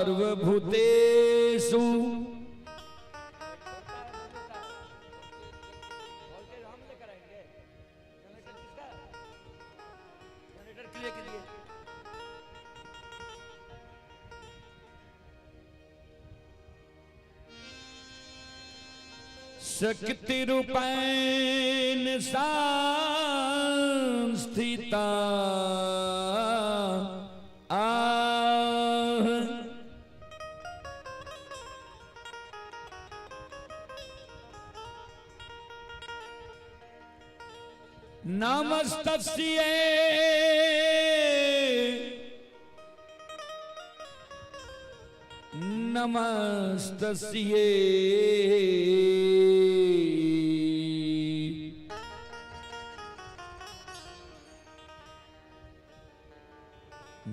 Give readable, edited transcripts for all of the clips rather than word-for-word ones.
सार्वभूतेषु। शक्ति रूपेण संस्थिता आह। नमस्तस्यै नमस्तस्यै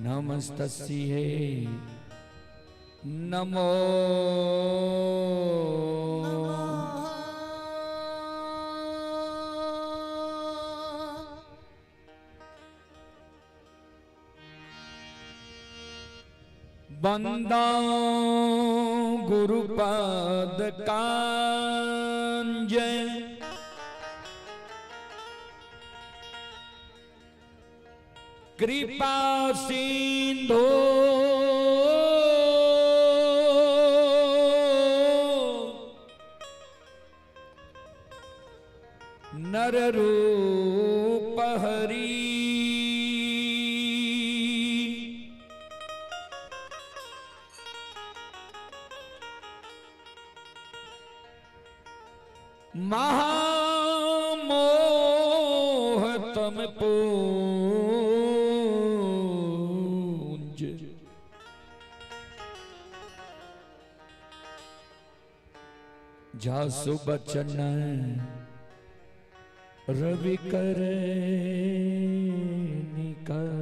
नमस्तस्यै नमो बंदा गुरुपद कांज कृपा सिंधु नर रूप हरि। महामोह तम पूंज जासु बचन रवि करे निकर।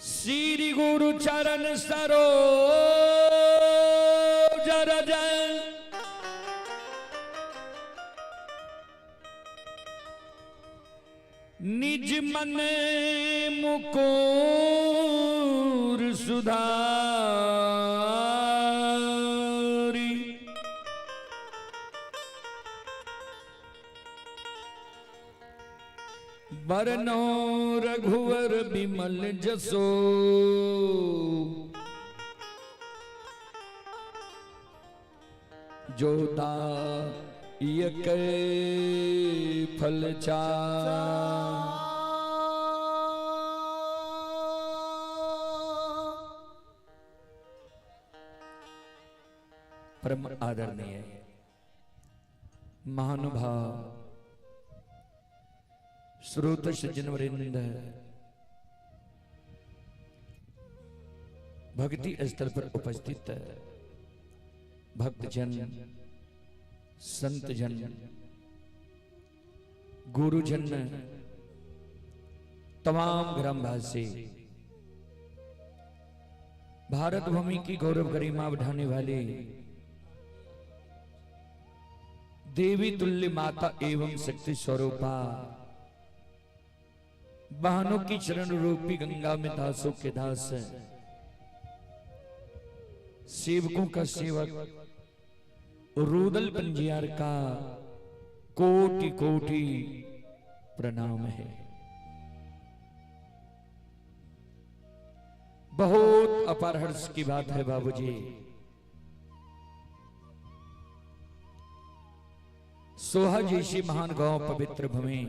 श्री गुरु चरण सरोज रज निज मन मुकुर सुधारी। बरनो रघुवर बिमल जसो जो दायक फल चार। परम आदरणीय महानुभाव श्रोत सज्जन वरिंद, भक्ति स्थल पर उपस्थित भक्तजन, संतजन, गुरुजन, तमाम ग्रामवासी, भारत भूमि की गौरव गरिमा बढ़ाने वाले देवी तुल्य माता एवं शक्ति स्वरूपा बहनों की चरण रूपी गंगा में दासों के दास, सेवकों का सेवक रुदल पंजियार का कोटि कोटि प्रणाम है। बहुत अपार हर्ष की बात है बाबूजी, सोहा जैसी महान गांव पवित्र भूमि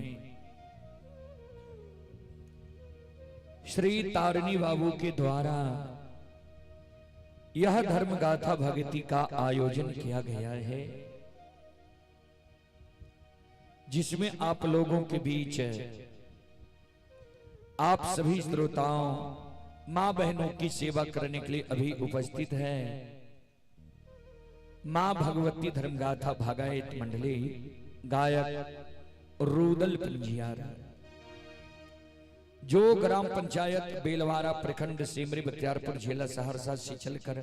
श्री तारिणी बाबू के द्वारा यह धर्म गाथा भक्ति का आयोजन किया गया है, जिसमें आप लोगों के बीच आप सभी श्रोताओं मां बहनों की सेवा करने के लिए अभी उपस्थित है मां भगवती धर्मगाथा भागायत मंडली गायक रुदल पंजियार, जो ग्राम पंचायत बेलवारा प्रखंड सिमरी बख्तियारपुर जिला सहरसा से चलकर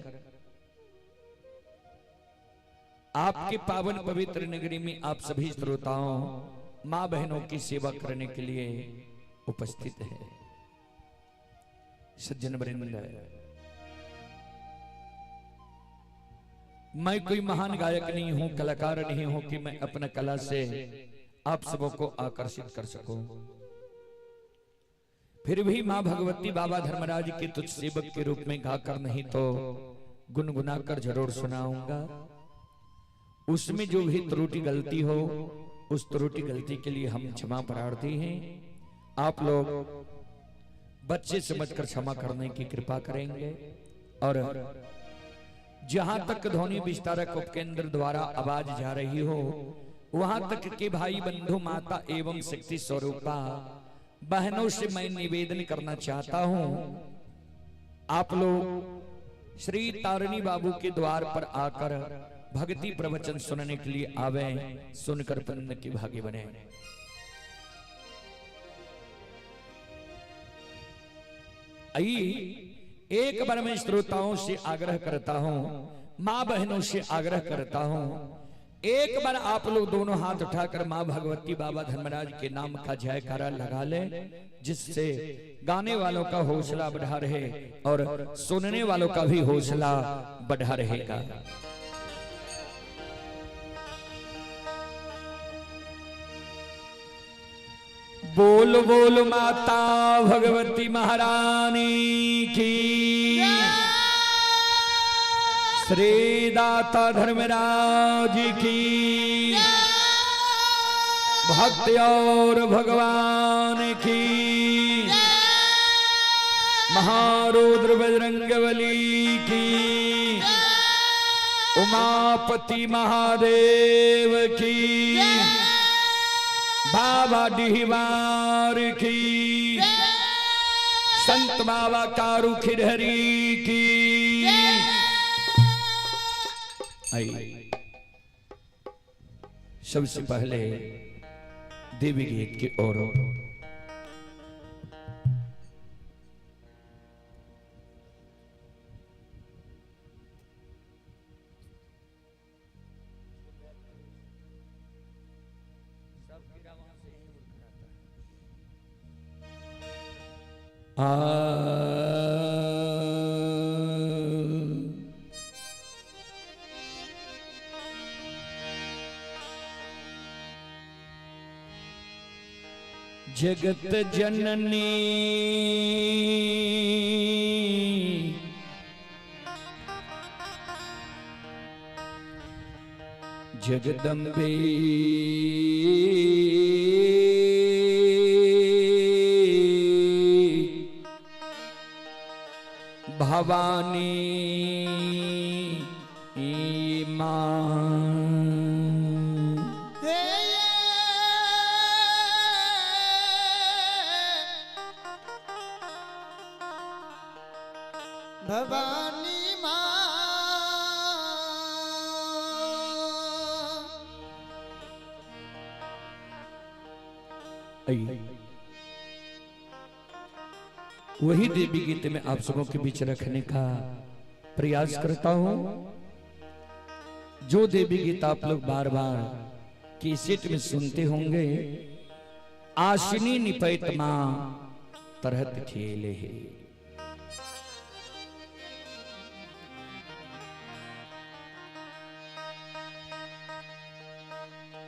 आपके पावन पवित्र नगरी में आप सभी श्रोताओं माँ बहनों की सेवा करने के लिए उपस्थित है। सज्जन वृंद, मैं कोई महान गायक नहीं हूं, कलाकार नहीं हूं कि मैं अपना कला से आप सबों को आकर्षित कर सकूं। फिर भी मां भगवती बाबा धर्मराज के तुच्छ सेवक के रूप में गाकर नहीं तो गुनगुनाकर जरूर सुनाऊंगा। उसमें जो भी त्रुटि गलती हो, उस त्रुटि गलती के लिए हम क्षमा प्रार्थी हैं। आप लोग बच्चे समझकर क्षमा करने की कृपा करेंगे। और जहां तक ध्वनि विस्तारक उपकेंद्र द्वारा आवाज जा रही हो, वहां तक के भाई बंधु, माता एवं शक्ति स्वरूपा बहनों से मैं निवेदन करना चाहता हूं, आप लोग श्री तारिणी बाबू के द्वार पर आकर भक्ति प्रवचन सुनने के लिए आवे, सुनकर पुण्य के भागी बने। आई एक बार मैं श्रोताओं से आग्रह करता हूं, मां बहनों से आग्रह करता हूं, एक बार आप लोग दोनों हाथ उठाकर मां भगवती बाबा धर्मराज के नाम का जयकारा लगा ले, जिससे गाने वालों का हौसला बढ़ा रहे और सुनने वालों का भी हौसला बढ़ा रहेगा। बोल बोल माता भगवती महारानी की, श्री दाता धर्मराज की, भक्त और भगवान की, महारुद्र बजरंगबली की, उमापति महादेव की, बाबा डिहवार की, संत बाबा कारू खिरहरी की। आई सबसे पहले देवी गीत की ओर आ जगत जननी जगदम्बे भवानी मां। भवानी मां वही देवी गीत में आप सबों के बीच रखने का प्रयास करता हूं। जो देवी गीत आप लोग बार बार कैसेट में सुनते होंगे, आशिनी निपैत मां तरहत खेले है।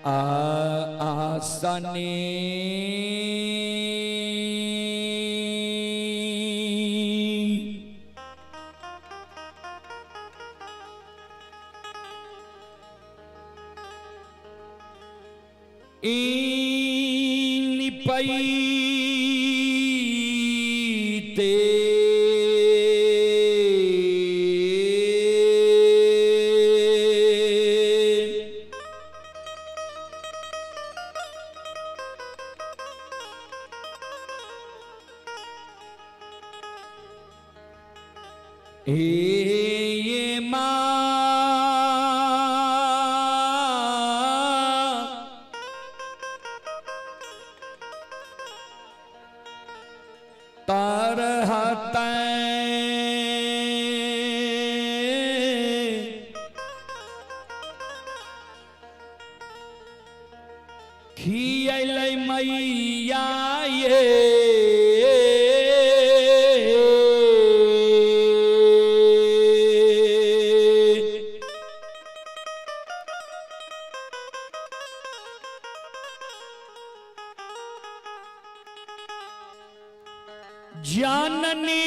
आसनी निपैते हे मां तरहत खियलै मैया ये जाननी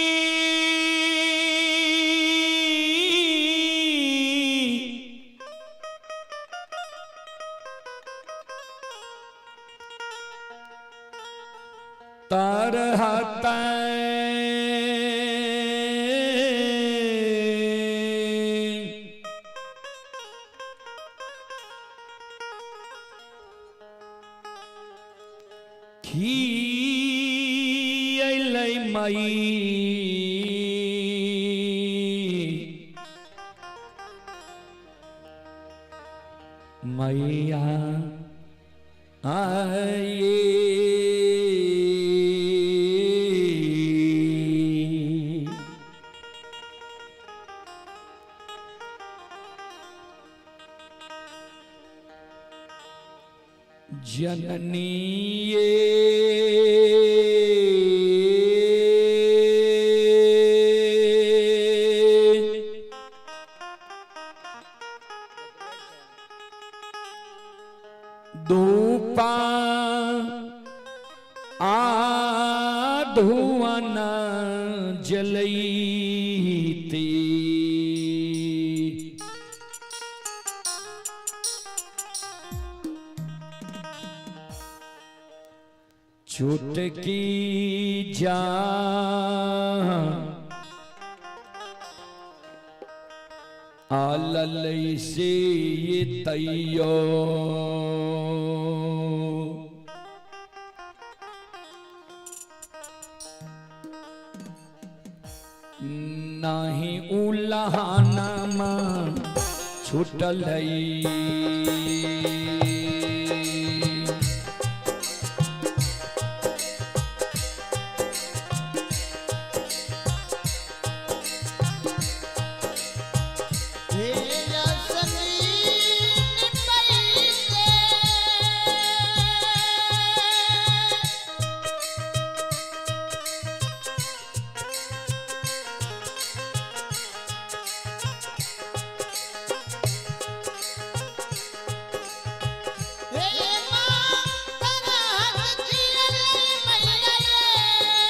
तरहत खियलै मई मैया आए। जननी ये धूपा आधुआना जलईती चुटकी जा आलल से ये तैयो नाही उलहाना मां छूटल हे यसनी पैसे हे मां तरहत खियलै मैया ये।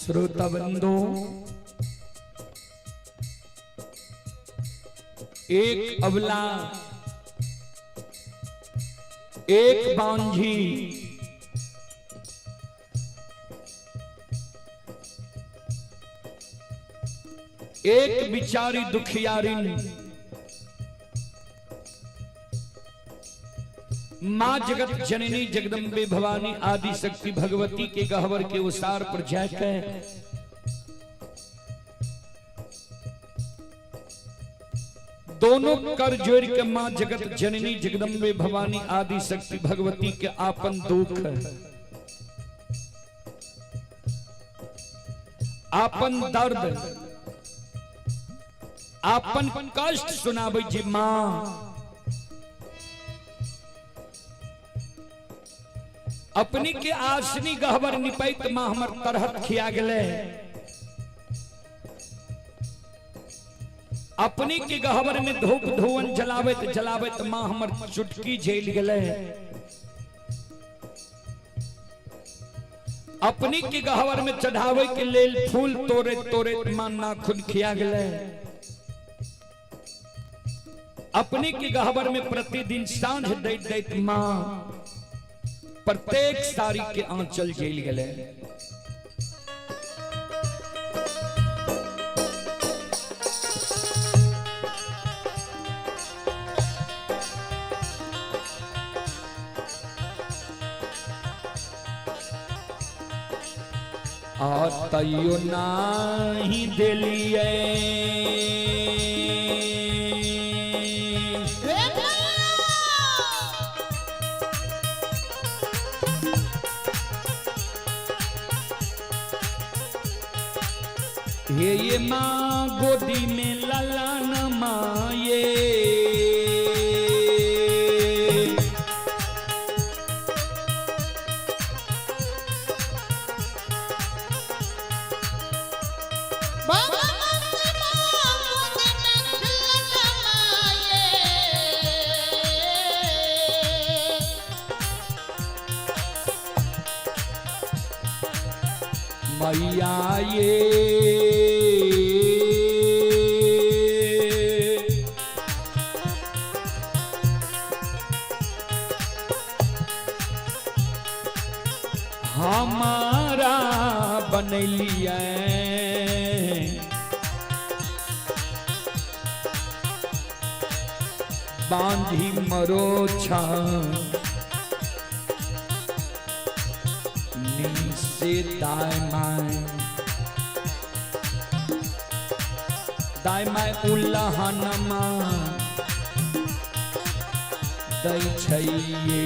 श्रोता बंधु, एक अबला एक बांझी एक बिचारी दुखियारिन मां जगत जननी जगदम्बे भवानी आदि शक्ति भगवती के गहवर के उसार पर जाकर दोनों कर जोड़ के मां जगत जननी जगदम्बे भवानी आदि शक्ति भगवती के आपन दुख आपन दर्द अपन कष्ट सुनाबै जे माँ अपनी के आसनी गहबर निपैत माँ हमर तरहत खिया गेलै। अपनी के गहबर में धूप धुवन जलाबैत जलाबैत माँ हमर चुटकी झेल गेलै। अपनी के गहबर में चढ़ावे के लेल फूल तोड़े तोड़े माँ नाखून खिया गेलै। अपनी के गहबर में प्रतिदिन सांझ दैत दैत माँ प्रत्येक साड़ी के आंचल जेल गेलै। आ तैयो नाही देलियै हे ये माँ गोदी में लला न माये। मैया ये हमारा बनैलियै बांधी मरोछा से दाएं माय उल्लहनमा दै छैये।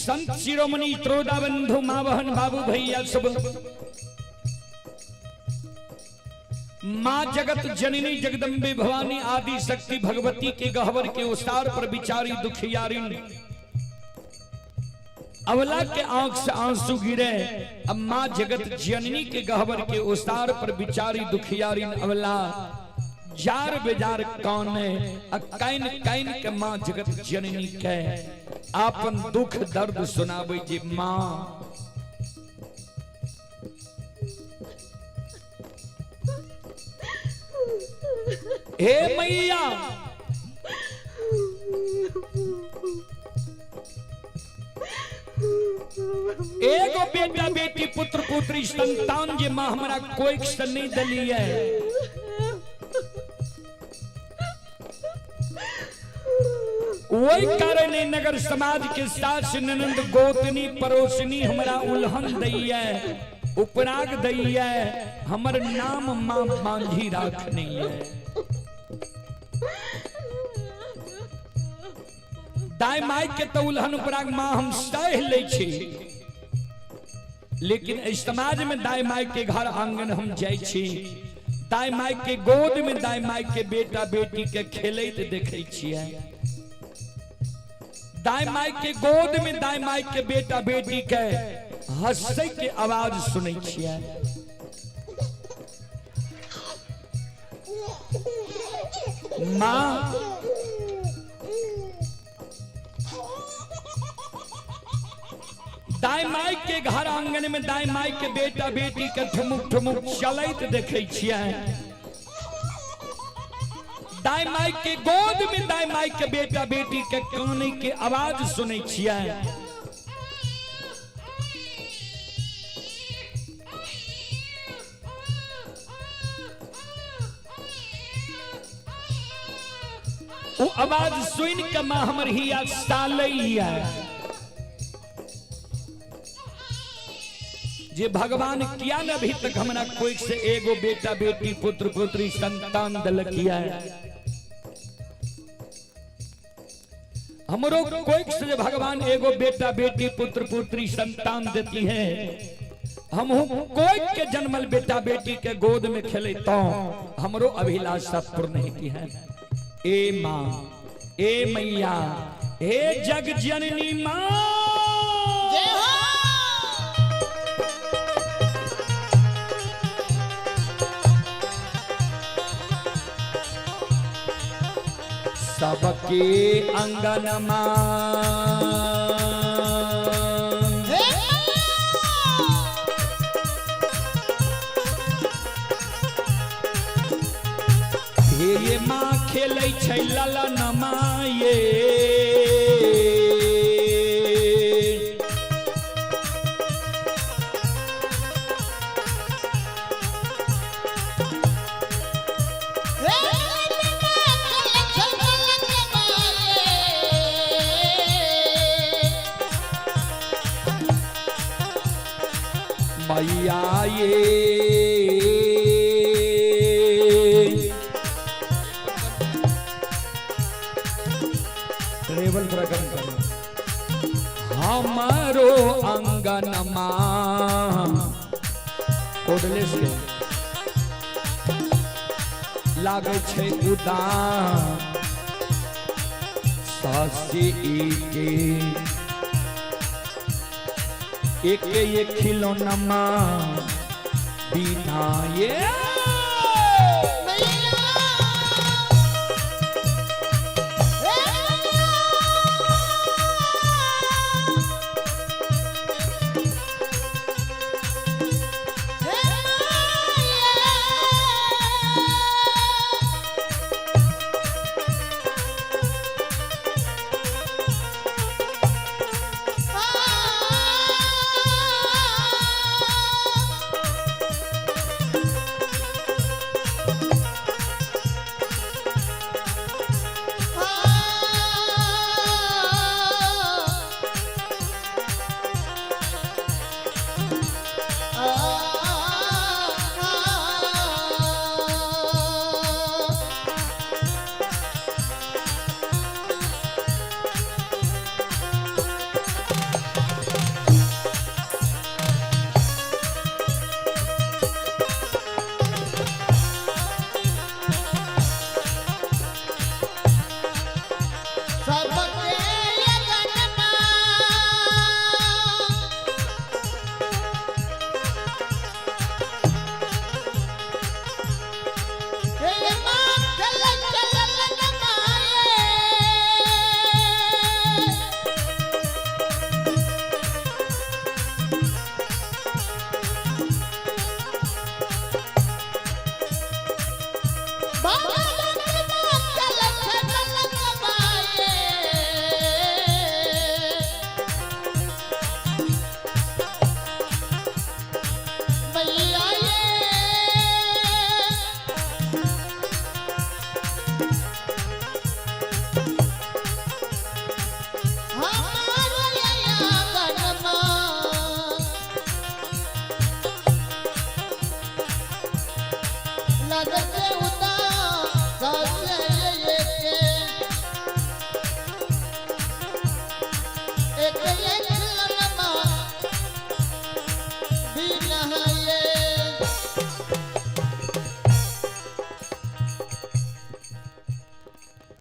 संत शिरोमणि त्रोदा बंधु माँ बहन बाबू भैया सब माँ जगत जननी जगदम्बे भवानी आदि शक्ति भगवती के गहवर के उसार पर बिचारी दुखियारिन अवला के आंख से आंसू गिरे। अब माँ जगत जननी के गहवर के उसार पर बिचारी दुखियारिन अवला जार बेजार कौन है can can के माँ जगत जननी के आपन दुख दर्द सुनावे जे माँ। हे मैया, एगो बेटा बेटी पुत्र पुत्री संतान जे माँ हमरा कोई से नहीं दली है। वही कारण नगर समाज के सास ननंद गोतनी पड़ोसनी हमरा उल्हन दैया, उपराग दैया, हमर नाम माँ बांझी राखनी है। दाई माई के तो उल्हन उपराग माँ हम सह ले छी, लेकिन इस समाज में दाई माई के घर आंगन हम जाय छी, दाई माई के गोद में दाई माई के बेटा बेटी के खेलैत देखै छियै, दाई माई के गोद में दाई माई के बेटा बेटी के हंसै के आवाज सुनै छियै। माँ दाई माई के घर आंगन में दाई माई के बेटा बेटी के ठुमुक ठुमुक चलैत देखै छियै, दाई माई के गोद में दाई माई के बेटा बेटी के कानै के आवाज सुनै छियै। वो आवाज सुन के माँ हमर हिया सालैया जे भगवान किया न अभी तक हमरा कोई से एगो बेटा बेटी पुत्र पुत्री संतान दलकिया। हमरो कोई से जे भगवान एगो बेटा बेटी पुत्र पुत्री संतान देती है, हम कोई के जन्मल बेटा बेटी के गोद में खेले तो हमरो अभिलाषा पूर्ण होती है। ए माँ, ए मैया, हे जग जननी माँ, जय हो। सबके अंगन माँ हे माँ खेलै छै ललन माये, मैया ये ट्रेवल थोड़ा कम करो। हमारो अंगन माँ कोडलेस के लागै छै उदास शशि के एक एक खिलौना बिना ये बाबा। नर देवता साचे एक एक एक ललमा बिना ये।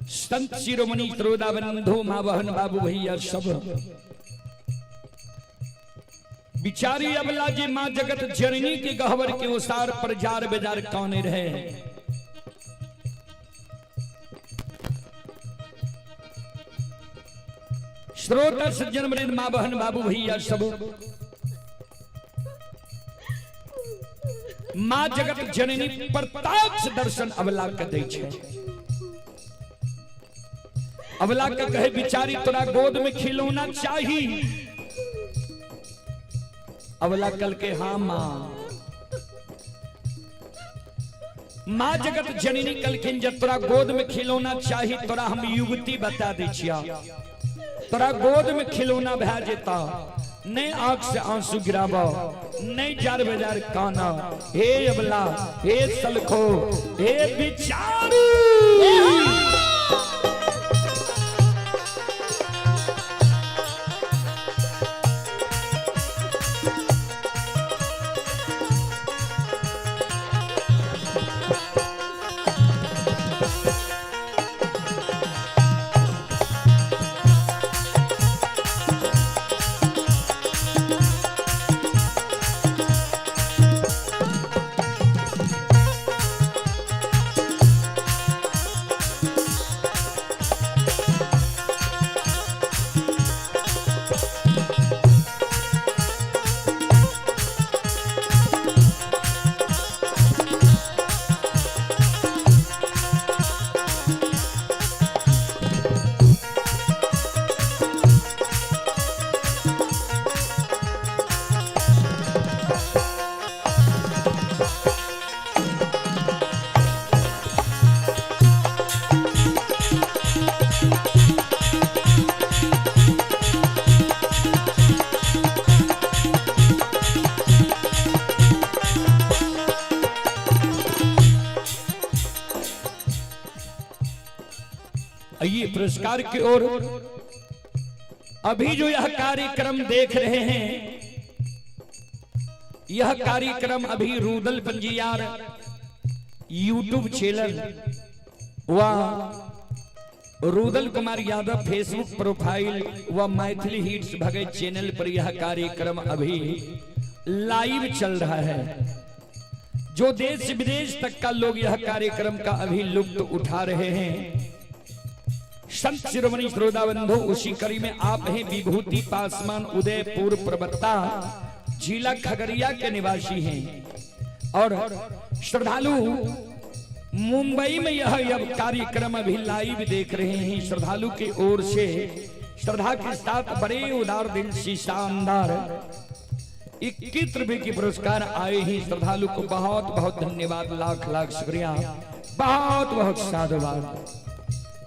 संत शिरोमणि श्रोता बंधु माँ बहन बाबू भैया सब बिचारी अबला जी माँ जगत जननी के गहवर के उसार पर जार बेजार कौन रहे। श्रोता सज्जन वृंद माँ बहन बाबू भैया सब माँ जगत जननी प्रत्यक्ष दर्शन अबला के दै छै। अबला के कहे बिचारी तोरा गोद में खिलौना चाही। अबला कल के हाँ माँ। माँ जगत जननी कलखिन जब तोरा गोद में खिलौना चाही तोरा हम युवती बता दै छिया, तोरा गोद में खिलौना भए जेता, नहीं आंख से आंसू गिराब, नहीं जार बेजार काना। हे अबला, हे सलखो, हे बिचारी। आइए पुरस्कार की ओर। अभी जो यह कार्यक्रम देख रहे हैं, यह कार्यक्रम अभी रूदल पंजियार यूट्यूब चैनल व रूदल कुमार यादव फेसबुक प्रोफाइल व मैथिली हिट्स भगत चैनल पर यह कार्यक्रम अभी लाइव चल रहा है। जो देश विदेश तक का लोग यह कार्यक्रम का अभी लुत्फ उठा रहे हैं। संत शिरोमणि श्रोता बंधु, उसी कड़ी में आप हैं विभूति पासवान उदयपुर प्रवक्ता, जिला खगड़िया के निवासी हैं और श्रद्धालु मुंबई में यह अब कार्यक्रम अभी लाइव देख रहे हैं। श्रद्धालु की ओर से श्रद्धा के साथ बड़े उदार दिल से शानदार 21 रुपए के पुरस्कार आए हैं। श्रद्धालु को बहुत बहुत धन्यवाद, लाख लाख शुक्रिया, बहुत बहुत साधुवाद।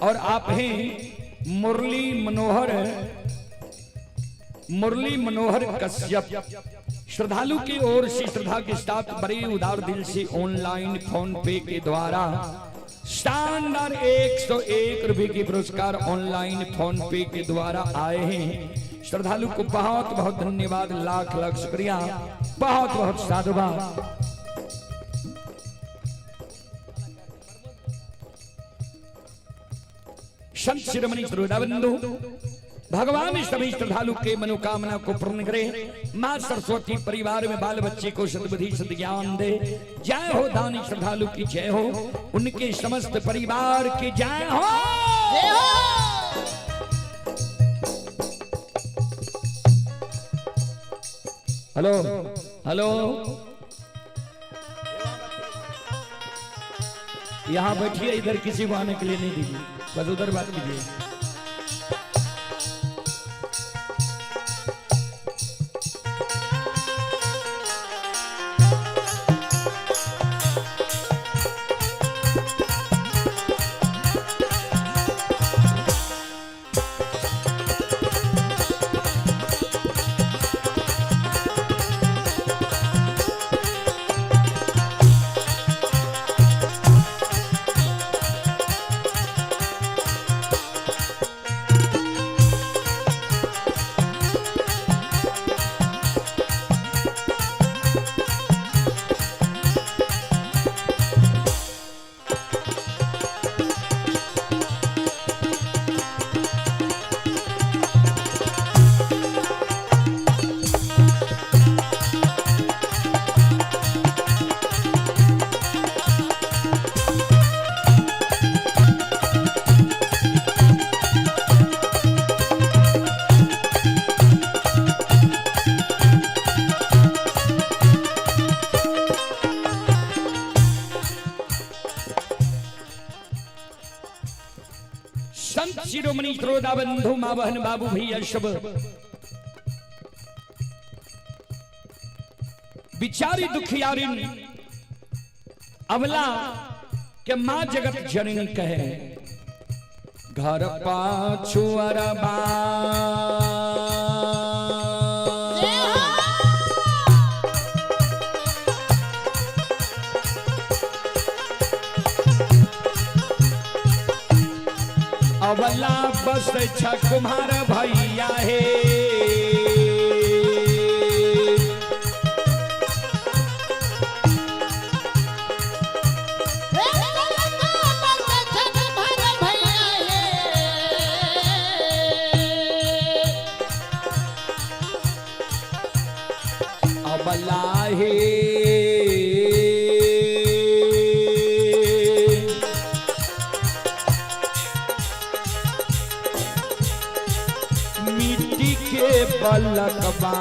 और आप हैं मुरली मनोहर कश्यप, श्रद्धालु की ओर से श्रद्धा के साथ बड़े उदार दिल से ऑनलाइन फोन पे के द्वारा शानदार 101 रुपए के पुरस्कार ऑनलाइन फोन पे के द्वारा आए हैं। श्रद्धालु को बहुत बहुत धन्यवाद, लाख लाख शुक्रिया, बहुत बहुत साधुवाद। संत शिरोमणि श्रोता बंधु, भगवान सभी श्रद्धालु के मनोकामना को पूर्ण करे। माँ सरस्वती परिवार में बाल बच्चे को सद्बुद्धि सद्ज्ञान दे। जय हो दानी श्रद्धालु की जय हो, उनके समस्त परिवार की जय हो। जय हो। हेलो हेलो, यहाँ बैठिए, इधर किसी को आने के लिए नहीं दीजिए, बस उधर बात कीजिए। संत शिरोमणि श्रोता बंधु माँ बहन बाबू भैया सब बिचारी दुखियारिन अबला के माँ जगत जननी कहे घर पाछू अरबा अबला बस छ कुमार भैया हे। अबला हे मिट्टी के पलकबा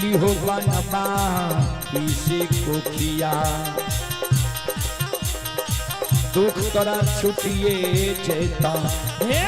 लिहो बनबा इसे कोखिया दुख तोरा छुटिए जेता हे।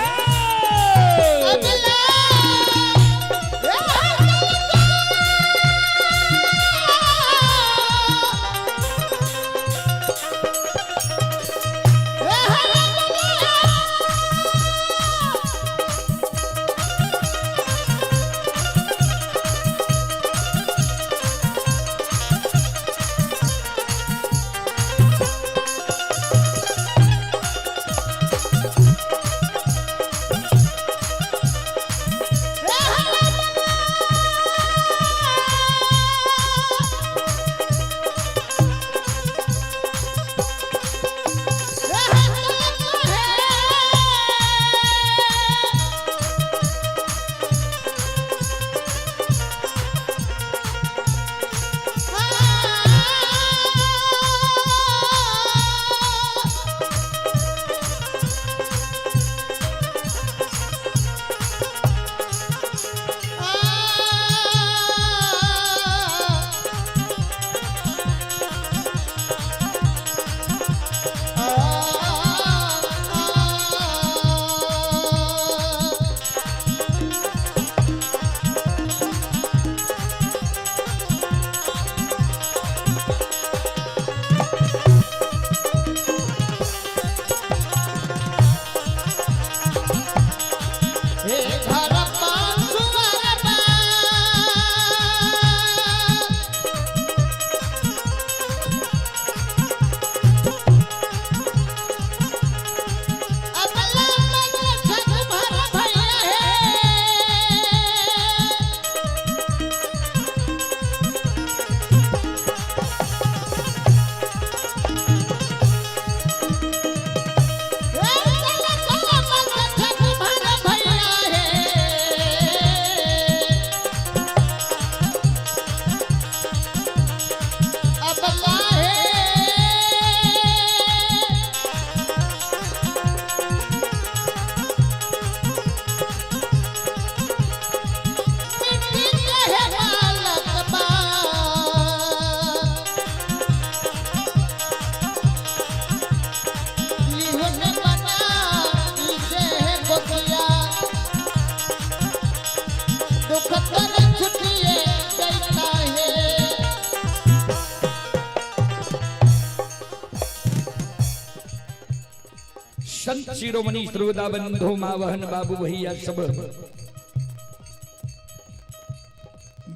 संत शिरोमणि श्रोता बंधु माँ बहन बाबू भैया सब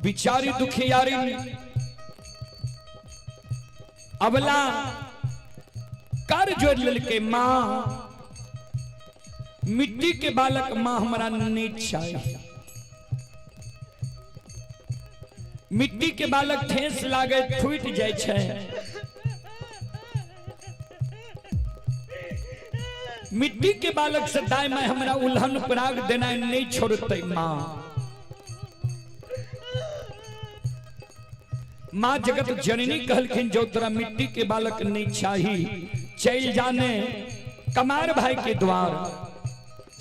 बिचारी दुखियारी अबला कर जोड़ ललके माँ मिट्टी के बालक माँ हमारा नहीं चाहिए। मिट्टी के बालक ठेस लागे फूट जाए छै। मिट्टी के बालक से दाय मैं हमरा उल्हन पराग देना नहीं छोड़ते माँ। माँ जगत जननी कहलखिन जो तोरा मिट्टी के बालक नहीं चाही चल जाने कमार भाई के द्वार,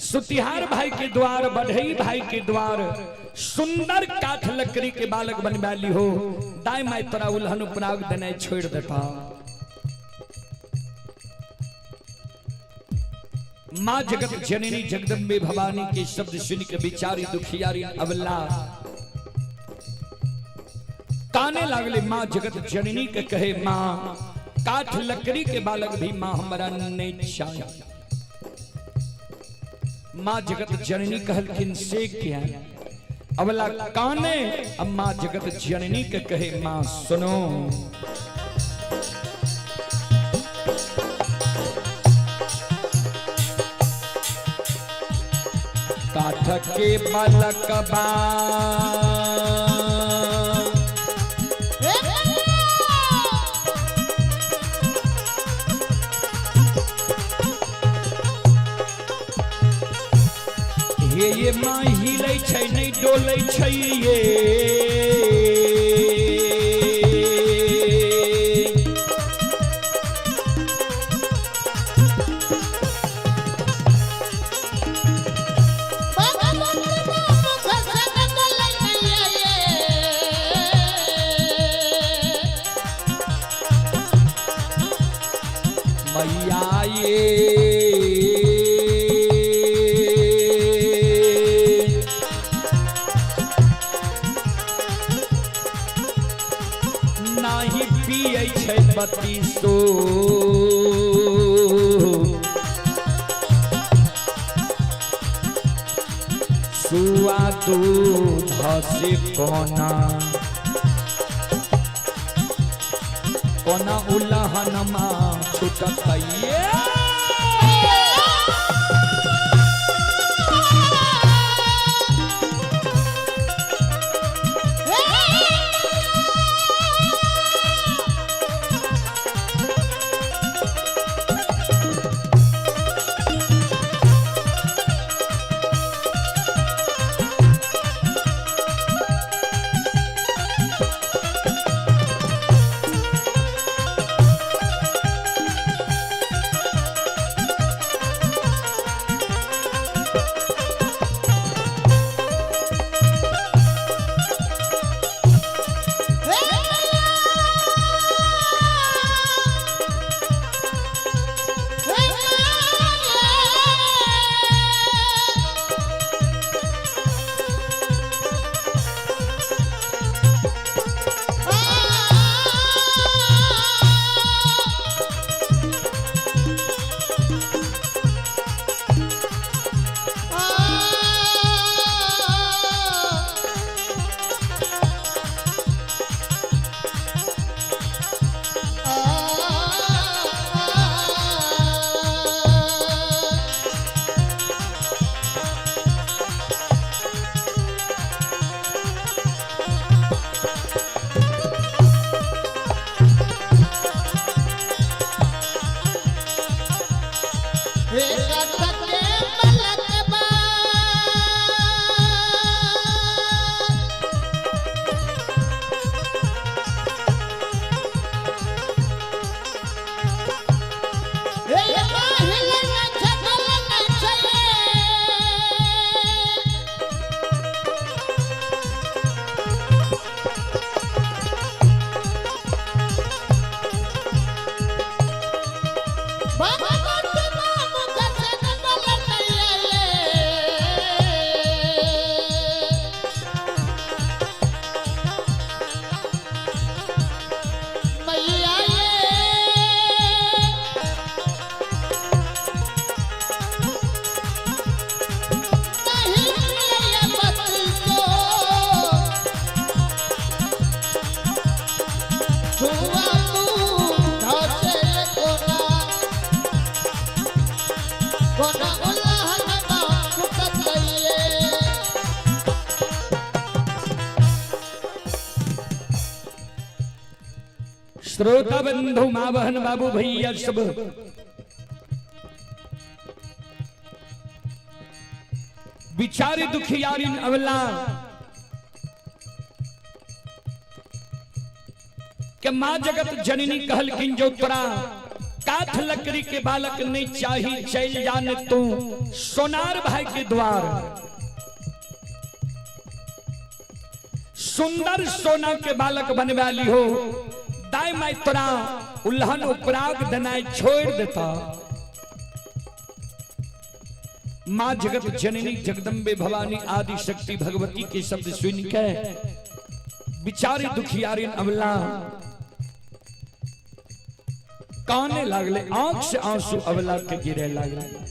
सुतिहार भाई के द्वार, बढ़ई भाई के द्वार, सुंदर काठ लकड़ी के बालक बनवा ली हो, दाय माय तोरा उल्हन उपराग देना छोड़ देता। माँ जगत जननी जगदम्बे भवानी के शब्द सुन के बिचारी दुखियारी अबला काने लागले। माँ जगत जननी के कहे, माँ काठ लकड़ी के बालक भी माँ हमारा नहीं चाहिए। माँ जगत जननी कहलखिन से क्या? अबला काने। अब माँ जगत जननी के कहे, माँ सुनो, काठ के बालक बा हे ये माँ हिलै छै नहि डोलै छै ये, मैया ये नाही पियै छै बत्तीसो, सुआ दूध से कोना कोना उलहनमा छुटत ये। श्रोता बंधु माँ बहन बाबू भैया सब, बिचारे दुखियारी अवला के माँ जगत जननी कहलखिन जो तोरा काठ लकड़ी के बालक नहीं चाही, चल जाने तू सोनार भाई के द्वार। सुंदर सोना के बालक बनवा ली हो, दाई माई तोरा उल्हन उपराग देनाई छोड़ देता। माँ जगत जननी जगदम्बे भवानी आदि शक्ति भगवती के शब्द सुन के बिचारी दुखियारी अबला काने लागले, आंख से आंसू अबला के गिरे लागले।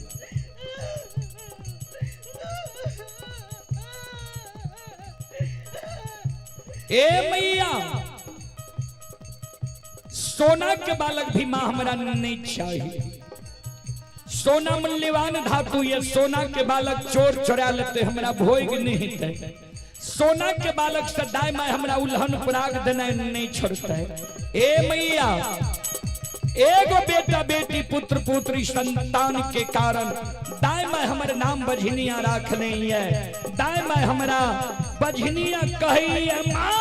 ए मैया, सोना के बालक भी मां हमरा नहीं चाहिए। सोना मूल्यवान धातु ये, सोना के बालक चोर चोरा लेते हमरा भोग नहीं थे। सोना के बालक से दाय माय हमरा उल्हन पराग देना नहीं छोड़ते। ए मैया, एगो बेटा बेटी पुत्र पुत्री संतान के कारण दाय माय हमर नाम बझनिया राख नहीं है। दाय माय हमरा बझनिया कही है मां।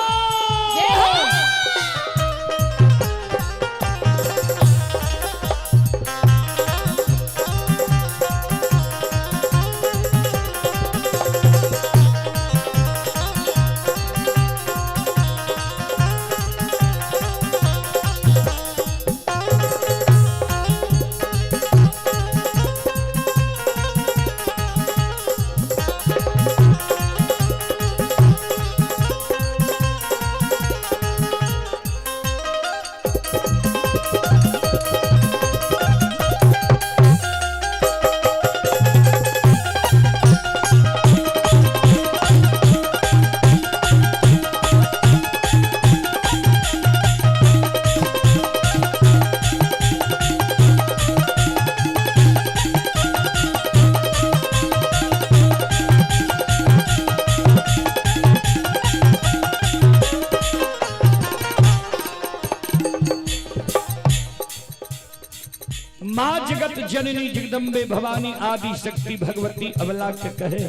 माँ जगत जननी जगदम्बे भवानी आदि शक्ति भगवती अबला के कहे,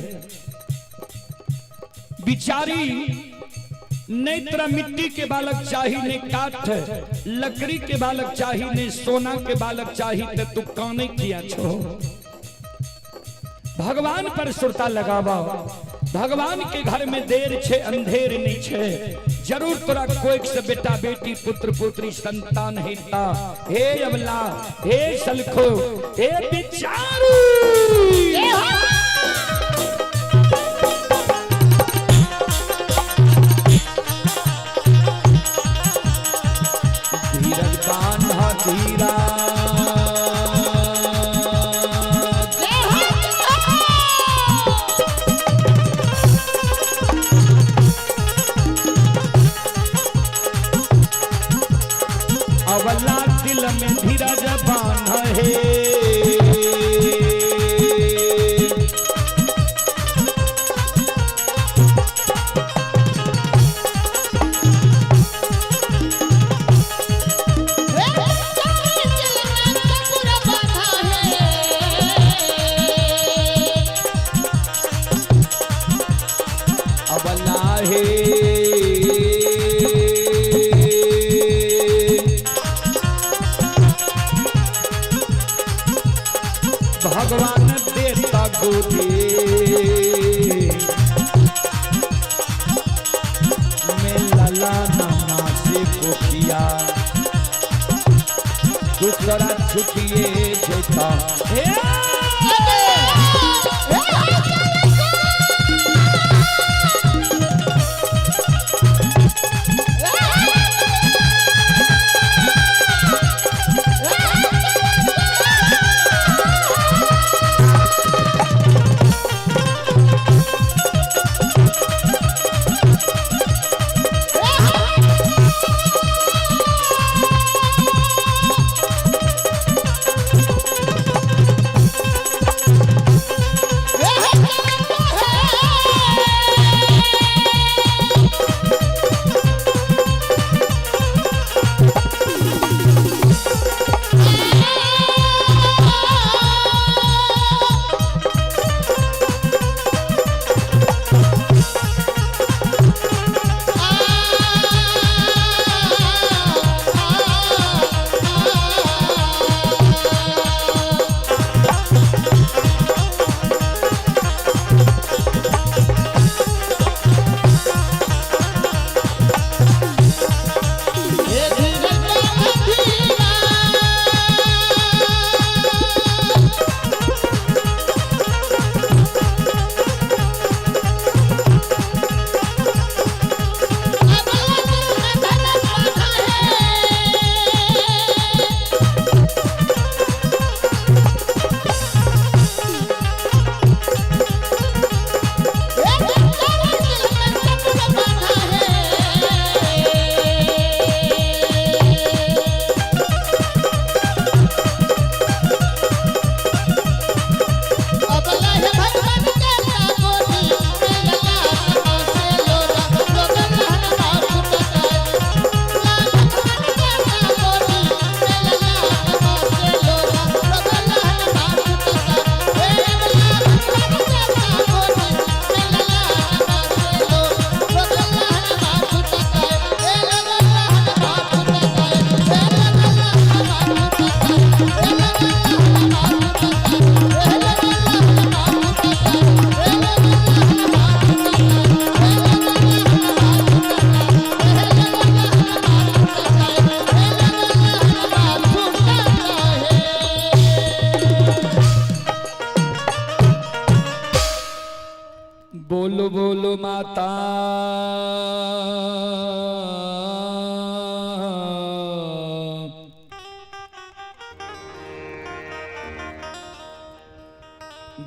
बिचारी नहीं तोरा मिट्टी के बालक चाही, ने काठ लकड़ी के बालक चाही, ने सोना के बालक चाही, ते तू काने किया छो। भगवान पर सुरता लगावा, भगवान के घर में देर छे अंधेर नहीं छे। जरूर तोरा कोई से बेटा बेटी पुत्र पुत्री संतान हेता। हे अबला, हे सलखो, हे बिचारी, धीरज बांधा धीरा अवला दिल में धीरज बांध है। अवला है भगवान देता गोदी में लला नामा से कोकिया दूसरा छुटिए जेता। हे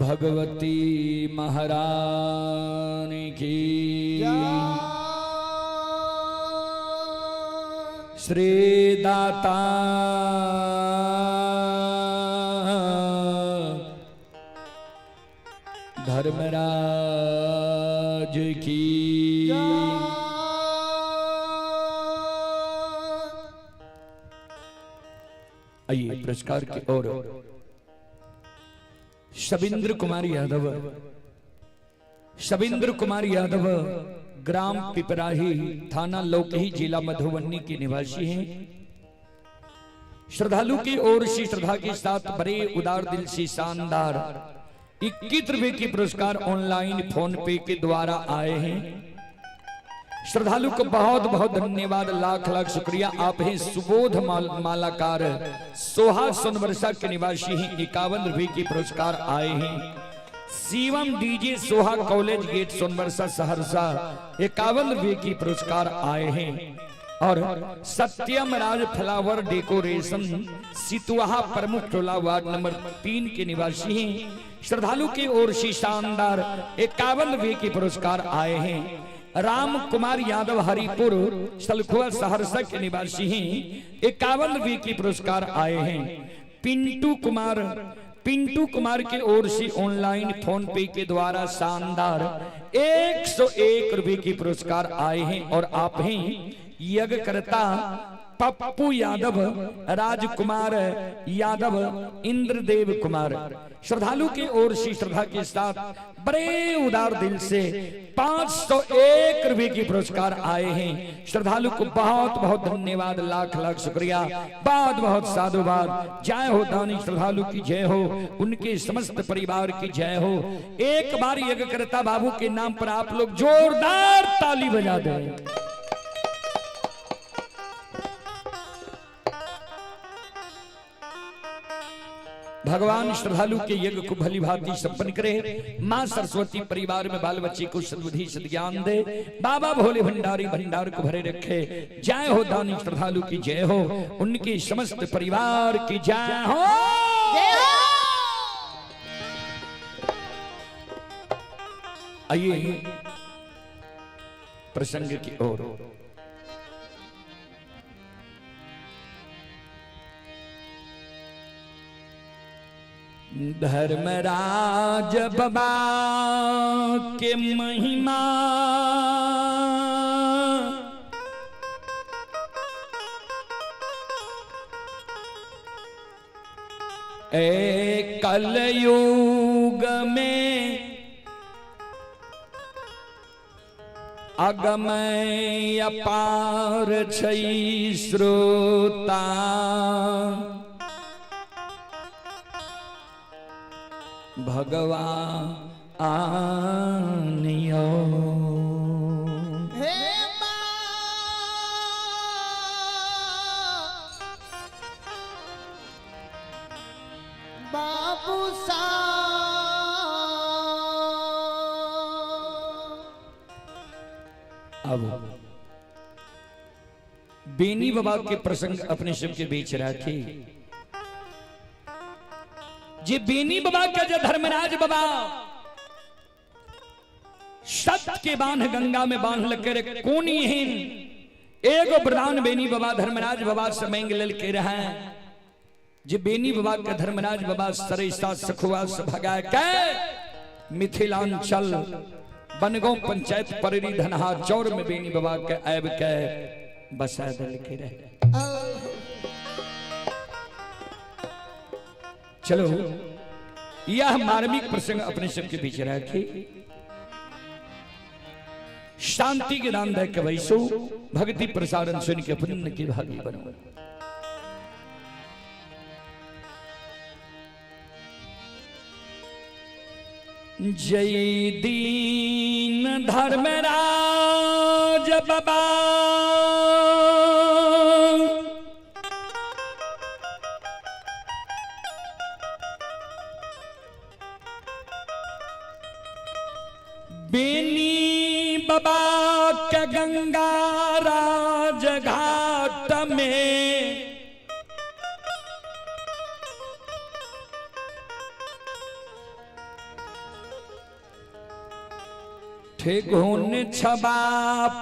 भगवती महारानी की। श्री दाता धर्मराज की। आइए पुरस्कार की ओर। शविंद्र कुमार यादव, शविंद्र कुमार यादव ग्राम पिपराही, थाना लौकही, जिला मधुबनी के निवासी हैं। श्रद्धालु की ओर से श्रद्धा के साथ बड़े उदार दिल से शानदार 21 रुपए के पुरस्कार ऑनलाइन फोन पे के द्वारा आए हैं। श्रद्धालु को बहुत बहुत धन्यवाद, लाख लाख शुक्रिया। आप हैं सुबोध मालाकार, सोहा सोनवर्षा के निवासी हैं। 51 रुपए के पुरस्कार आए हैं। Shivam DJ Soha college gate Sonbarsa Saharsa, 51 रुपए की पुरस्कार आए हैं। और सत्यम राज फ्लावर डेकोरेशन सितुआहा प्रमुख टोला वार्ड नंबर 3 के निवासी हैं। श्रद्धालु की ओर से शानदार 51 रुपए के पुरस्कार आए हैं। राम कुमार यादव हरिपुर सलखुआ सहरसा के निवासी हैं। 51 रुपए के पुरस्कार आए हैं। पिंटू कुमार, पिंटू कुमार की ओर से ऑनलाइन फोन पे के द्वारा शानदार 101 रुपए के पुरस्कार आए हैं। और आप हैं यज्ञकर्ता पप्पू यादव, राजकुमार यादव, इंद्रदेव कुमार। श्रद्धालु की ओर से श्रद्धा के साथ बड़े उदार दिल से 501 रुपए के पुरस्कार आए हैं। श्रद्धालु को बहुत बहुत धन्यवाद, लाख लाख शुक्रिया, बहुत बहुत साधुवाद। जय हो दानी श्रद्धालु की जय हो, उनके समस्त परिवार की जय हो। एक बार यज्ञकर्ता बाबू के नाम पर आप लोग जोरदार ताली बजा दें। भगवान श्रद्धालु के यज्ञ को भली भांति संपन्न करे। माँ सरस्वती परिवार में बाल बच्चे को सद्बुद्धि सद्ज्ञान दे। बाबा भोले भंडारी भंडार को भरे रखे। जय हो दानी श्रद्धालु की जय हो, उनके समस्त परिवार की जय हो। आइए प्रसंग की ओर। धर्मराज बाबा के महिमा ए कलयुग में अगमय अपार छई श्रोता। भगवान आनियो हे मां, बाबू सा अब बेनी बाबा के प्रसंग अपने शिव के बीच रखे। जे बेनी बाबा के जो धर्मराज बाबा सत के बांध गंगा में बांध लके रे कोनी हिन एगो प्रधान बेनी बाबा धर्मराज बाबा से मांग लेल के रहे। जे बेनी बाबा के धर्मराज बाबा सरेसा सखुआ से भगा के मिथिलांचल बनगांव पंचायत पररी धनहा चौर में बेनी बाबा के आब के बसा दल के रहे। चलो यह मार्मिक प्रसंग अपने सबके बीच रखे। शांति के दान दे के वैसो भक्ति प्रसारण सुन के पुण्य के भागी बनो। जय दीन धर्मराज बाबा बेनी बाबा के गंगा राज घाट में ठेघुन छबा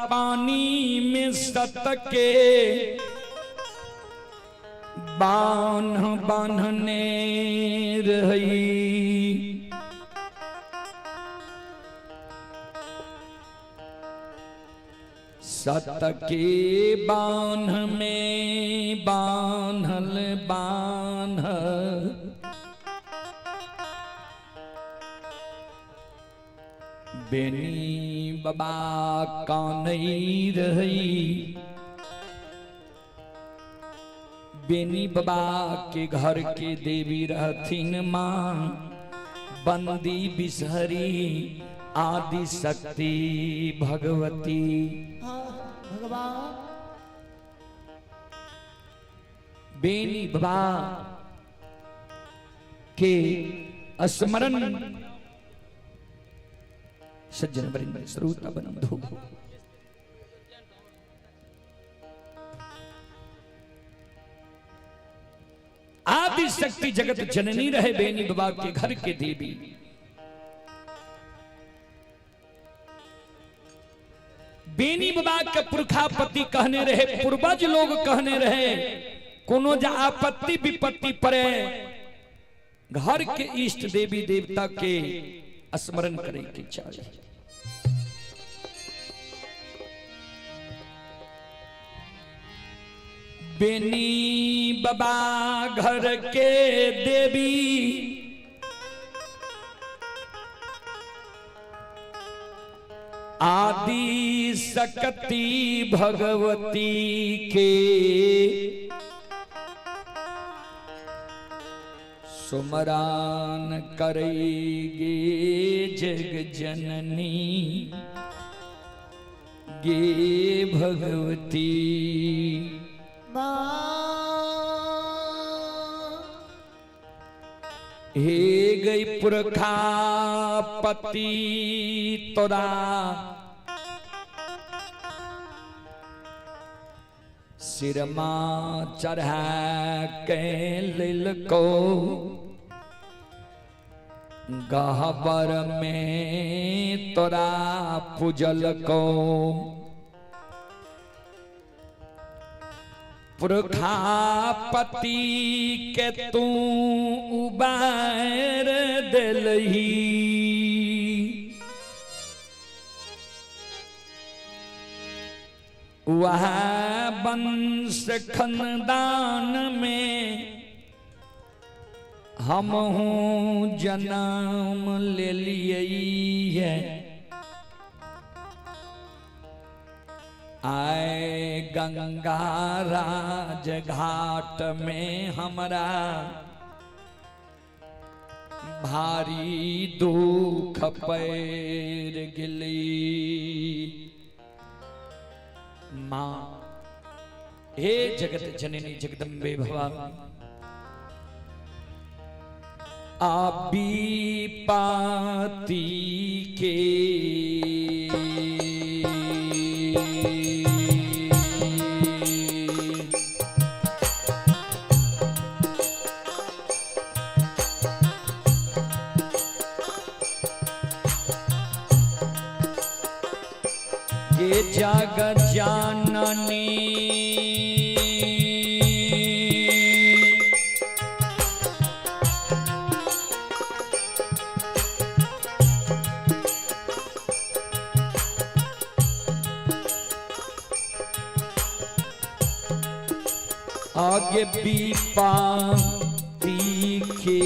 पानी में सतके बान्ह बान्हने रही। सत के बान्ह में बान्हल बान्ह बेनी बाबा कानई रही। बेनी बाबा के घर के देवी रहथिन माँ बंदी बिसहरी आदि शक्ति भगवती। भगवान बेनी बाबा के स्मरण सज्जन वृंद श्रोता बंधु आदि शक्ति जगत जननी रहे बेनी बाबा के घर के देवी। बेनी बाबा के पुरखापति कहने रहे, पूर्वज लोग कहने रहे, कोनो जा आपत्ति विपत्ति पड़े घर के इष्ट देवी देवता के स्मरण करे के चाहिए। बेनी बाबा घर के देवी आदि शक्ति भगवती के सुमरान करेगी जग जननी गे भगवती। हे गई पुरखा पति तोरा सिरमा चढ़ा के लिलको गहबर में तोरा पूजल को। पुरखापति के तू उबार दिलही वह वंश खनदान में हम हूँ जन्म ले लिए है। आए गंगा राज घाट में हमरा भारी दुख पैर गिली। माँ हे जगत जननी जगदम्बे भवा आबी पाती के ये जग जाननी आगे बीपाती के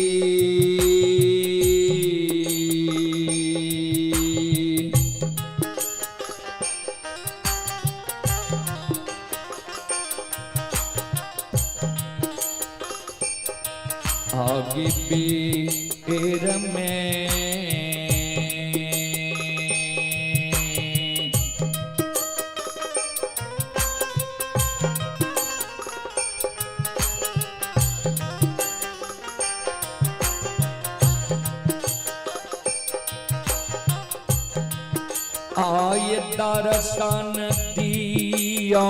आगे बेर में आए दर्शन दिया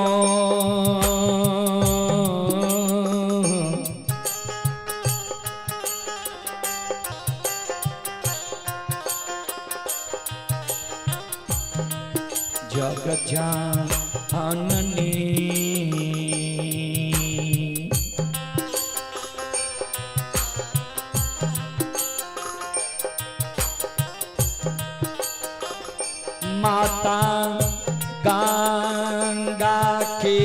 जाननी। माता गंगा के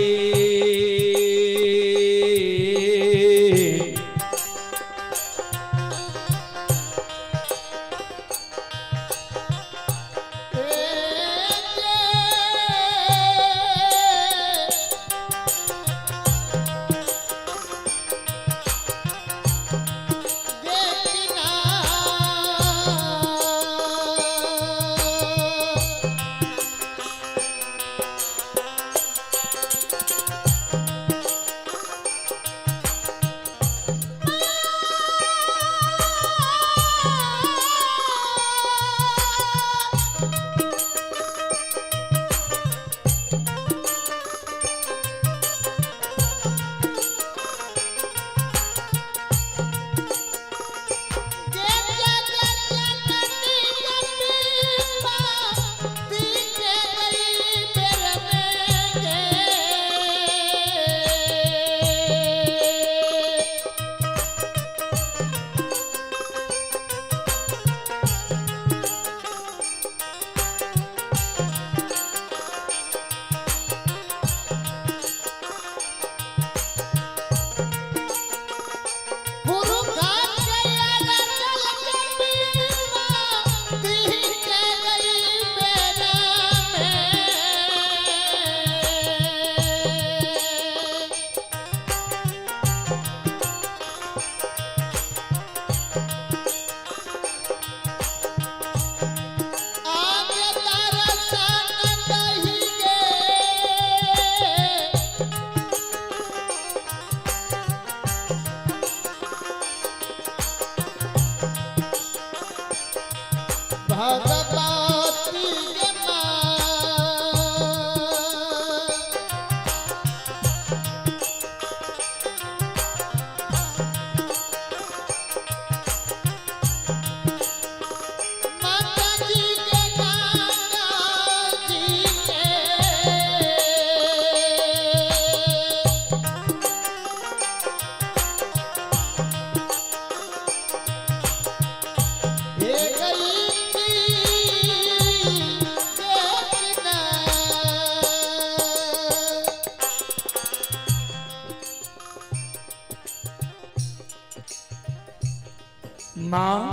माँ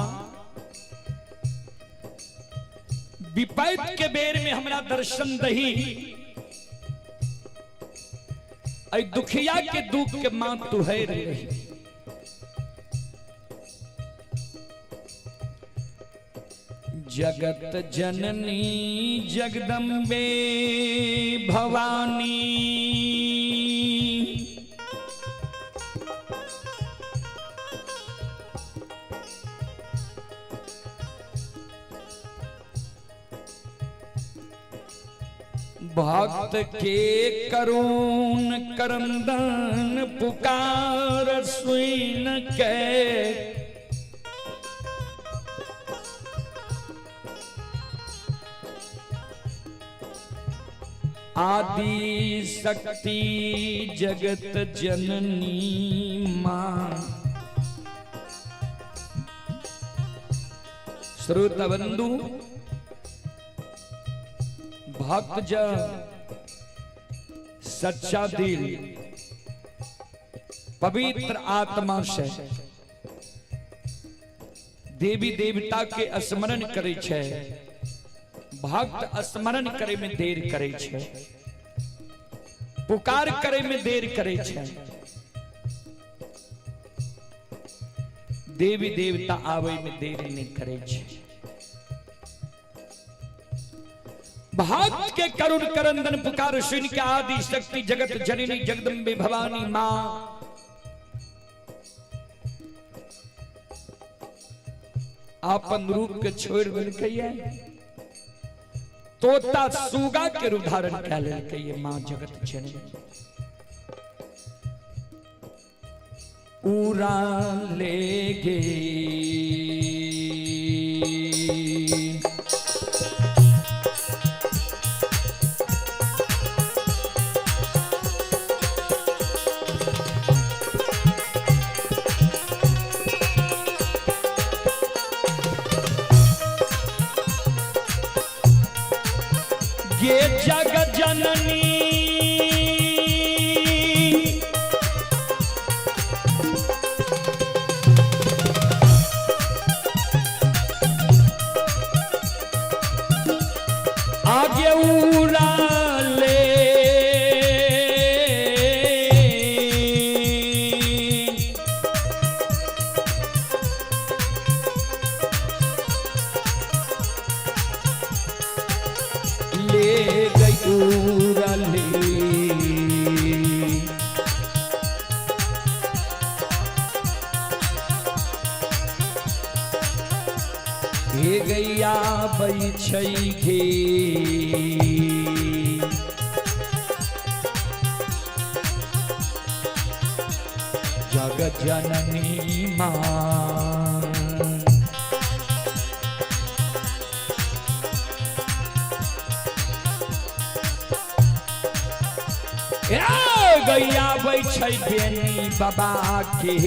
विपैत के बेर में हमरा दर्शन दही, ऐ दुखिया के दुख के माँ तू है रही। जगत जननी जगदम्बे भवानी, भक्त के करुण करंदन पुकार सुन के, आदि शक्ति जगत जननी मां। श्रोता बंधु, भक्त जन सच्चा दिल पवित्र आत्मा से देवी देवता के स्मरण करे छे, भक्त स्मरण करे में देर करे छे, पुकार करे में देर करे छे, देवी देवता आवे में देर नहीं करे छे। भक्त के करुण करंदन पुकार सुन के आदि शक्ति जगत जननी जगदम्बे भवानी मां आपन रूप के छोड़ देलकै, तोता सुगा के रूप धारण कै लेलकै मां जगत जननी। उड़ा ले गई गैया बैछै घे। जग जननी माँ गैया बैछै बेनी बाबा के।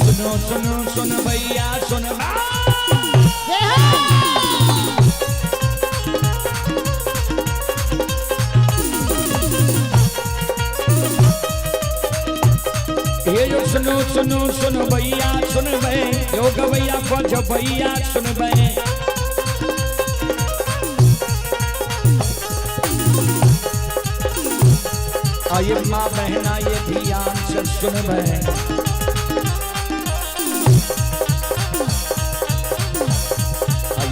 सुनो सुनो सुन भैया सुन। ये जो सुनो सुनो सुन भैया सुन बे, योग भैया पज भैया सुन बे। आये माँ बहना ये ध्यान से सुन बे।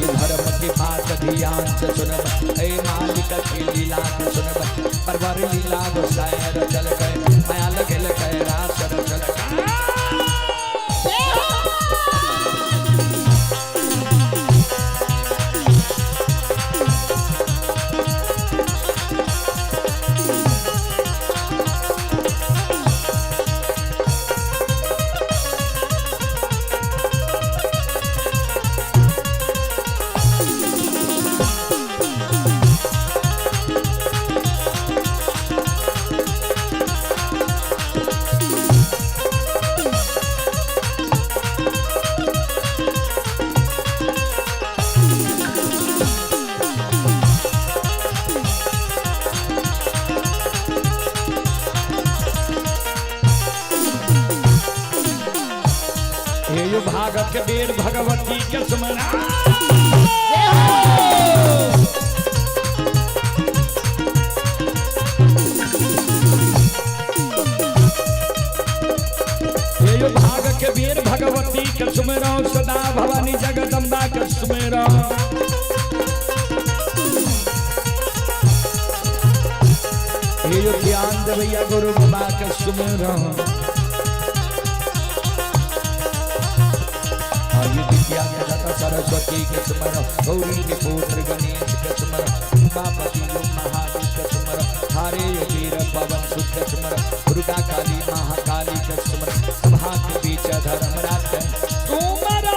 धर्म की बात ध्यान से सुन बे, मालिक की लीला सुन बे। परवर लीला गोसाई चल गए, माया लगे लगे रास चल गए। भागत के बेर भगवती के सुमना। ये भाग के बेर भगवती के सुमरो, सदा भवानी जगदम्बा के सुमरो। ये ज्ञान देवैया गुरु बाबा के सुमरो। विद्या के दाता सरस्वती के स्मरण, गौरी के पुत्र गणेश के स्मरण, उमापति महादेव के स्मरण, हरे वीर पवन सुत के स्मरण, दुर्गा काली महाकाली के स्मरण, सभा के बीच धर्मराज के सुमरो।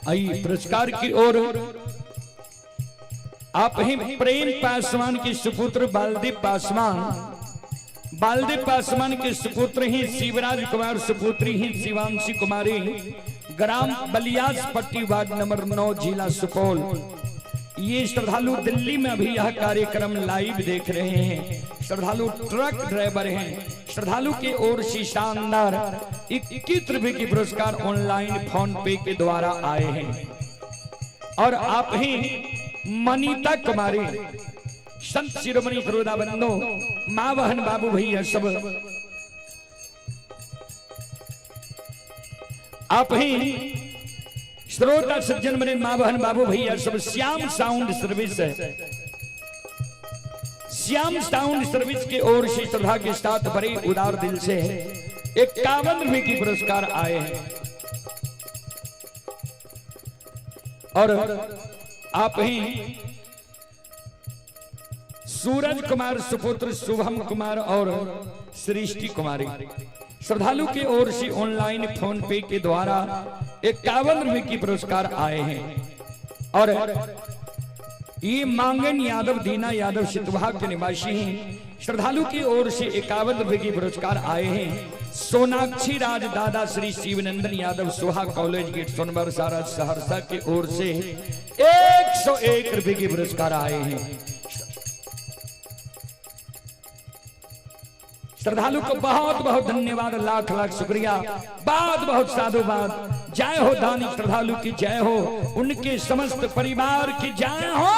आई पुरस्कार की ओर आप ही प्रेम पासवान के सुपुत्र बालदीप पासवान, बालदीप पासवान के सुपुत्र ही शिवराज कुमार, सुपुत्री ही शिवांशी कुमारी, ग्राम बलियास पट्टी वार्ड नंबर 9 जिला सुपौल। ये श्रद्धालु दिल्ली में अभी यह कार्यक्रम लाइव देख रहे हैं। श्रद्धालु ट्रक ड्राइवर हैं। श्रद्धालु की ओर से शानदार 21 रुपए की पुरस्कार ऑनलाइन फोन पे के द्वारा आए हैं। और आप ही मनीता कुमारी, संत शिरोमणि श्रोता बंधु, माँ बहन बाबू भैया सब, आप ही श्रोता सज्जन बने माँ बहन बाबू भैया सब, श्याम साउंड सर्विस है, श्याम साउंड सर्विस के ओर से श्रद्धा के साथ बड़े उदार दिल से 51 रुपए की पुरस्कार आए हैं। और आप ही सूरज कुमार सुपुत्र शुभम कुमार और सृष्टि कुमारी, श्रद्धालु की ओर से ऑनलाइन फोन पे के द्वारा 51 रुपए की पुरस्कार आए हैं। और ये मांगन यादव दीना यादव सितवाहा के निवासी हैं। श्रद्धालु की ओर से 51 रुपए की पुरस्कार आए हैं। सोनाक्षी राज दादा श्री शिवनंदन यादव सोहा कॉलेज गेट सोनबरसा सहरसा की ओर से 101 रुपए की पुरस्कार आए हैं। श्रद्धालु को बहुत बहुत धन्यवाद, लाख लाख शुक्रिया, बहुत बहुत साधुवाद। जय हो दानी श्रद्धालु की जय हो, उनके समस्त परिवार की जय हो।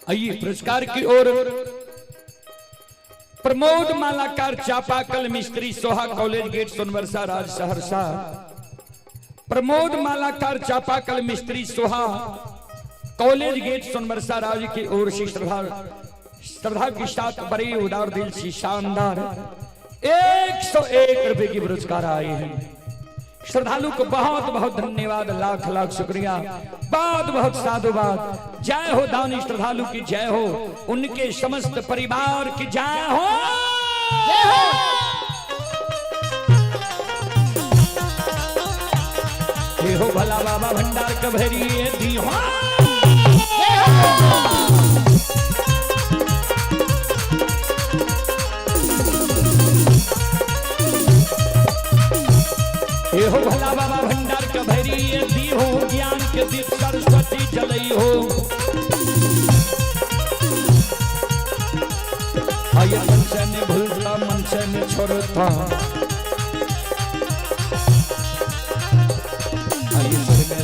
आइए पुरस्कार की ओर प्रमोद मालाकार चापाकल मिस्त्री सोहा कॉलेज गेट सोनबरसा राज सहरसा। प्रमोद मालाकार चापाकल मिस्त्री सोहा कॉलेज गेट सोनबरसा राज की ओर से श्रद्धा के साथ बड़े उदार दिल से शानदार 101 रुपए की पुरस्कार आए हैं। श्रद्धालु को बहुत बहुत धन्यवाद, लाख लाख शुक्रिया, बहुत बहुत साधुवाद। जय हो दानी श्रद्धालु की जय हो, उनके समस्त परिवार की जय हो। हे हो भला बाबा भंडार कभरी दी हो। हे हो भला बाबा भंडार कभरी दी हो, ज्ञान के दीप सरस्वती जलई हो। आये मन से ने भूलता मन से ने छोड़ता,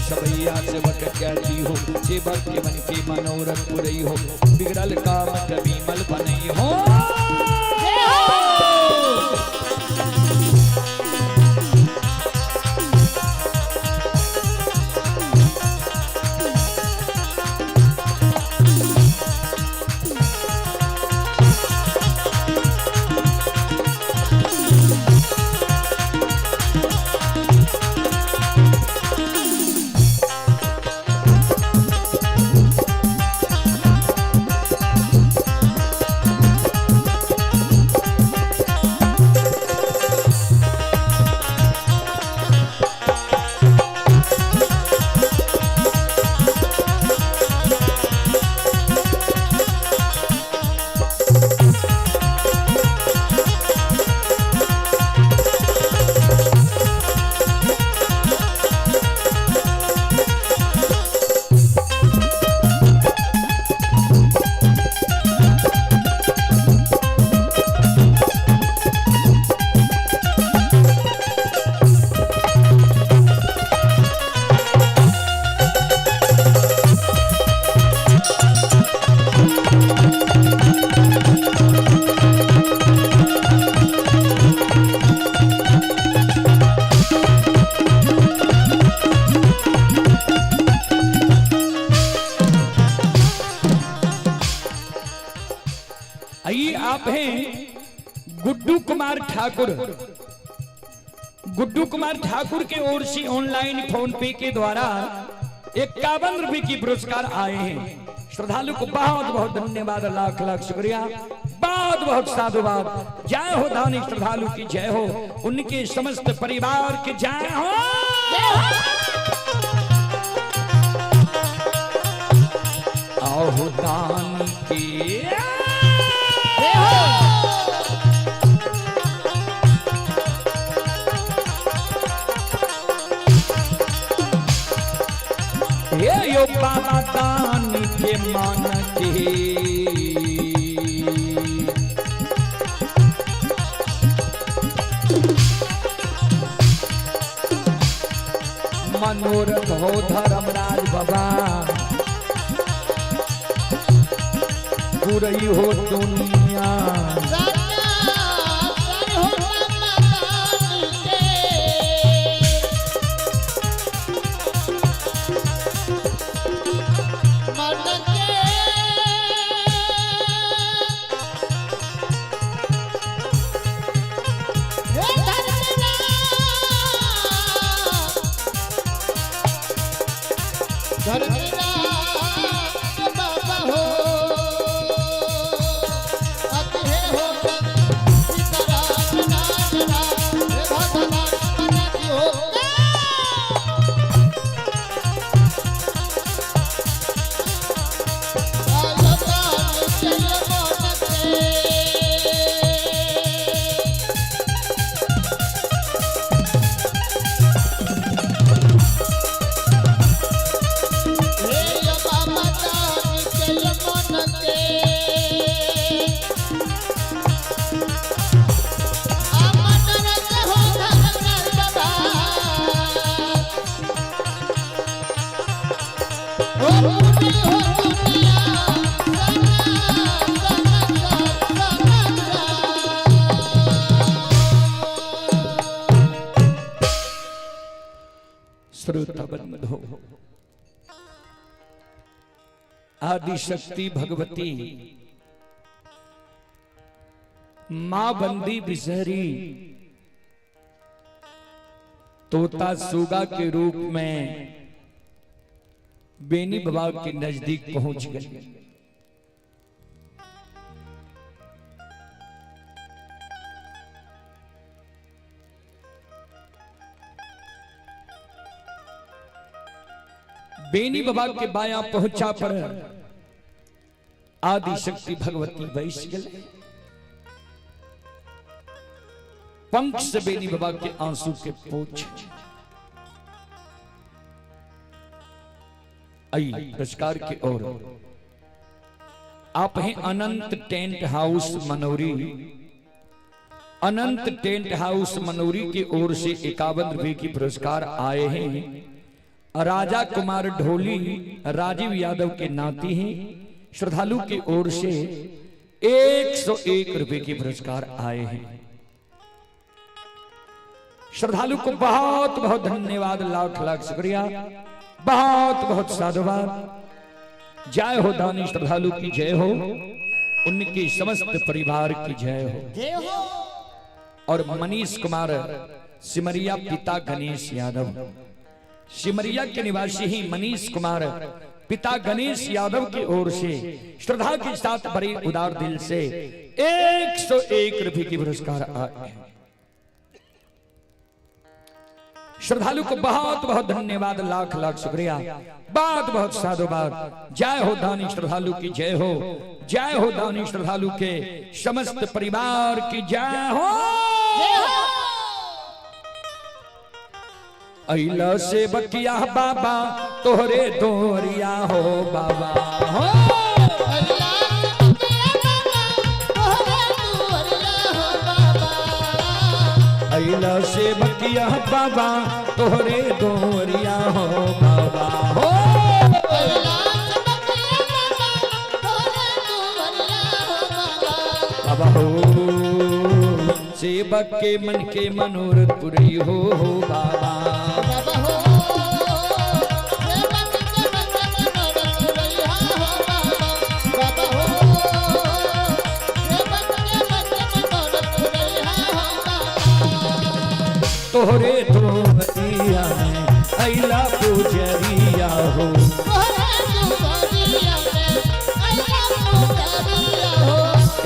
सबैया सेवक कहती हो, सेवक के मन के मनोरथ पुरई हो, बिगड़ल काम कबीमल बनई हो। आइए आप हैं गुड्डू कुमार ठाकुर। गुड्डू कुमार ठाकुर के ओर से ऑनलाइन फोन पे के द्वारा 51 रुपए की पुरस्कार आए हैं। श्रद्धालु को बहुत बहुत धन्यवाद, लाख लाख शुक्रिया, बहुत बहुत साधुवाद। जय हो दानी श्रद्धालु की जय हो, उनके समस्त परिवार की जय हो। आओ दान की यो बाबा दान के मान के मनोरथ हो धर्मराज बाबा, बुरई हो दुनिया। श्रोता बंधो, आदि शक्ति भगवती मां बंदी बिसहरी तोता सुगा के रूप में बेनी बाबा के नजदीक पहुंच गई। बेनी बाबा के बाया पहुंचा पर आदि शक्ति भगवती बैस गए। पंख से बेनी बाबा के आंसू के पोछ आई पुरस्कार के ओर। आप हैं Anant tent house Manauri. Anant tent house Manauri की ओर से 51 रुपए की पुरस्कार आए हैं। राजा कुमार ढोली राजीव यादव के नाती हैं। श्रद्धालु की ओर से 101 रुपए के पुरस्कार आए हैं। श्रद्धालु को बहुत बहुत धन्यवाद, लाख लाख शुक्रिया, बहुत बहुत साधुवाद। जय हो दानी श्रद्धालु की जय हो, उनके समस्त परिवार की जय हो। जय हो। और मनीष कुमार सिमरिया पिता गणेश यादव, सिमरिया के निवासी ही मनीष कुमार पिता गणेश यादव की ओर से श्रद्धा के साथ बड़े उदार दिल से 101 रुपए की पुरस्कार आए। श्रद्धालु को बहुत बहुत धन्यवाद, लाख लाख शुक्रिया, बहुत बहुत साधुवाद। जय हो दानी श्रद्धालु की जय हो, जय हो दानी श्रद्धालु के समस्त परिवार की जय हो। अइला से बकिया बाबा तोहरे दोरिया हो बाबा हो। अइला से बकिया बाबा तोहरे दोरिया हो बाबा हो। बाबा हो सेवक के मन के मनोरथ पुरी हो बाबा। तोहरे दोरिया में अइला पुजरिया हो।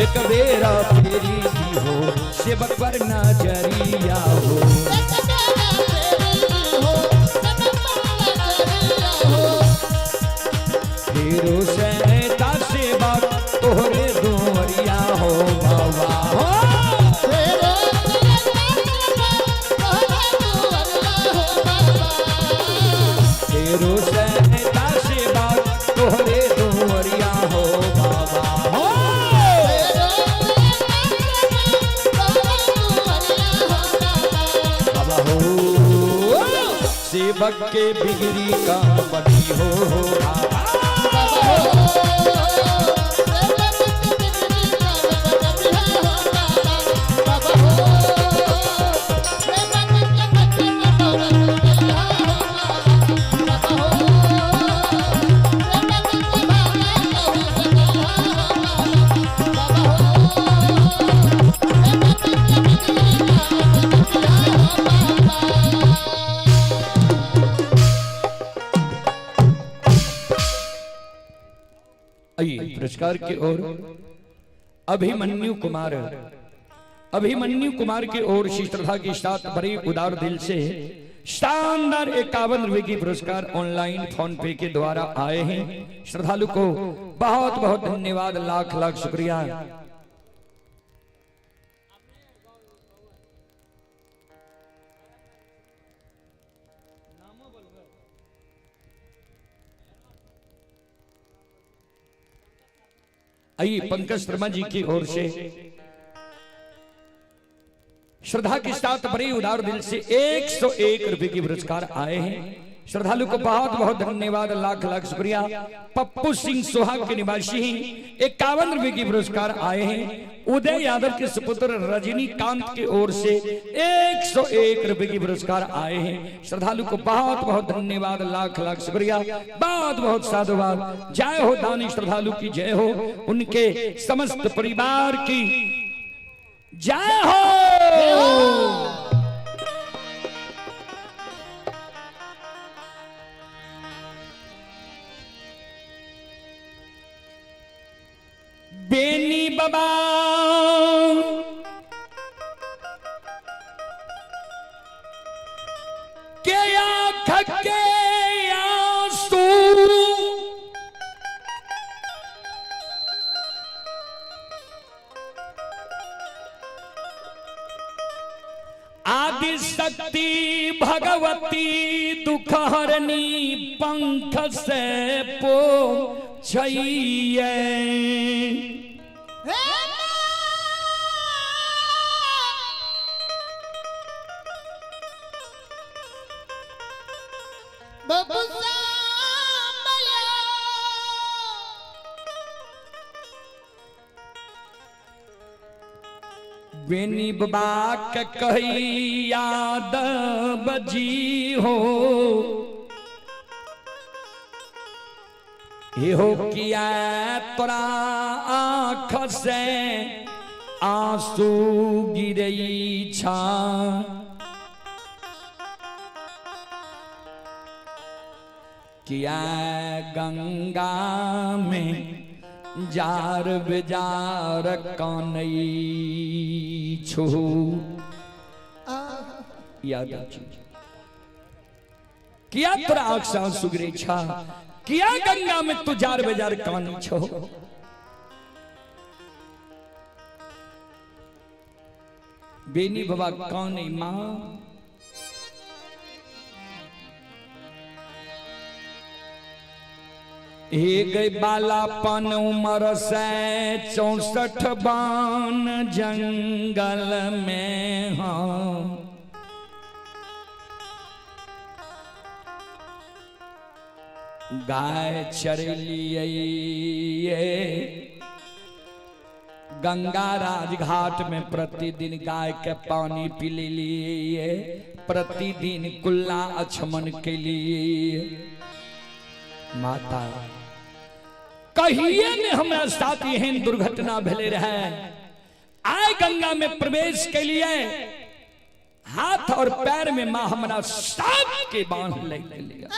एक बेरा फेरी की हो सेवक पर नजरिया हो। फेरो सहता सेवक तोहरे दोरिया हो बाबा हो। फेरो सहता सेवक तोहरे दोरिया हो बाबा हो। सेवक के बिगड़ी का बनी हो बाबा। पुरस्कार की ओर अभिमन्यु कुमार, अभिमन्यु कुमार की ओर से श्रद्धा के साथ बड़े उदार दिल से शानदार 51 रुपए की पुरस्कार ऑनलाइन फोन पे के द्वारा आए हैं। श्रद्धालु को बहुत बहुत धन्यवाद, लाख लाख शुक्रिया। आइए पंकज शर्मा जी की ओर से श्रद्धा के साथ बड़े उदार दिल से 101 रुपए के पुरस्कार आए हैं। श्रद्धालु को बहुत बहुत धन्यवाद, लाख लाख शुक्रिया। पप्पू सिंह सोहाग के निवासी हैं, 51 रुपए के पुरस्कार आए हैं। उदय यादव के सुपुत्र रजनीकांत की ओर से 101 रुपए के पुरस्कार आए हैं। श्रद्धालु को बहुत बहुत धन्यवाद, लाख लाख शुक्रिया, बहुत बहुत साधुवाद। जय हो दानी श्रद्धालु की जय हो, उनके समस्त परिवार की जय हो। बेनी बाबा के आँख के आंसू आदि शक्ति भगवती दुख हरनी पंख से पोछैये। बाबू सांभळ्यो। बेनी बाबा के कही याद बजी हो, हो किया तोरा आँख से आंसू गिरई छा। किया गंगा में जार बेजार कानई छो। याद किया तोरा आँख से आंसू गिरई छा, किया गंगा में तू जार बेजार कानई छो। बेनी बाबा कानई मां, हे गई बालापन उम्र से 64 बान जंगल में। हाँ गाय चरलिए गंगा राजघाट में, प्रतिदिन गाय के पानी पी लिए, प्रतिदिन कुल्ला अछमन के लिए। माता कहिए ने हमरा साथ एहन दुर्घटना भेले रहे। आए गंगा में प्रवेश के लिए हाथ और पैर में मां हमरा साथ के बांध ले लिया।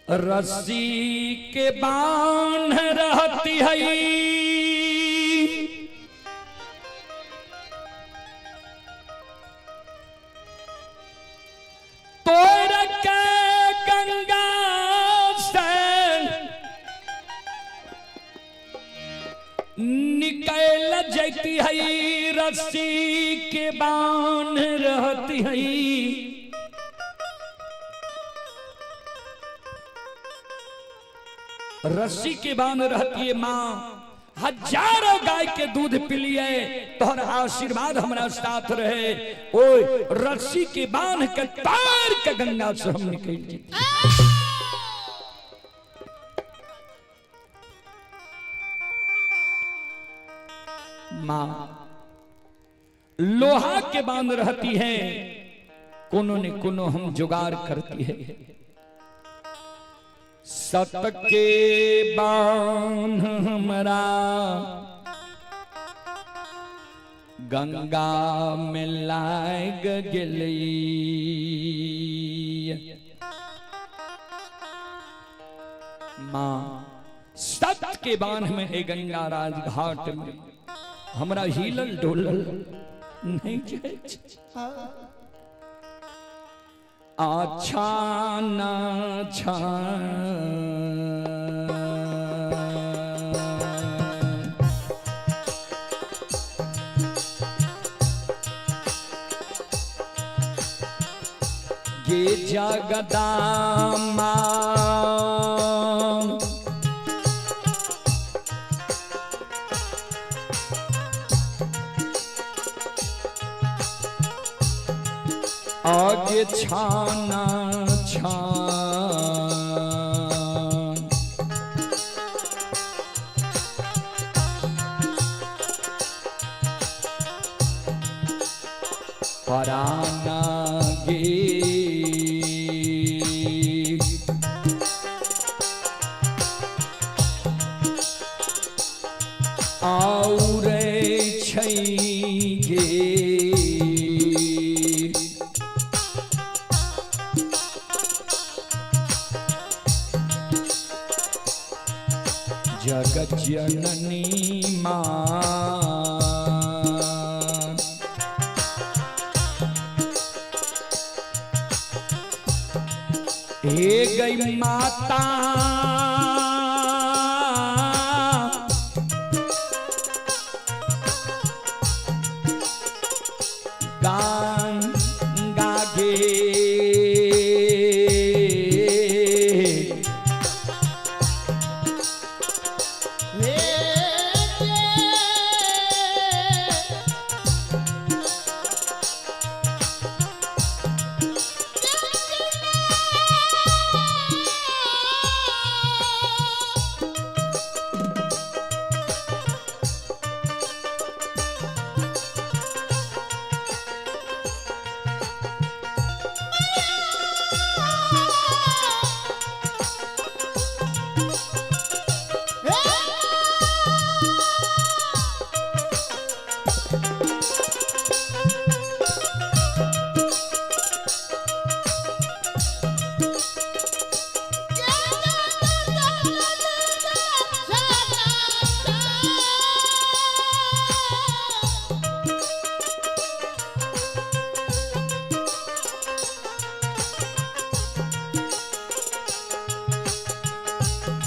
रस्सी के बांध रहती है, तोड़ के गंगा से निकल जाती है, रस्सी के बांध रहती है। रस्सी के बांध रहती है माँ, हजारों गाय के दूध पिलिए, तोहर आशीर्वाद हमारा साथ रहे। ओए रस्सी के बांध के तार के गंगा से हम निकल जेते। माँ लोहा के बांध रहती है, कोनो ने कोनो हम जुगाड़ करती है। सत के बांध हमरा गंगा में लाग गेली। माँ सत के बांध में है गंगा राजघाट में हमरा हिलल डोलल नहीं जाए। अच्छा ना छा गे जगदामा आगे छाना छान पराना गे आउरे छै गे। जगत जननी माँ हे गई माता गंगा गे हे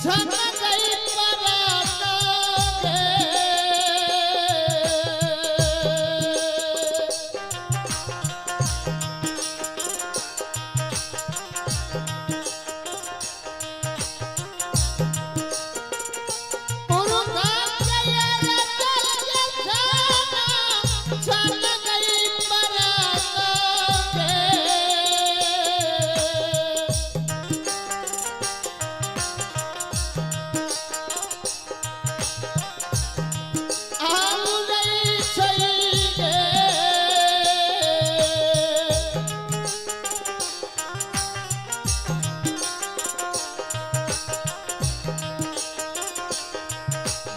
छन गई परात गे। पुरखा के रचल जाना छन गई परात गे। आउ गई छई गे।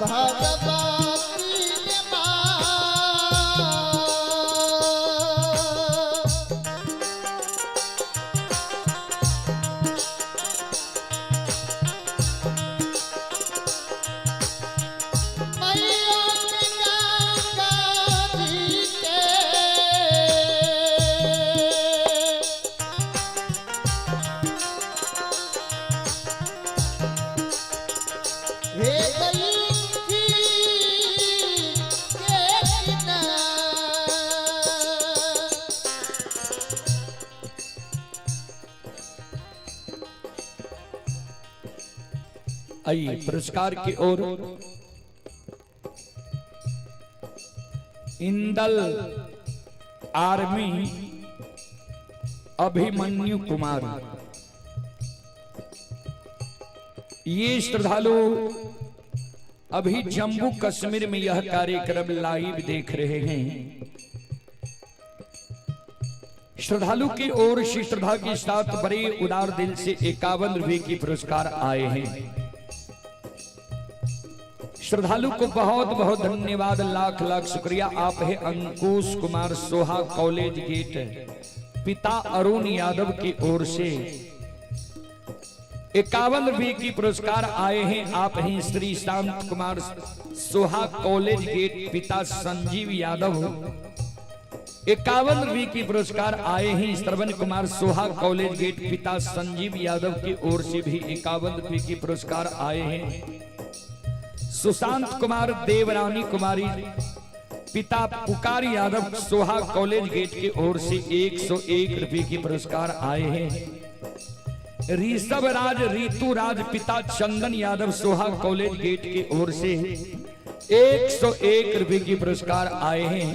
भगवती माँ। मैया के गंगा जी के। हे गई के किनार। आइए पुरस्कार की ओर। इंदल आर्मी अभिमन्यु कुमार, ये श्रद्धालु अभी जम्मू कश्मीर में यह कार्यक्रम लाइव देख रहे हैं। श्रद्धालु की ओर से श्रद्धा के साथ बड़े उदार दिल से 51 रुपए की पुरस्कार आए हैं। श्रद्धालु को बहुत बहुत धन्यवाद, लाख लाख शुक्रिया। आप है अंकुश कुमार सोहा कॉलेज गेट, पिता अरुण यादव की ओर से 51 रुपए की पुरस्कार आए हैं। आप हैं श्री शांत कुमार सोहा कॉलेज गेट, पिता संजीव यादव, 51 रुपए की पुरस्कार आए हैं। श्रवण कुमार सोहा कॉलेज गेट, पिता संजीव यादव की ओर से भी 51 रुपए की पुरस्कार आए हैं। सुशांत कुमार देवरानी कुमारी, पिता पुकार यादव सोहा कॉलेज गेट की ओर से 101 रुपए की पुरस्कार आए हैं। ऋषभ राज रितु राज, पिता चंदन यादव सोहा कॉलेज गेट की ओर से 101 रुपए की पुरस्कार आए हैं।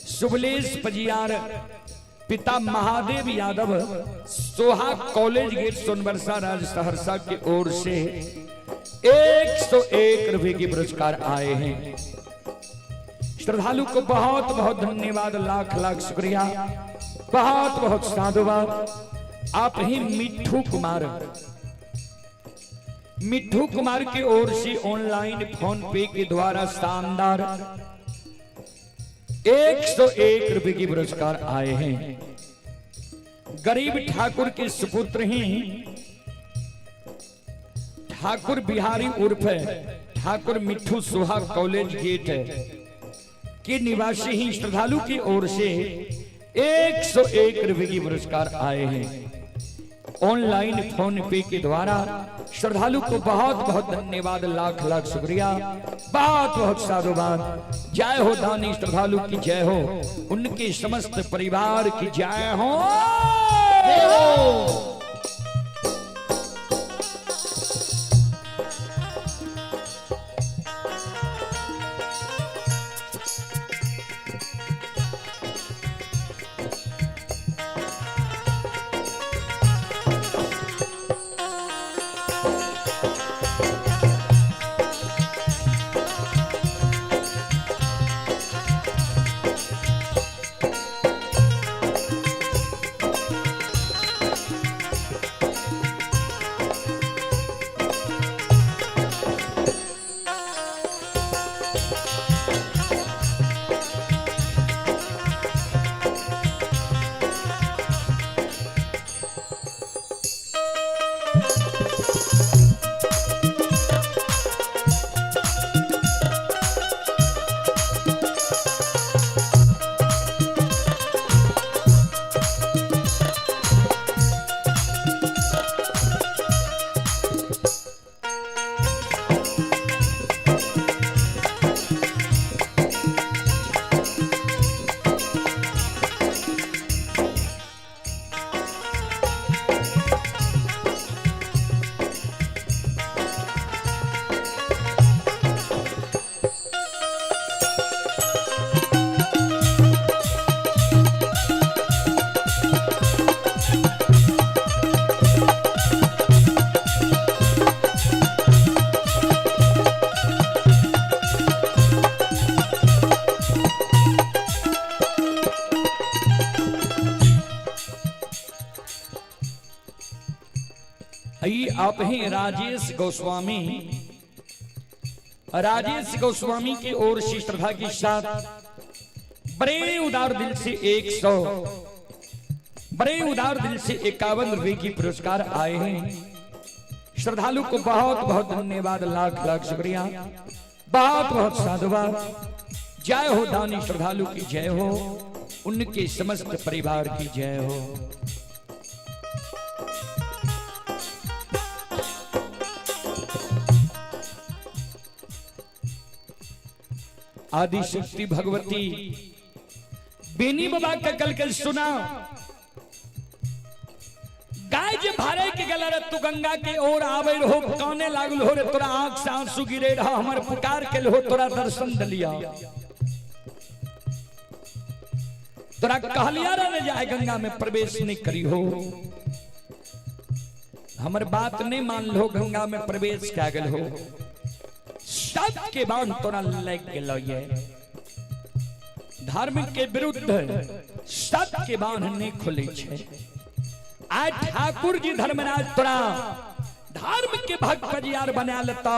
सुबलेश पजियार, पिता महादेव यादव सोहा कॉलेज गेट सोनबरसा राज सहरसा की ओर से 101 रुपए की पुरस्कार आए हैं। श्रद्धालु को बहुत बहुत धन्यवाद, लाख लाख शुक्रिया, बहुत बहुत साधुवाद। आप ही मिट्ठू कुमार, मिट्ठू कुमार की ओर से ऑनलाइन फोन पे के द्वारा शानदार 101 रुपए की पुरस्कार आए हैं। गरीब ठाकुर के सुपुत्र ही ठाकुर बिहारी उर्फ ठाकुर मिट्ठू सोहा कॉलेज गेट के निवासी ही श्रद्धालु की ओर से 101 रुपए की पुरस्कार आए हैं। ऑनलाइन फोन पे के द्वारा श्रद्धालु को बहुत बहुत धन्यवाद, लाख लाख शुक्रिया, बहुत बहुत साधुवाद। जय हो दानी श्रद्धालु की जय हो, उनके समस्त परिवार की जय हो। आप हैं राजेश गोस्वामी। राजेश गोस्वामी की ओर से श्रद्धा के साथ बड़े उदार दिल से 100, बड़े उदार दिल से 51 रुपए की पुरस्कार आए हैं। श्रद्धालु को बहुत बहुत धन्यवाद, लाख लाख शुक्रिया, बहुत बहुत साधुवाद। जय हो दानी श्रद्धालु की जय हो, उनके समस्त परिवार की जय हो। आदिशक्ति भगवती बेनी बाबा का कल कल सुना गाय जे भारे के गला रे तू गंगा के ओर आवे हो, काने लागल हो रे तोरा आंख से आंसू गिरे रहा, हमर पुकार के हो तोरा दर्शन दलिया, तोरा कहलिया रे ने जाए गंगा में प्रवेश नहीं करी हो, हमर बात नहीं मान लो गंगा में प्रवेश क्या गल हो, सब के बांध तोरा लग गेलो। ये धर्म के विरुद्ध सब के बांध नहीं खुले छे। आज ठाकुर जी धर्मराज तोरा धर्म के भक्त पजियार बना लेता,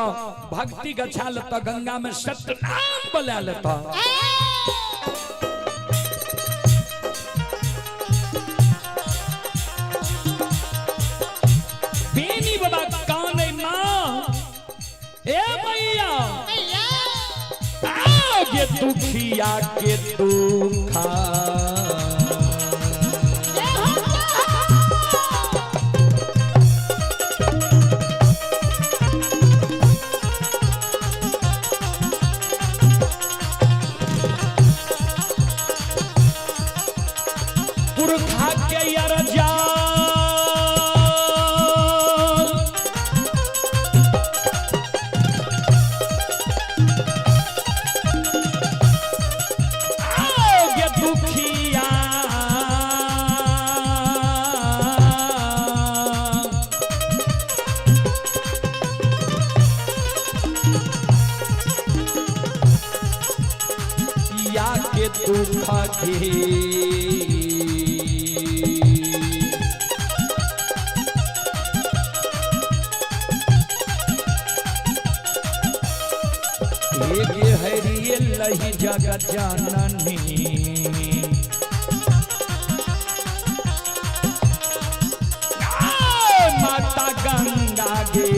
भक्ति गछा लेता, गंगा में सत्य नाम बोला लेता। बेनी बाबा काने मां ए मैया आगे दुखिया के दुखा पुरखा के अरजा आगे दुखिया या के दुखा के हरि जगत जननी माता गंगा गे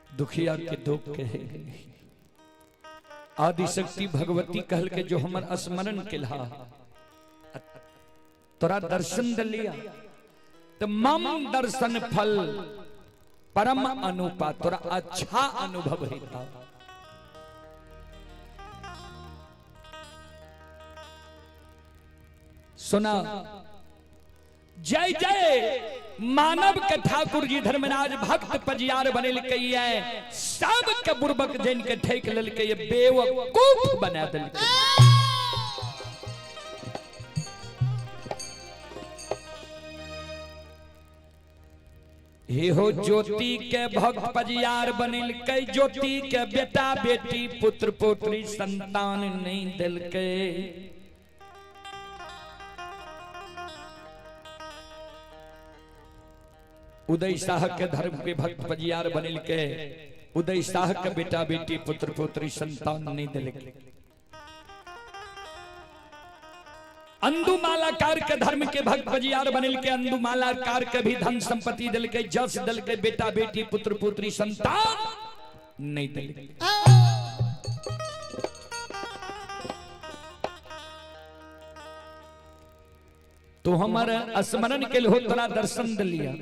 दुखिया के दुख के आदिशक्ति भगवती कहल के जो हमर स्मरण केलहा तोरा दर्शन दलिया तो मम दर्शन फल परम अनुपा, तोरा अच्छा अनुभव हेता। सुना जय जय मानव के ठाकुर जी धर्मराज भक्त पजियार बनेलकै ये, सब के बुर्बक जन के ठेक लेलकै ये, बेवकूफ बना देलकै। हे हो ज्योति के भक्त पजियार बनेलकै, ज्योति के बेटा बेटी पुत्र पुत्री संतान नहीं देलकै। उदय शाह के धर्म के भक्त पजियार बनेलकै, उदय शाह के बेटा बेटी पुत्र पुत्री संतान नहीं देलकै। अंदु मालाकार के धर्म के भक्त पजियार बनेलकै, अंदु मालाकार के भी धन संपत्ति देलकै, जस देलकै, बेटा बेटी पुत्र पुत्री संतान नहीं देलकै। तो हमारे स्मरण के लिए तोरा दर्शन दिलिया,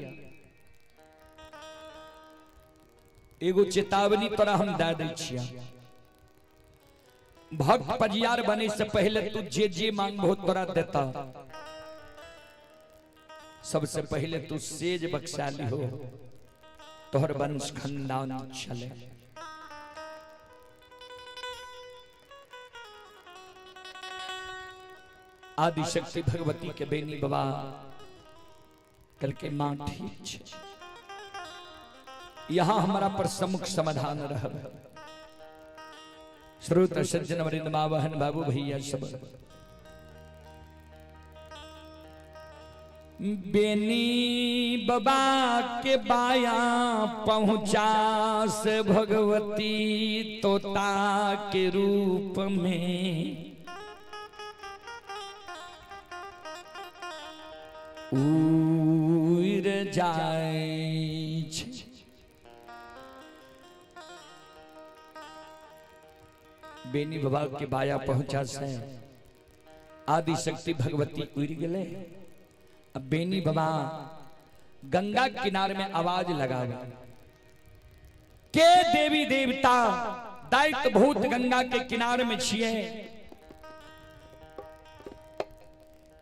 एगो चेतावनी तोरा हम दे दै छिया, भक्त पजियार बने से पहले तू जे जे मांगबो तोरा देता। सबसे पहले तू सेज बख्शा लिहो, तोहर वंश खानदान चले। आदि शक्ति भगवती के बेनी बाबा कल के मां ठीक छे, यहां हमारा पर सम्मुख समाधान रह। श्रोत सज्जन वृंद माँ बहन बाबू भैया सब, बेनी बाबा के बाया पहुंचा से भगवती तोता के रूप में उड़ जाए। बेनी बाबा के बाया पहुंचा से आदि शक्ति भगवती उड़ गए। अब बेनी बाबा गंगा किनारे में आवाज लगावे के देवी देवता दायित्व भूत गंगा के किनारे में छिए,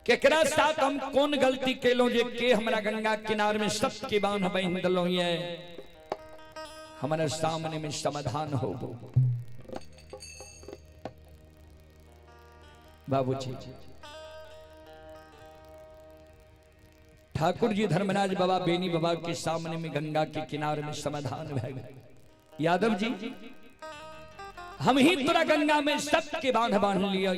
केकरा साथ हम कौन गलती केलों जे के हमरा गंगा किनारे में सत्य के बांध बंध दलो, ये हमारा सामने में समाधान हो। बाबूजी ठाकुर जी धर्मराज बाबा बेनी बाबा के सामने में गंगा के किनारे में समाधान भय गए। यादव जी हम ही तोरा गंगा में सत्य के बांध बांध लिया।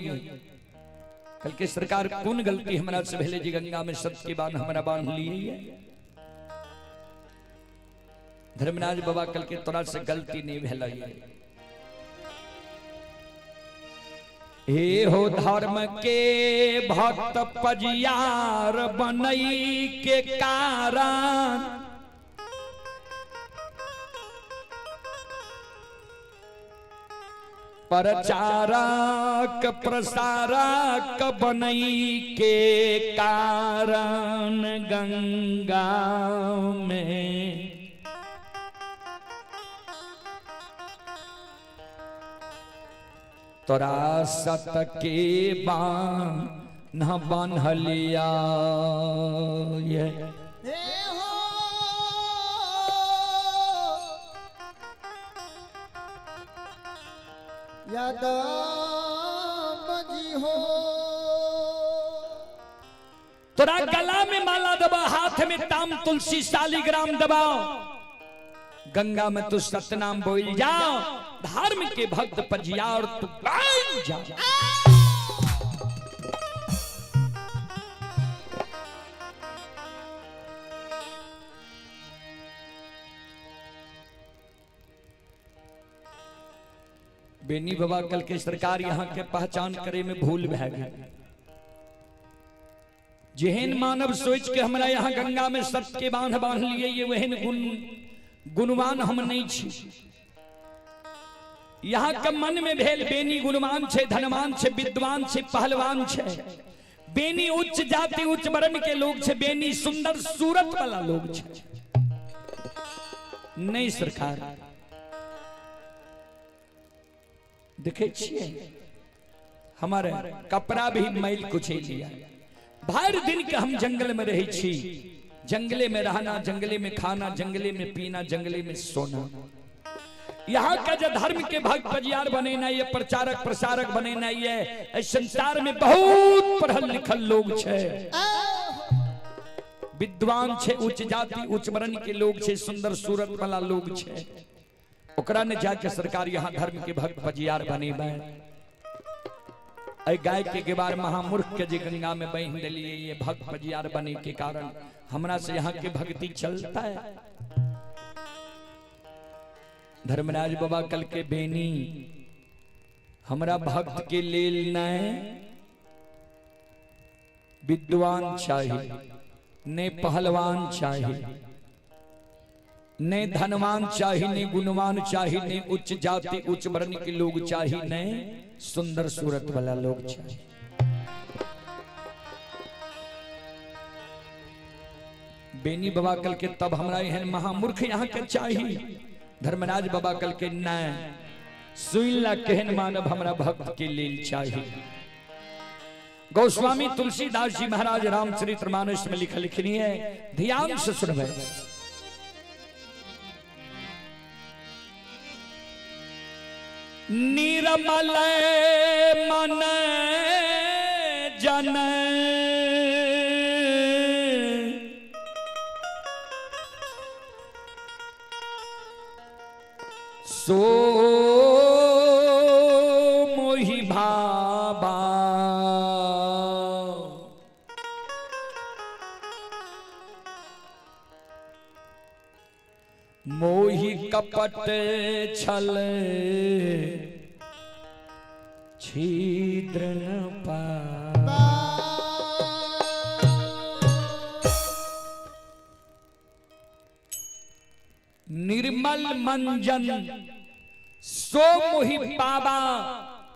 कल के सरकार कौन गलती हमरा से भेले जी गंगा में सत्य के बांध हमरा बांध लिए। धर्मराज बाबा कल के तोरा से गलती नहीं भेल। हे हो धर्म के भक्त पजियार बनई के कारण प्रचारक प्रसारक बनई के कारण गंगा में तोरा सत के बांध बांधलिया। ये यादव जी हो तोरा गला में माला दबा, हाथ में ताम तुलसी शालिग्राम दबाओ, गंगा में तू सतनाम बोल जाओ, धर्म के भक्त पजियार तू बन जा। बेनी बाबा कल के सरकार यहाँ के पहचान करे में भूल भै गई। जेहन मानव सोच के हमरा यहाँ गंगा में सत्य के बांध बांध लिए, ये वहन गुण गुणवान हम नहीं छी। यहाँ के मन में भेल बेनी गुणवान छे, धनवान छे, विद्वान छे, पहलवान छे, बेनी उच्च जाति उच्च वर्ण के लोग छे, बेनी सुंदर सूरत वाला लोग छे। नहीं सरकार देखे छिए हमारे कपड़ा भी मैल कुछ लिया, भरि दिन के हम जंगल में रहै छी। जंगले में रहना, जंगले में खाना, जंगले में पीना, जंगले में सोना। यहाँ का जो धर्म के भक्त पजियार बनेना ये, प्रचारक प्रसारक बनेना ये, संसार में बहुत पढ़ल लिखल लोग छे, विद्वान छे, उच्च जाति उच्च वर्ण के लोग छे, सुंदर सूरत वाला लोग छे। ओकरा ने जाके सरकार यहाँ धर्म के भक्त पजियार बनेबे। अय गाय के गेबार महामूर्ख के जे गंगा में बह दिलिए, ये भक्त पजियार बने के कारण हमरा से यहाँ के भक्ति चलता है। धर्मराज बाबा कल के बेनी हमरा भक्त के लेल नहीं विद्वान चाहिए, ने पहलवान चाहिए, ने धनवान चाहिए, ने गुणवान चाहिए, ने उच्च जाति उच्च वर्ण के लोग चाहिए, ने सुंदर सूरत वाला लोग चाहिए। बेनी बाबा कल के तब हमरा एहन महामूर्ख यहाँ के चाहिए। धर्मराज बाबा कल के नहीं सुन ला केहन मानव हमरा भक्त के लेल चाहिए। गोस्वामी तुलसीदास जी महाराज रामचरितमानस में लिखल लिखनी है, ध्यान से सुनबे। निर्मल मन जन सो मोहि भाबा, मोहि कपट छल छिद्र न पा। निर्मल मंजन सो मोहि पावा,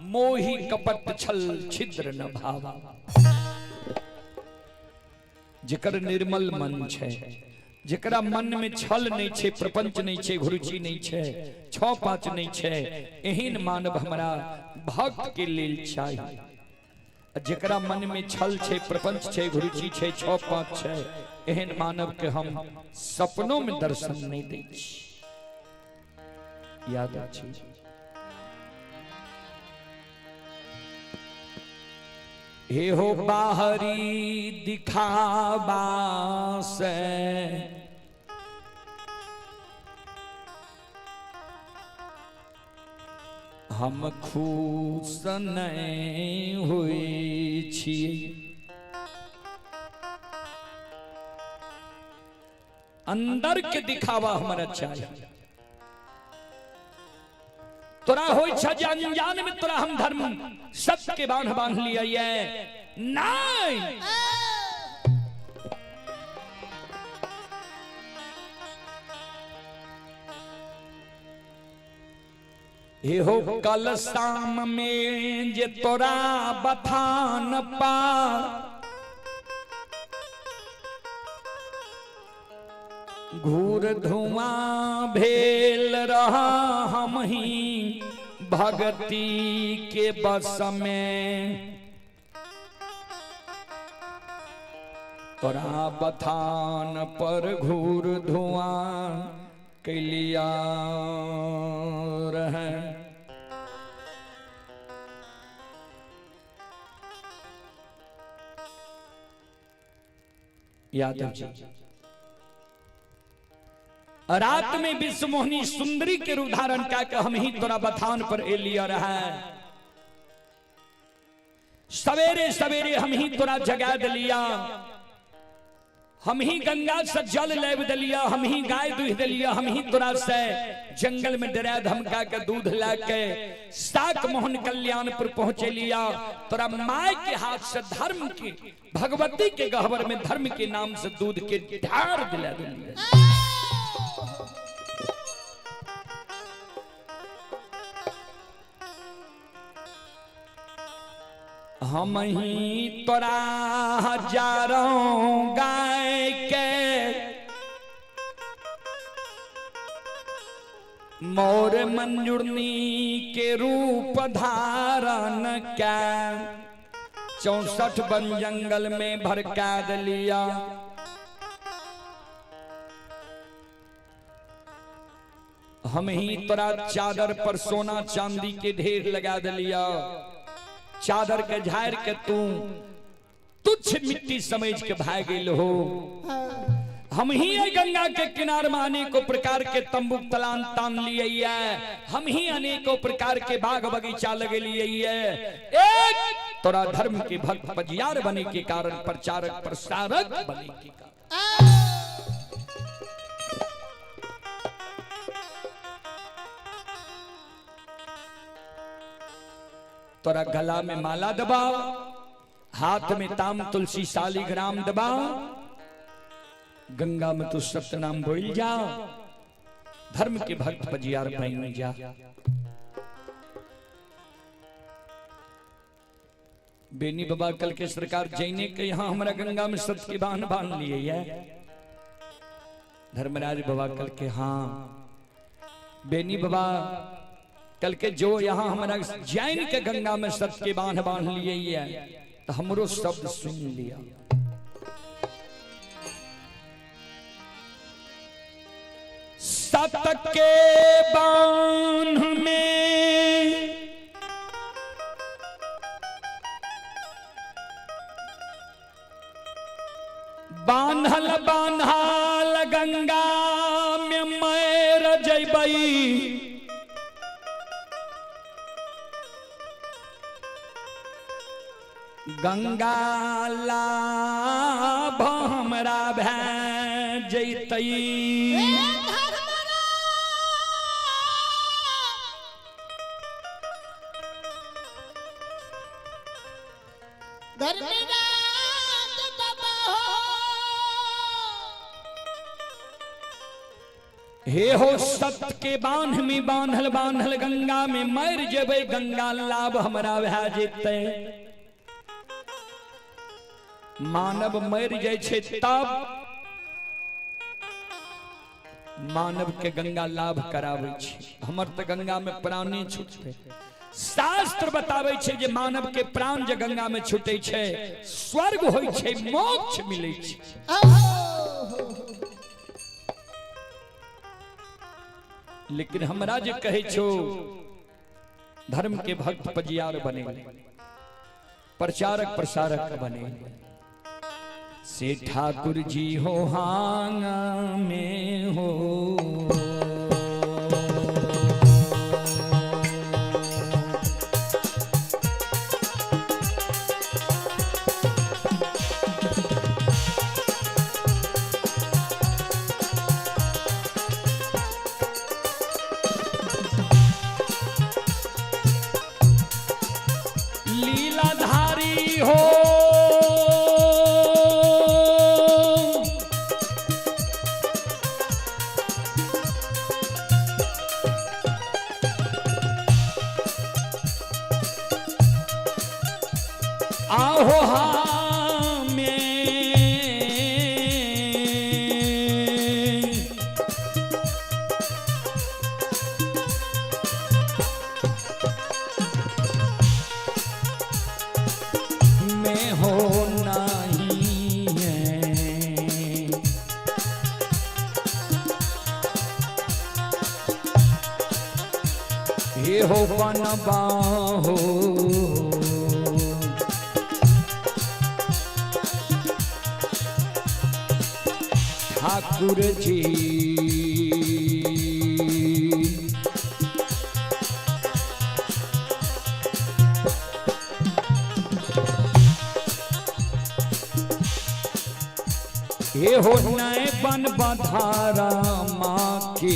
मोहि कपट छल छिद्र न भावा। जेकर निर्मल मन छे, जेकरा मन में छल नहीं छे, प्रपंच नहीं छे, घुरुचि नहीं छे, छौ पांच नहीं छे, एहन मानव हमरा भक्त के लेल चाहिए। जेकरा मन में छल छे, प्रपंच छे, घुरुचि छे, छौ पांच छे, एहन मानव के हम सपनों में दर्शन नहीं दै छी। याद अछि हे हो बाहरी दिखावा से हम खुश नहीं हुई छी। अंदर के दिखावा हमारा चाहिए। तोरा हो इच्छा जे अनजान में तोरा हम धर्म सत्य के बांध बांध लिया ये नहीं। हे हो कल शाम में जे तोरा बथान पा घूर धुआं भेल रहा हम ही भगती के बस में। तोरा बथान पर घूर धुआं कैलिया रहे। यादव जी रात में विश्व मोहिनी सुंदरी के रूप धारण क्या हम ही तोरा बथान पर एलिया रहा। सवेरे सवेरे हम ही तोरा जगा दिलिया, हम ही गंगा से जल लाब दिलिया, हम ही गाय दूध दिलिया, हम ही तोरा से जंगल में डरा धमका के दूध ला के साक मोहन कल्याणपुर पहुंचे लिया। तोरा माय के हाथ से धर्म के भगवती के गहवर में धर्म के नाम से दूध के ढार दिला दिलिया। हम ही तोरा हजारों गाय के मोर मंजुरनी के रूप धारण क्या 64 वन जंगल में भड़का दिलिया। हम ही तोरा चादर पर सोना चांदी के ढेर लगा दिलिया, चादर के झाड़ के तू तुच्छ मिट्टी समझ के भाग गेल हो। हम ही गंगा के किनार में अनेकों प्रकार के तंबू तलान तान लिए है, हम ही अनेकों प्रकार के बाग बगीचा लगे लिए है। एक तोरा धर्म के भक्त पजियार बने के कारण, प्रचारक प्रसारक बने के कारण। तोरा गला में माला दबाओ, हाथ में ताम तुलसी शालिग्राम दबाओ, गंगा में तू सत्यनाम बोल जा, धर्म के भक्त पजियार बन जा। बेनी बाबा कल के सरकार जैने के यहाँ हमारा गंगा में सत्य की बांध बांध लिए है। धर्मराज बाबा कल के हाँ बेनी बाबा कल के जो यहाँ हमारा जैन के गंगा में सत्य के बांध बांध लिए है, तो हमरो शब्द सुन लिया। सत के बांध में बांधल बांधल गंगा में मैर जैबई, गंगा लाभ हमरा भै जैतई। हे हो सत के बांध में बांधल बांधल गंगा में मर जेबै, गंगा लाभ हमरा भै जेतै। मानव मर जाय छै तब मानव के गंगा लाभ कराबै छै। हमर तऽ गंगा में प्राणे छूटतै। शास्त्र बताबै छै जे मानव के प्राण जे गंगा में छूटै छै स्वर्ग होइ छै, मोक्ष मिलै छै। लेकिन हमरा जे कहै छौ धर्म के भक्त पजियार बने, प्रचारक प्रसारक बने, से ठाकुर जी हो हांग में हो। लीलाधारी हो आहो हमें में हो नहीं है। ये हो बनबा हो ठाकुर जी, ये हो नए बन बधारा माँ की।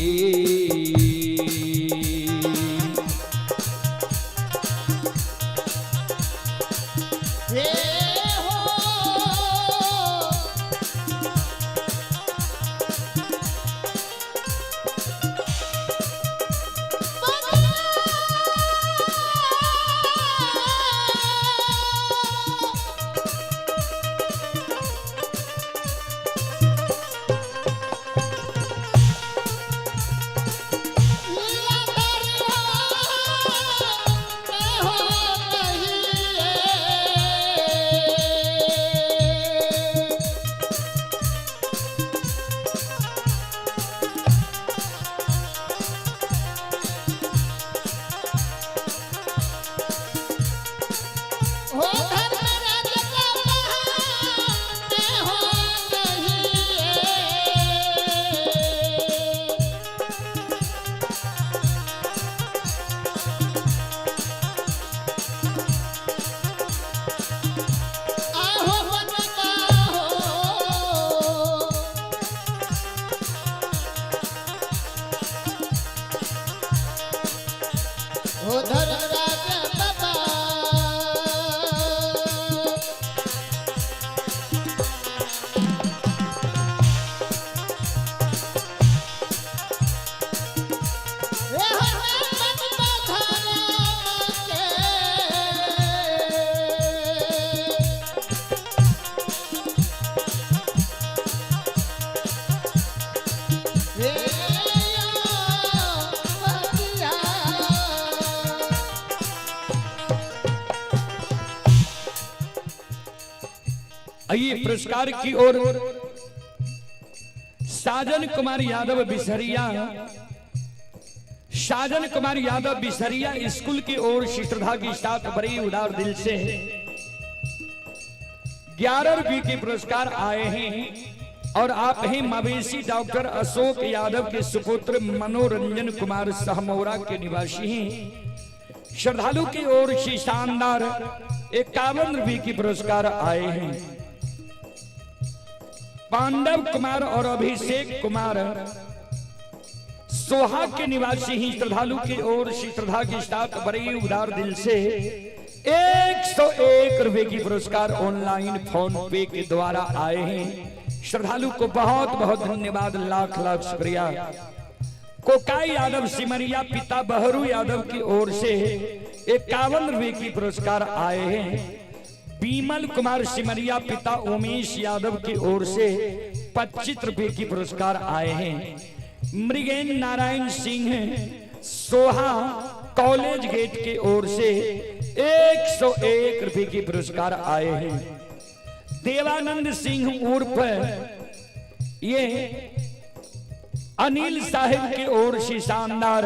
हो धर्मराज बाबा। हे हनुमान धर्म के। हे बतिया। आइए पुरस्कार की ओर साजन कुमार यादव बिसरिया, साजन कुमार यादव बिसरिया स्कूल की ओर से श्रद्धा के साथ बड़ी उदार दिल से 11 रुपये के पुरस्कार आए हैं और आप हैं मवेशी डॉक्टर अशोक यादव के सुपुत्र मनोरंजन कुमार सहमौरा के निवासी हैं। श्रद्धालु की ओर से शानदार 51 रुपये की पुरस्कार आए हैं। पांडव कुमार और अभिषेक कुमार सोहा के निवासी ही श्रद्धालु की ओर से श्रद्धा के साथ बड़े उदार दिल से 101 रुपए की पुरस्कार ऑनलाइन फोन पे के द्वारा आए हैं। श्रद्धालु को बहुत बहुत धन्यवाद, लाख लाख शुक्रिया। कोकाई यादव सिमरिया पिता बहरू यादव की ओर से 51 रुपए की पुरस्कार आए हैं। बीमल कुमार सिमरिया पिता उमेश यादव की ओर से 25 रुपए की पुरस्कार आए हैं। मृगेन नारायण सिंह सोहा कॉलेज गेट की ओर से 101 रुपए की पुरस्कार आए हैं। देवानंद सिंह उर्फ ये अनिल साहिब की ओर से शानदार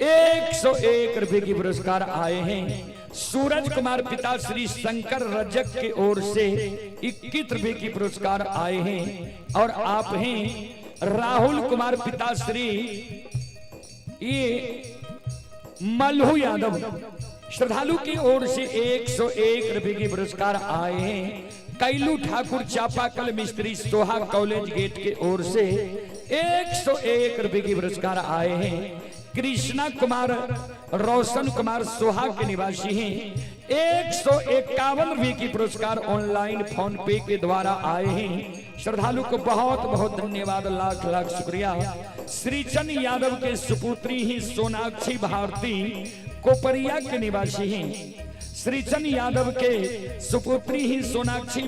101 रुपए की पुरस्कार आए हैं। सूरज कुमार पिता श्री शंकर रजक की ओर से 21 रुपए की पुरस्कार आए हैं। और आप हैं राहुल कुमार पिता श्री ये मल्हू यादव श्रद्धालु की ओर से 101 रुपए की पुरस्कार आए हैं। कैलू ठाकुर चापाकल मिस्त्री सोहा कॉलेज गेट के ओर से 101 रुपए की पुरस्कार आए हैं। कृष्णा कुमार रोशन कुमार सोहा के निवासी हैं, 151 रुपए की पुरस्कार ऑनलाइन फोन पे के द्वारा आए हैं। श्रद्धालु को बहुत बहुत धन्यवाद, लाख लाख शुक्रिया। श्रीचंद यादव के सुपुत्री ही सोनाक्षी भारती कोपरिया के निवासी हैं। श्रीचंद यादव के सुपुत्री ही सोनाक्षी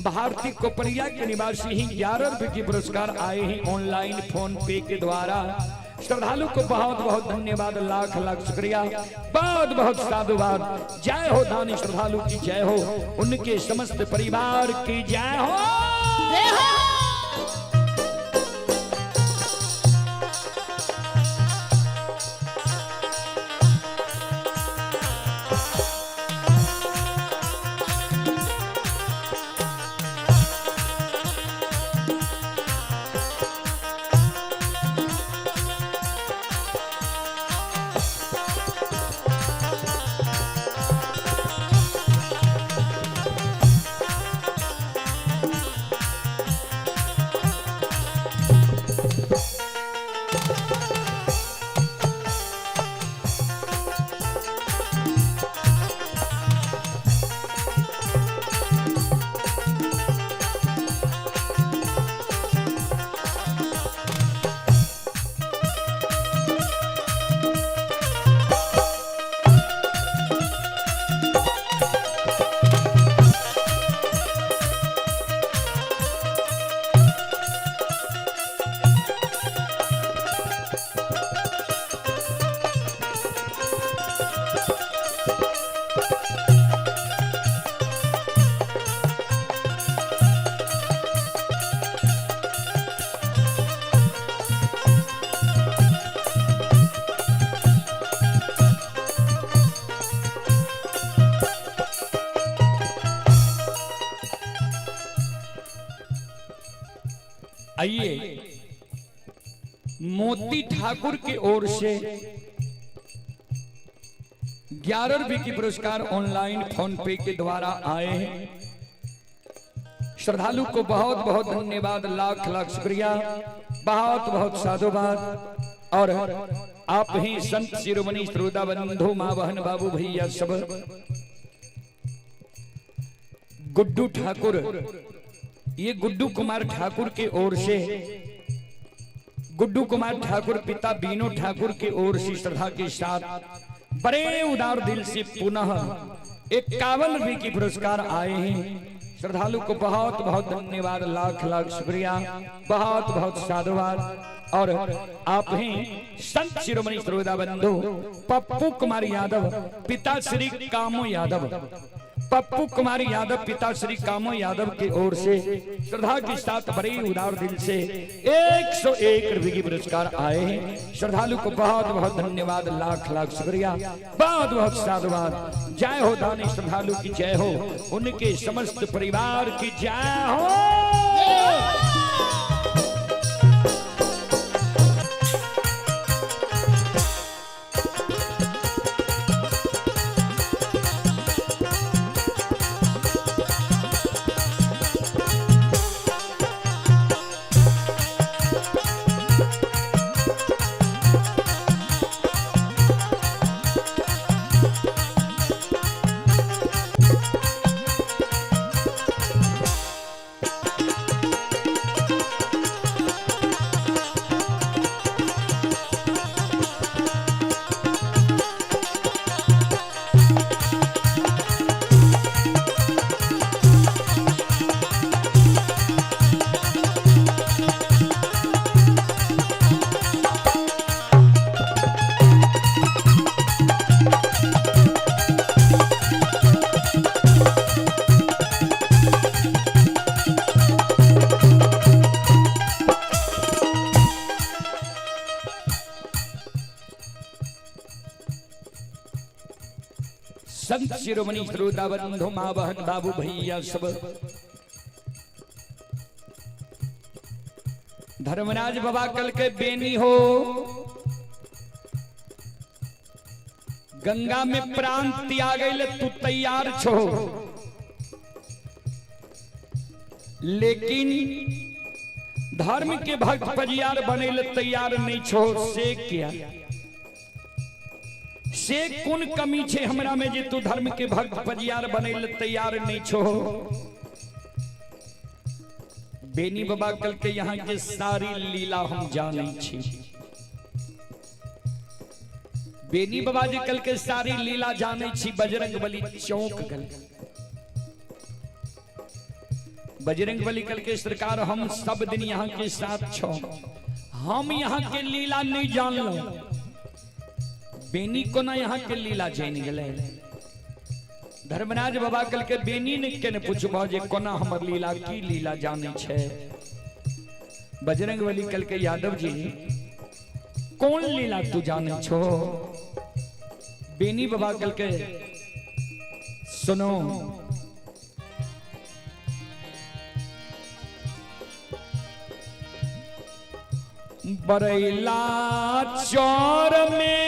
भारती कोपरिया के निवासी ही 11 रुपए की पुरस्कार आए हैं ऑनलाइन फोन पे के द्वारा। श्रद्धालु को बहुत बहुत धन्यवाद, लाख लाख शुक्रिया, बहुत बहुत साधुवाद। जय हो दानी श्रद्धालु की जय हो, उनके समस्त परिवार की जय हो। जय हो। आइए मोती ठाकुर की ओर से 11 रुपए की पुरस्कार ऑनलाइन फोन पे के द्वारा आए हैं। श्रद्धालु को बहुत बहुत धन्यवाद, लाख लाख शुक्रिया, बहुत बहुत साधुवाद। और आप ही संत शिरोमणि श्रोता बंधु माँ बहन बाबू भैया सब। गुड्डू ठाकुर, ये गुड्डू कुमार ठाकुर के ओर से, गुड्डू कुमार ठाकुर पिता बीनो ठाकुर के ओर से श्रद्धा के साथ बड़े उदार दिल से पुनः 51 रुपये की पुरस्कार आए हैं। श्रद्धालु को बहुत बहुत धन्यवाद, लाख लाख शुक्रिया, बहुत बहुत साधुवाद। और आप हैं संत शिरोमणि श्रोता बंधु पप्पू कुमार यादव पिता श्री कामो यादव, पप्पू कुमार यादव पिता श्री कामो यादव की ओर से श्रद्धा के साथ बड़े उदार दिल से 101 रुपये की पुरस्कार आए हैं। श्रद्धालु को बहुत बहुत धन्यवाद, लाख लाख शुक्रिया, बहुत बहुत साधुवाद। जय हो दानी श्रद्धालु की जय हो, उनके समस्त परिवार की जय हो। संत शिरोमणि श्रोता बंधु माँ बहन बाबू भैया सब। धर्मराज बाबा कल के बेनी हो, गंगा में प्राण त्याग तू तैयार छो, लेकिन धर्म के भक्त पजियार बने तैयार नहीं छो। से क्या से कोन कमी छे हमरा में जे तू धर्म के भक्त पजियार बने तैयार नहीं छो। बेनी बाबा कल के यहाँ के सारी लीला हम जाने छी। बेनी बाबा जी कल के सारी लीला जाने छी। बजरंग बली चौंक गल। बजरंग बली कल के सरकार हम सब दिन यहाँ के साथ छो, हम यहाँ के लीला नहीं जान लो। बेनी को ना यहाँ के लीला जान गए। धर्मराज बाबा कल के बेनी ने के ने पूछबो जे कोना हमर लीला की लीला जाने छे। बजरंग बली कल के यादव जी कौन लीला तू जाने छो। बेनी बाबा कल के सुनो, बरैला चौर में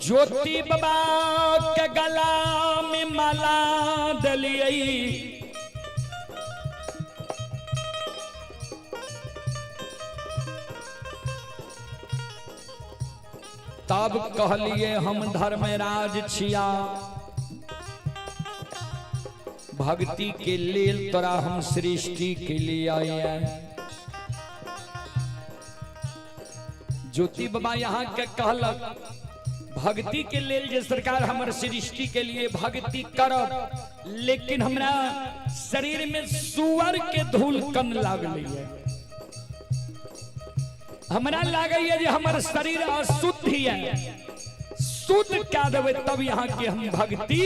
ज्योति बाबा के गला में माला दलियई, तब कहलिए हम धर्मराज छिया, भक्ति के लेल तोरा हम सृष्टि के लिए आए। ज्योति बाबा यहाँ के कहलक भक्ति के लेल जे सरकार हमर सृष्टि के लिए भक्ति करब, लेकिन हमरा शरीर में सुअर के धूल कन लागल है। हमरा लागैया जे हमर शरीर अशुद्ध है, शुद्ध क्या देबै तब यहाँ के हम भक्ति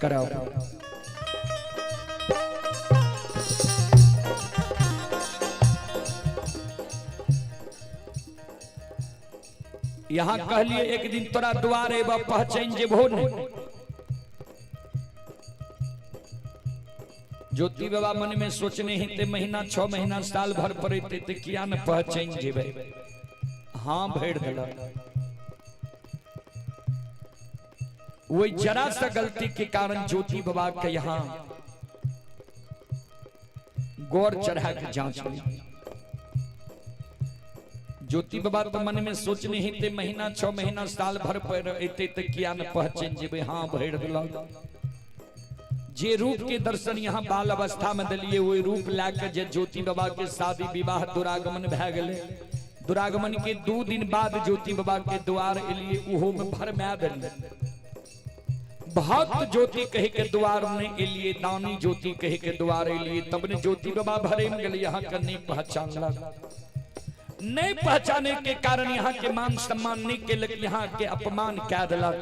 करब। यहाँ कहलिए एक दिन तोरा द्वार एबा पहचान जेबहो नहीं। ज्योति बाबा मन में सोचने हेते महीना 6 महीना साल भर पड़ते ते किया न पहचान जेबै। हाँ भरि देलक। वही जरा सा गलती के कारण ज्योति बाबा के यहाँ गौर चढ़ा के जांच ली। ज्योति बाबा तो मन में सोचने ही ते महीना 6 महीना साल भर पर एते ते किया न पहचान जेबे, हाँ भर दिलक। जे रूप के दर्शन यहाँ बाल अवस्था में दिलिए वही रूप लाके जे ज्योति बाबा के शादी विवाह दुरागमन भए गेलै। दुरागमन के 2 दिन बाद ज्योति बाबा के द्वार एलिए, उहो में भरमा देलिए। भक्त ज्योति कहे के द्वार में एलिए, दानी ज्योति कहे के द्वार एलिए, तब ने ज्योति बाबा भरे में गेलै, यहाँ के नहीं पहचानलक। नहीं पहचाने के कारण यहाँ के मान सम्मान नहीं केलक, यहाँ के अपमान कह दिलक।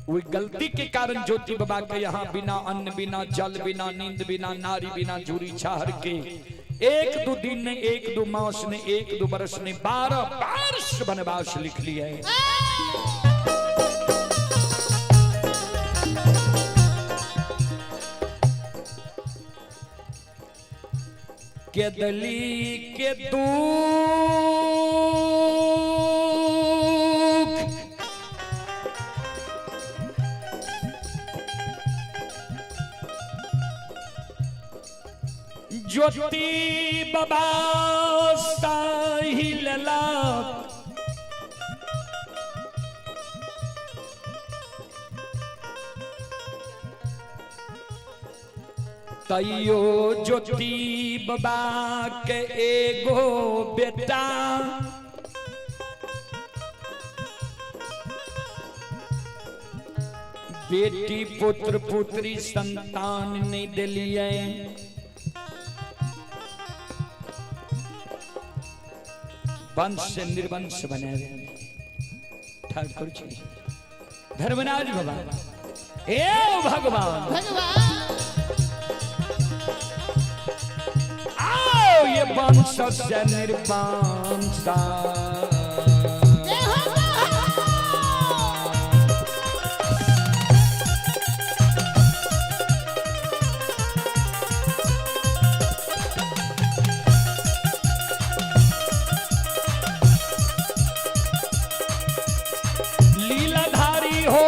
वही गलती के कारण ज्योति बाबा के यहाँ बिना अन्न बिना जल बिना नींद बिना नारी बिना जूरी छाहर के 1-2 दिन ने 1-2 मास ने 1-2 वर्ष ने 12 वर्ष वनवास लिख लिया है। केदली के दुख ज्योति बाबा साहिल तैयो ज्योति बाबा के एगो बेटा बेटी पुत्र पुत्री संतान नहीं दिलिए। वंश से निर्वंश बने ठाकुर जी धर्मराज बाबा ए भगवान भगवान आओ ये वंश से निर्वंश। लीलाधारी हो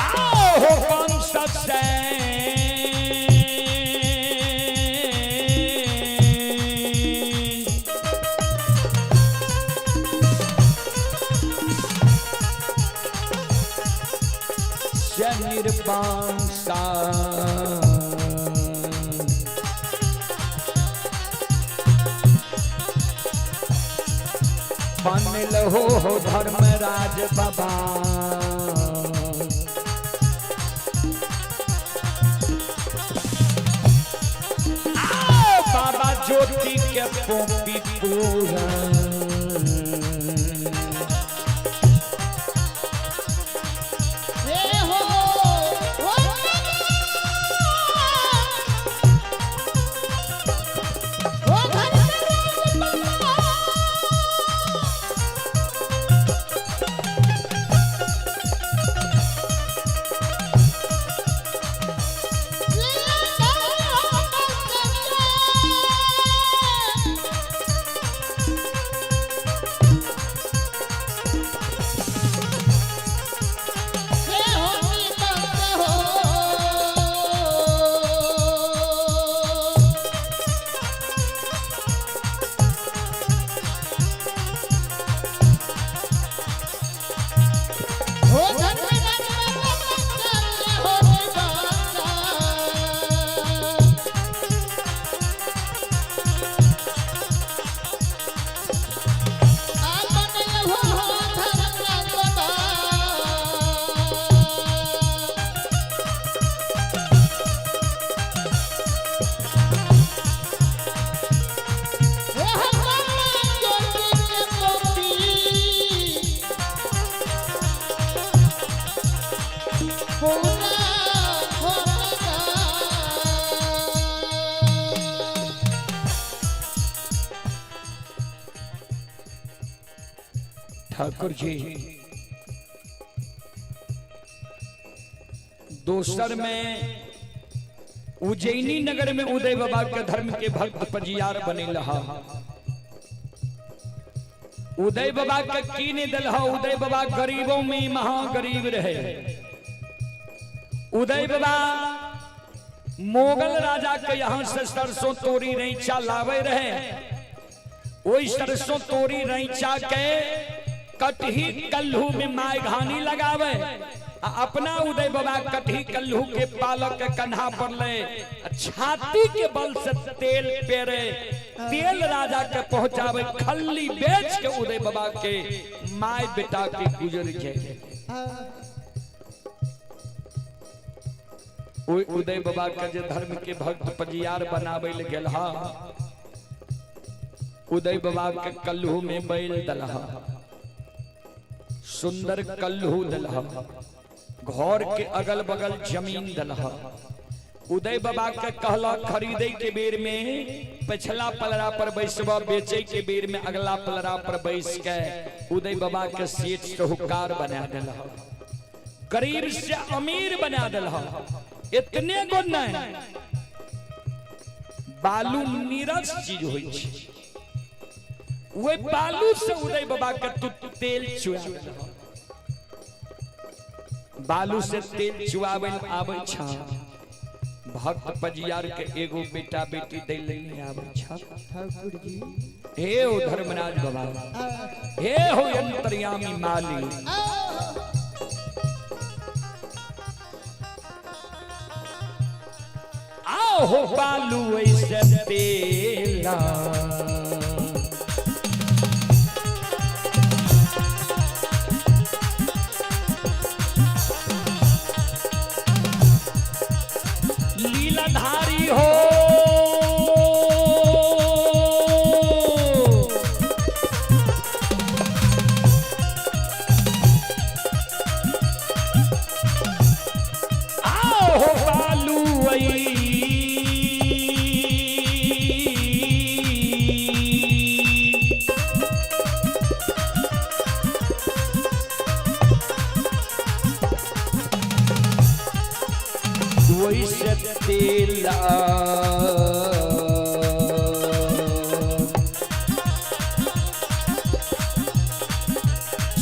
आओ हो वंश से निर्वंशा। बनल हो धर्मराज बाबा आओ बाबा ज्योति के पोपी पूरा ठाकुर जी दोसर में उज्जैनी नगर में उदय बाबा के धर्म के भक्त पजियार बने लहा। उदय बाबा के की नहीं दिल, उदय बाबा गरीबों में महागरीब रहे। उदय बाबा मुगल राजा के यहां से सरसों तोरी रैचा लावे रहे। वही सरसों तोरी रैचा के कटही कल्हू में my घानी लगावे। अपना उदय बाबा कटही कल्हू के पालक के कन्हा पर ले, छाती के बल से तेल पेरे, तेल राजा के पहुंचावे, खल्ली बेच के उदय बाबा के my बेटा के गुजर जाए। उदय बाबा के जे धर्म के भक्त पजियार बनावे ले गेल हा, उदय बाबा के कल्हू में बैल दलहा, सुंदर कल्हू दलहा, घर के अगल बगल जमीन दलहा। उदय बाबा के कहला खरीदे के बेर में पिछला पलरा पर बैसबा, बेचे के बेर में अगला पलरा पर बैस के उदय बाबा के सेठ साहूकार बना दिलहा, गरीब से अमीर बना दिलहा। इतने गो नहीं, बालू नीरस चीज होई छै, वे बालू से उदय बाबा के तू तेल चुआ, बालू से तेल चुआवे आवे छा। भक्त पजियार के एगो बेटा बेटी दे ले आवे छा। हे ओ धर्मराज बाबा, हे हो अंतर्यामी माली, आओ हो बालू ऐसे तेला, लीलाधारी हो, आओ हो बालू वैसे तेला,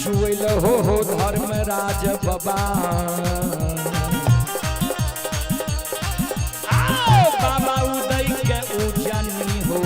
छुएल हो धर्मराज बाबा, आओ बाबा उदय के उजनी हो।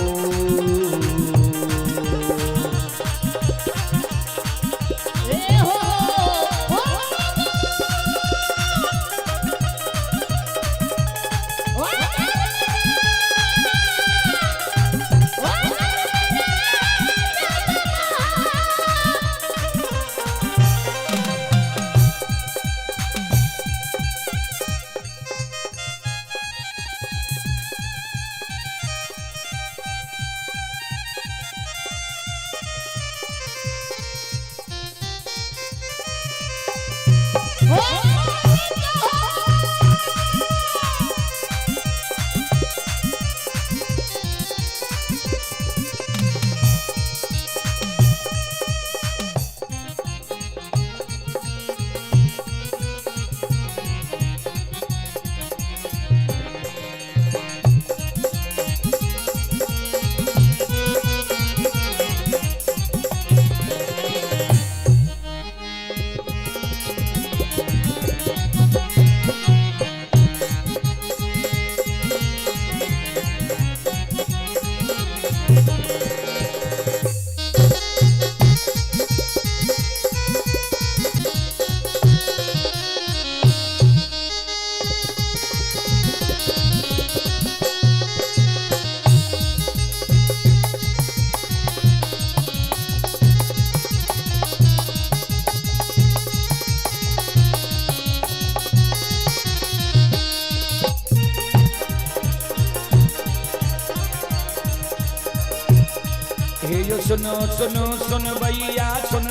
हे यो सुनो सुनो सुन भैया सुन,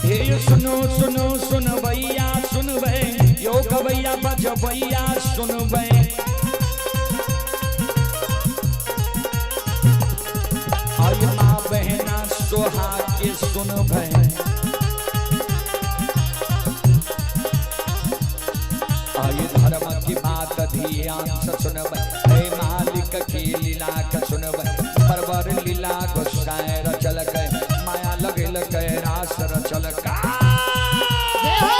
हे यो सुनो सुनो सुन भैया सुन भै, यो गवैया बजबैया सुन भै। सुन भय। आये धर्म की बात धियान से सुनबै, हे मालिक की लीला के सुनबै। परवर लीला गोसाई रचलकै, माया लगेलकै रास रचलकै। जय हो।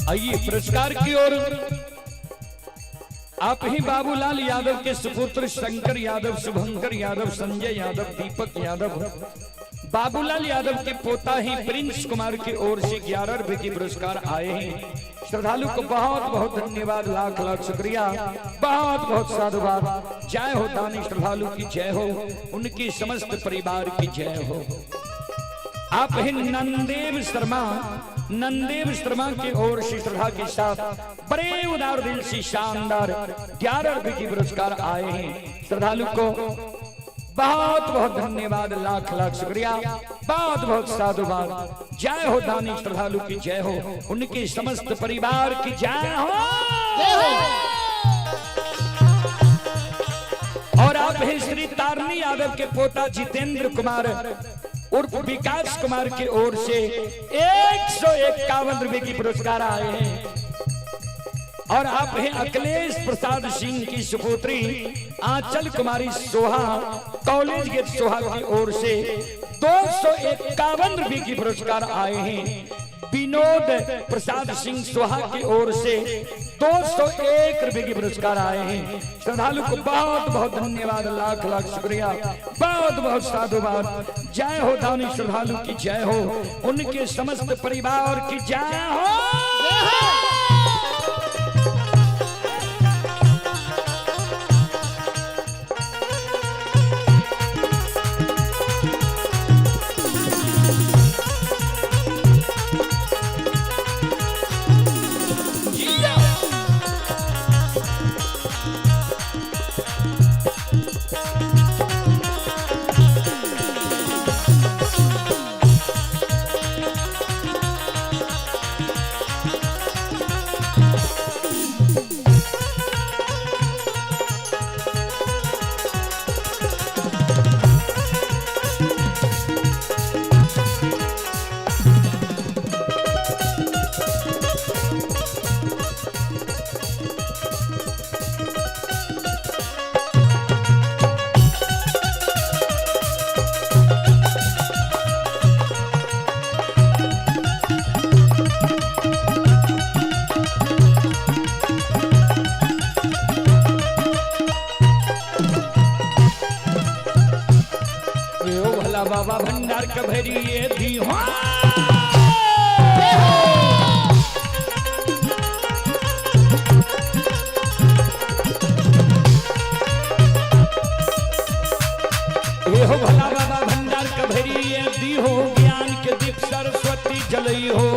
आइए पुरस्कार की ओर आप ही बाबूलाल यादव के सुपुत्र शंकर यादव, शुभंकर यादव, संजय यादव, दीपक यादव, बाबूलाल यादव के पोता ही प्रिंस कुमार की ओर से 11 रुपए के पुरस्कार आए हैं। श्रद्धालु को बहुत बहुत धन्यवाद, लाख लाख शुक्रिया, बहुत बहुत साधुवाद। जय हो दानी श्रद्धालु की जय हो, उनकी समस्त परिवार की जय हो। आप ही नंदेव शर्मा, नंदेव शर्मा की ओर से श्रद्धा के साथ बड़े उदार दिल से शानदार 11 रुपए की पुरस्कार आए हैं। श्रद्धालु को बहुत बहुत धन्यवाद, लाख लाख शुक्रिया, बहुत बहुत साधुवाद। जय हो दानी श्रद्धालु की जय हो, उनके समस्त परिवार की जय हो। और आप हैं श्री तारनी यादव के पोता जितेंद्र कुमार उर्फ विकास कुमार की ओर से 151 रुपए की पुरस्कार आए हैं। और आप हैं अखिलेश प्रसाद सिंह की सुपुत्री आंचल कुमारी सोहा, कॉलेज गेट सोहा की ओर से 251 रुपए की पुरस्कार आए हैं। विनोद प्रसाद सिंह सोहा की ओर से 201 रुपए की पुरस्कार आए हैं। श्रद्धालु को बहुत बहुत धन्यवाद, लाख लाख शुक्रिया, बहुत बहुत साधुवाद। जय हो दानी श्रद्धालु की जय हो, उनके समस्त परिवार की जय हो। बाबा भंडार कभरिए दी हो। हो भला बाबा भंडार कभरिए दी हो, ज्ञान के दीप सरस्वती जलई हो।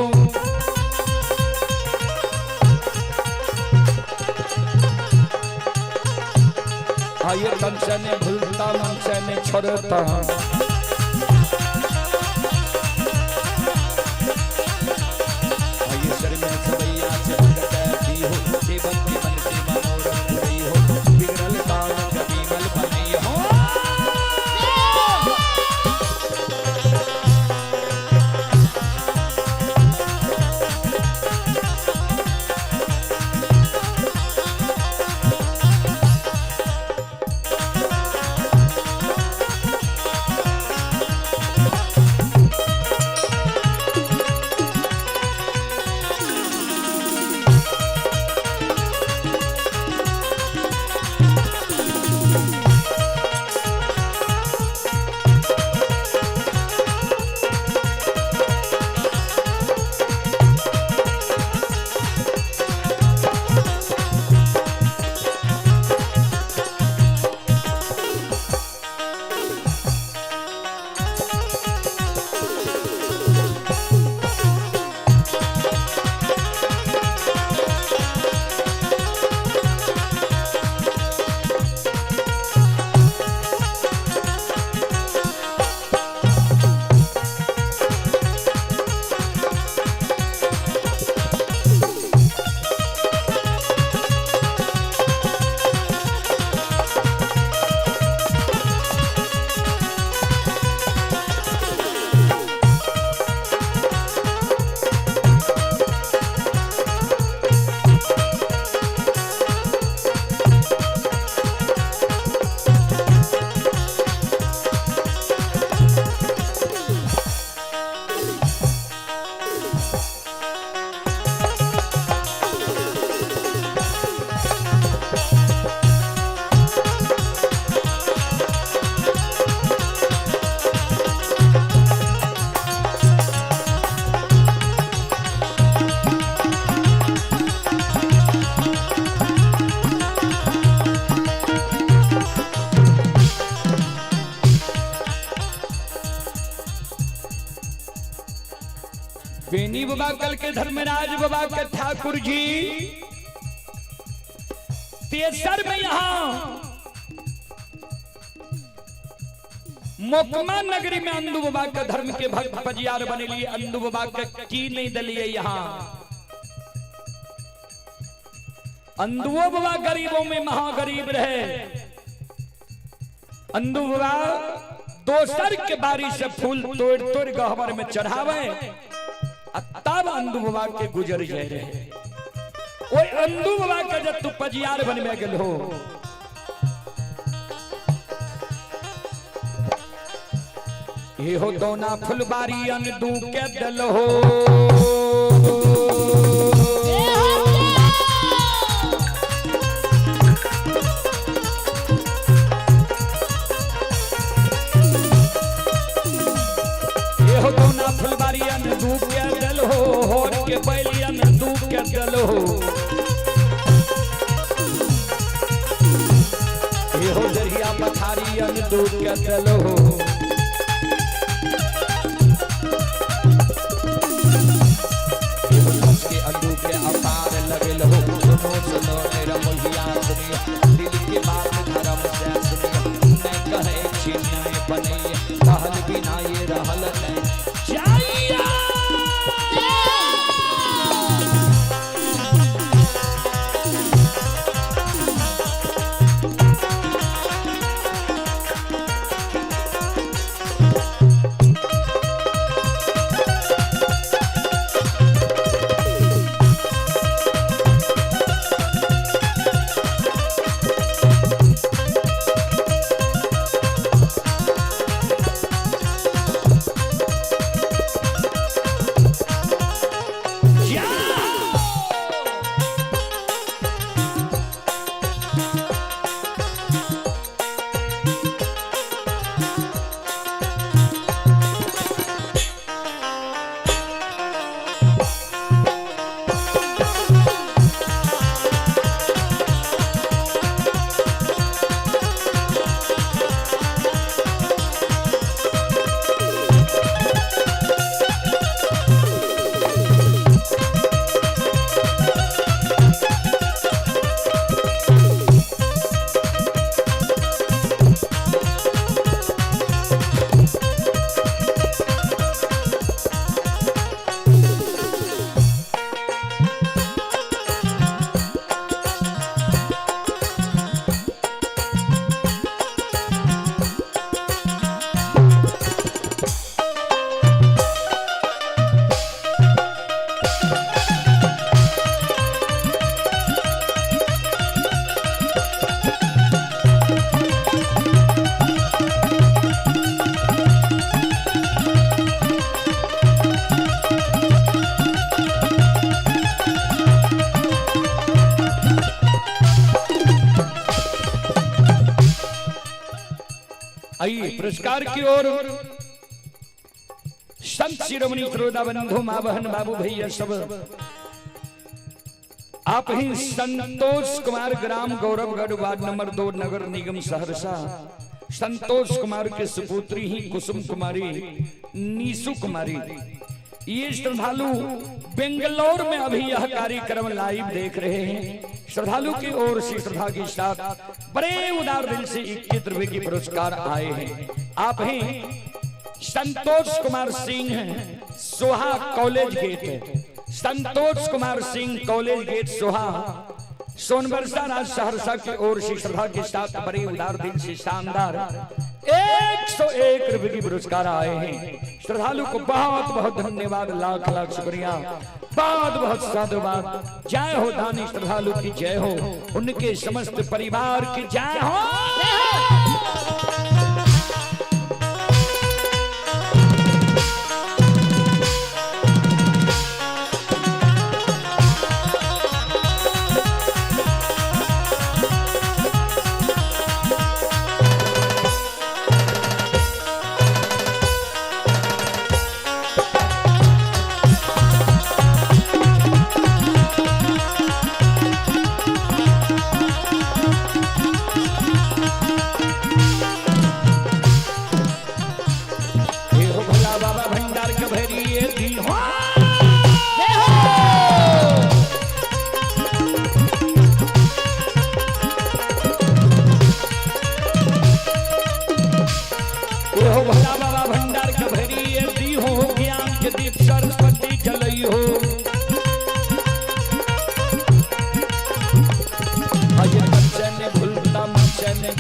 आइए तन से ने भूलता मन से ने छोड़ता, आइए सर में बेनी बाबा कल के धर्मराज बाबा के ठाकुर जी तेसर में यहां मोकमा नगरी में अंदू बाबा के धर्म के भक्त पजियार बनेलिए। अंदू बाबा के की नहीं दलिए यहां। अंदुओ बाबा गरीबों में महागरीब रहे। अंदू बाबा दोसर के बारी से फूल तोड़ तोड़ गहबर में चढ़ावे तब अंदू बाबा के गुजर जाए रहे। ओए अंदू बाबा के जब तू पजियार बनबे गेल हो एहो दोना फुलबारी अंदू के दल हो। एहो दोना फुलबारी अंदू के दल हो होर के बैलियन दू के दल हो। एहो दरिया पथारी अंदू के दल हो। के अंदू के अपार लगल हो। सुनो सुनो मेरा मोहिया सुनियो दिल के बात धर्म से सुनियो। नहीं कहे छी नहीं बने कहल बिना ये रहल नहीं जाइया। आइए पुरस्कार की ओर संत शिरोमणि श्रोता बंधु माँ बहन बाबू भैया सब आप ही संतोष कुमार ग्राम गौरवगढ़ वार्ड नंबर 2 नगर निगम सहरसा संतोष कुमार के सुपुत्री ही कुसुम कुमारी नीसू कुमारी ये श्रद्धालु बेंगलोर में अभी यह कार्यक्रम लाइव देख रहे हैं। श्रद्धालु की ओर से श्रद्धा के साथ बड़े उदार दिल से 21 रुपए के पुरस्कार आए हैं। आप ही संतोष कुमार सिंह हैं Soha college gate Santosh Kumar Singh college gate Soha Sonbarsa Raj Saharsa की ओर से श्रद्धा के साथ बड़े उदार दिल से शानदार 101 रुपए की पुरस्कार आए हैं। श्रद्धालु को बहुत बहुत धन्यवाद, लाख लाख शुक्रिया, बहुत बहुत साधुवाद। जय हो दानी श्रद्धालु की जय हो, उनके समस्त परिवार की जय हो।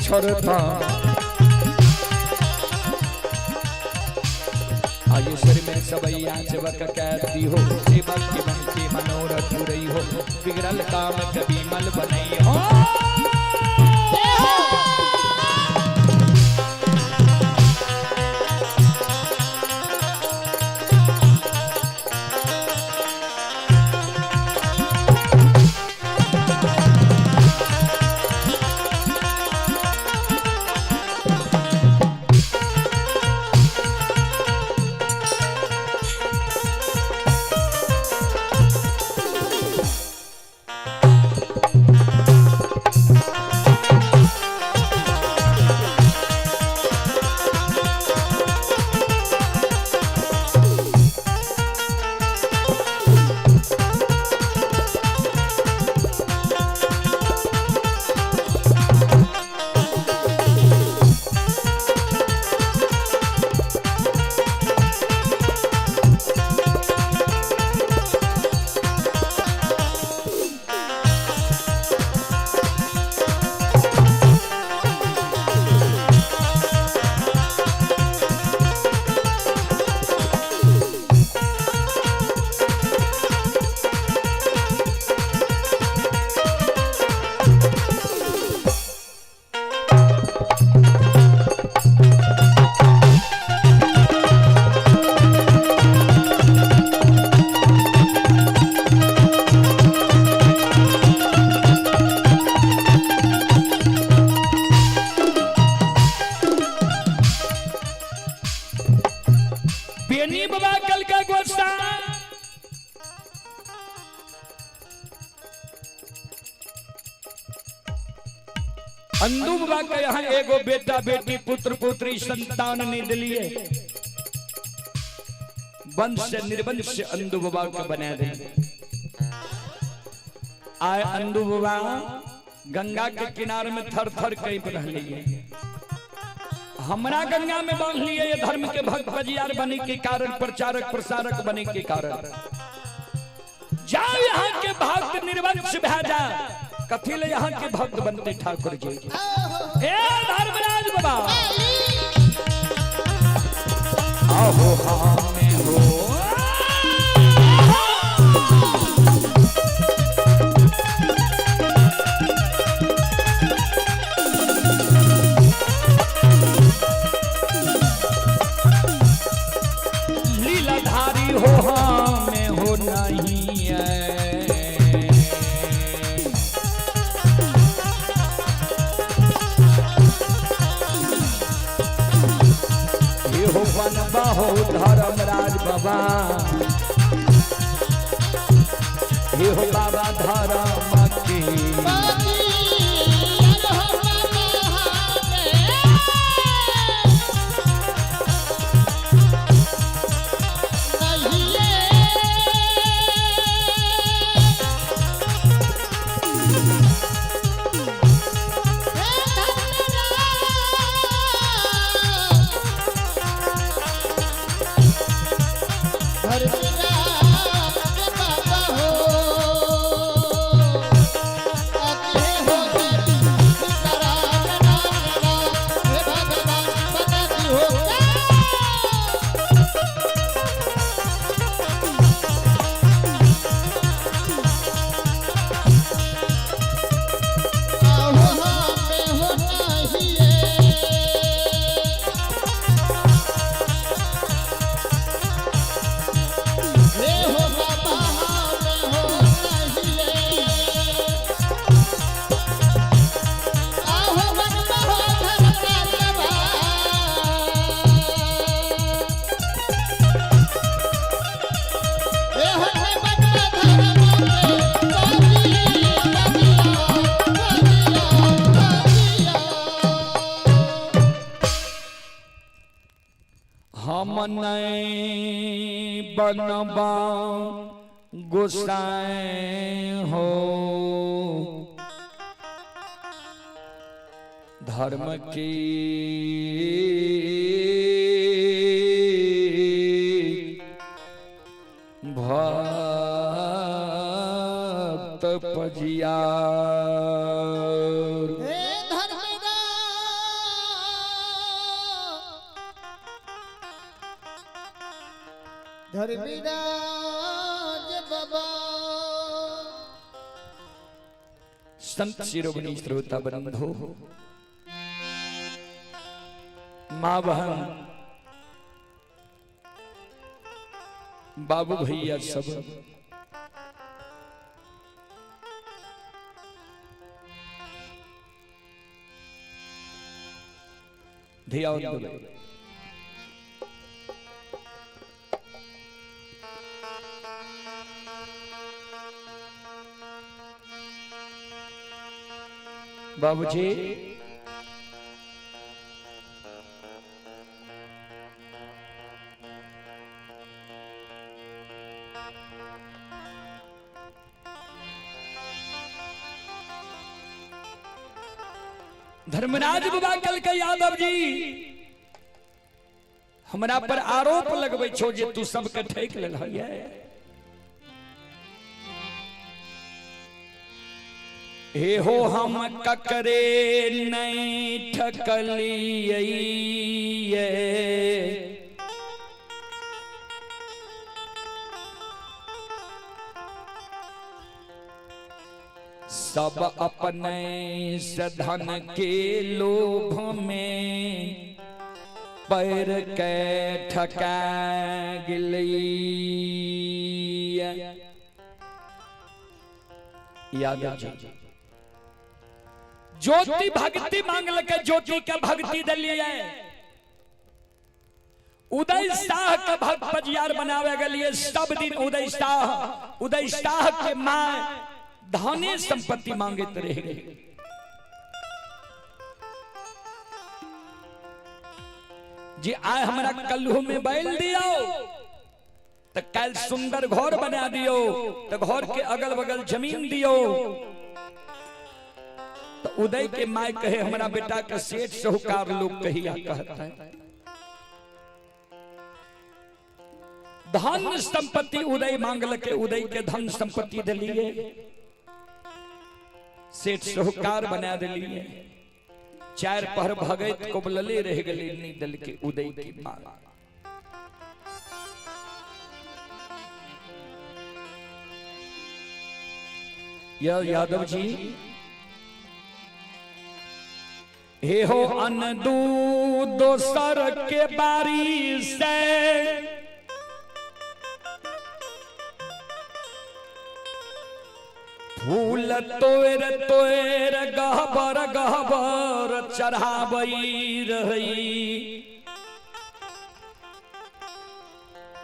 छोड़ता। आयुषर में सबैया सेवक कहती हो, सेवक के मन के मनोरथ रही हो, बिगड़ल काम कभी मल बनई हो। बेनी बाबा कल का गोस्सा अंदू बाबा के यहाँ एगो बेटा बेटी पुत्र पुत्री संतान नहीं दिलिए, वंश से निर्वंश से अंदू बाबा के बना दे। आए अंदू बाबा गंगा के किनारे में थर थर कहीं पर रह लिए, हमरा गंगा में बांध लिए ये धर्म के भक्त बजियार बने के कारण, प्रचारक प्रसारक बने के कारण। जाओ यहाँ के भक्त निर्वंश भा जा, कथी ले यहाँ के भक्त बनते ठाकुर जी। ए धर्मराज बाबा आहो हमें हो लीलाधारी हो हमें हो नहीं है। हो बनबा हो धर्मराज बाबा, हे हो बाबा धर्म के हम नहीं बनबा गोसाई हो, धर्म की भक्त पजिया। धर्मराज धर्मीराज बाबा। संत शिरोमणि श्रोता बंधु, माँ बहन बाबू भैया सब, ध्यान दो। बाबूजी धर्मराज बाबा कल के यादव जी हमरा पर आरोप लगबै छो जे तू सबके ठेक लेल है। हे हो हम ककरे नहीं ठकलिए, सब अपने धन के लोभ में पैर के ठका गेलिए। यादव जी ज्योति भक्ति मांगल के ज्योति के भक्ति दिलिए, उदय शाह के भक्त पजियार बनावे गलिए। सब दिन उदय शाह, उदय शाह के मां धने संपत्ति मांगते रह गई। जी आए हमरा कल्हू में बैल दियो तो कल सुंदर घर बना दियो, तो घर के अगल बगल जमीन दियो। तो उदय के my कहे हमरा बेटा के सेठ साहूकार लोग कहिया कहता है। धन संपत्ति उदय मांगल के उदय के धन संपत्ति दिलिए, सेठ साहूकार बना दिलिए। चार पहर भगत कोबलले रह गए नहीं दल के उदय की मांग। यादव जी हे हो अनदू दोसर के बारी से, फूल तोर तोर गहबर गहबर चढ़ाबई रही।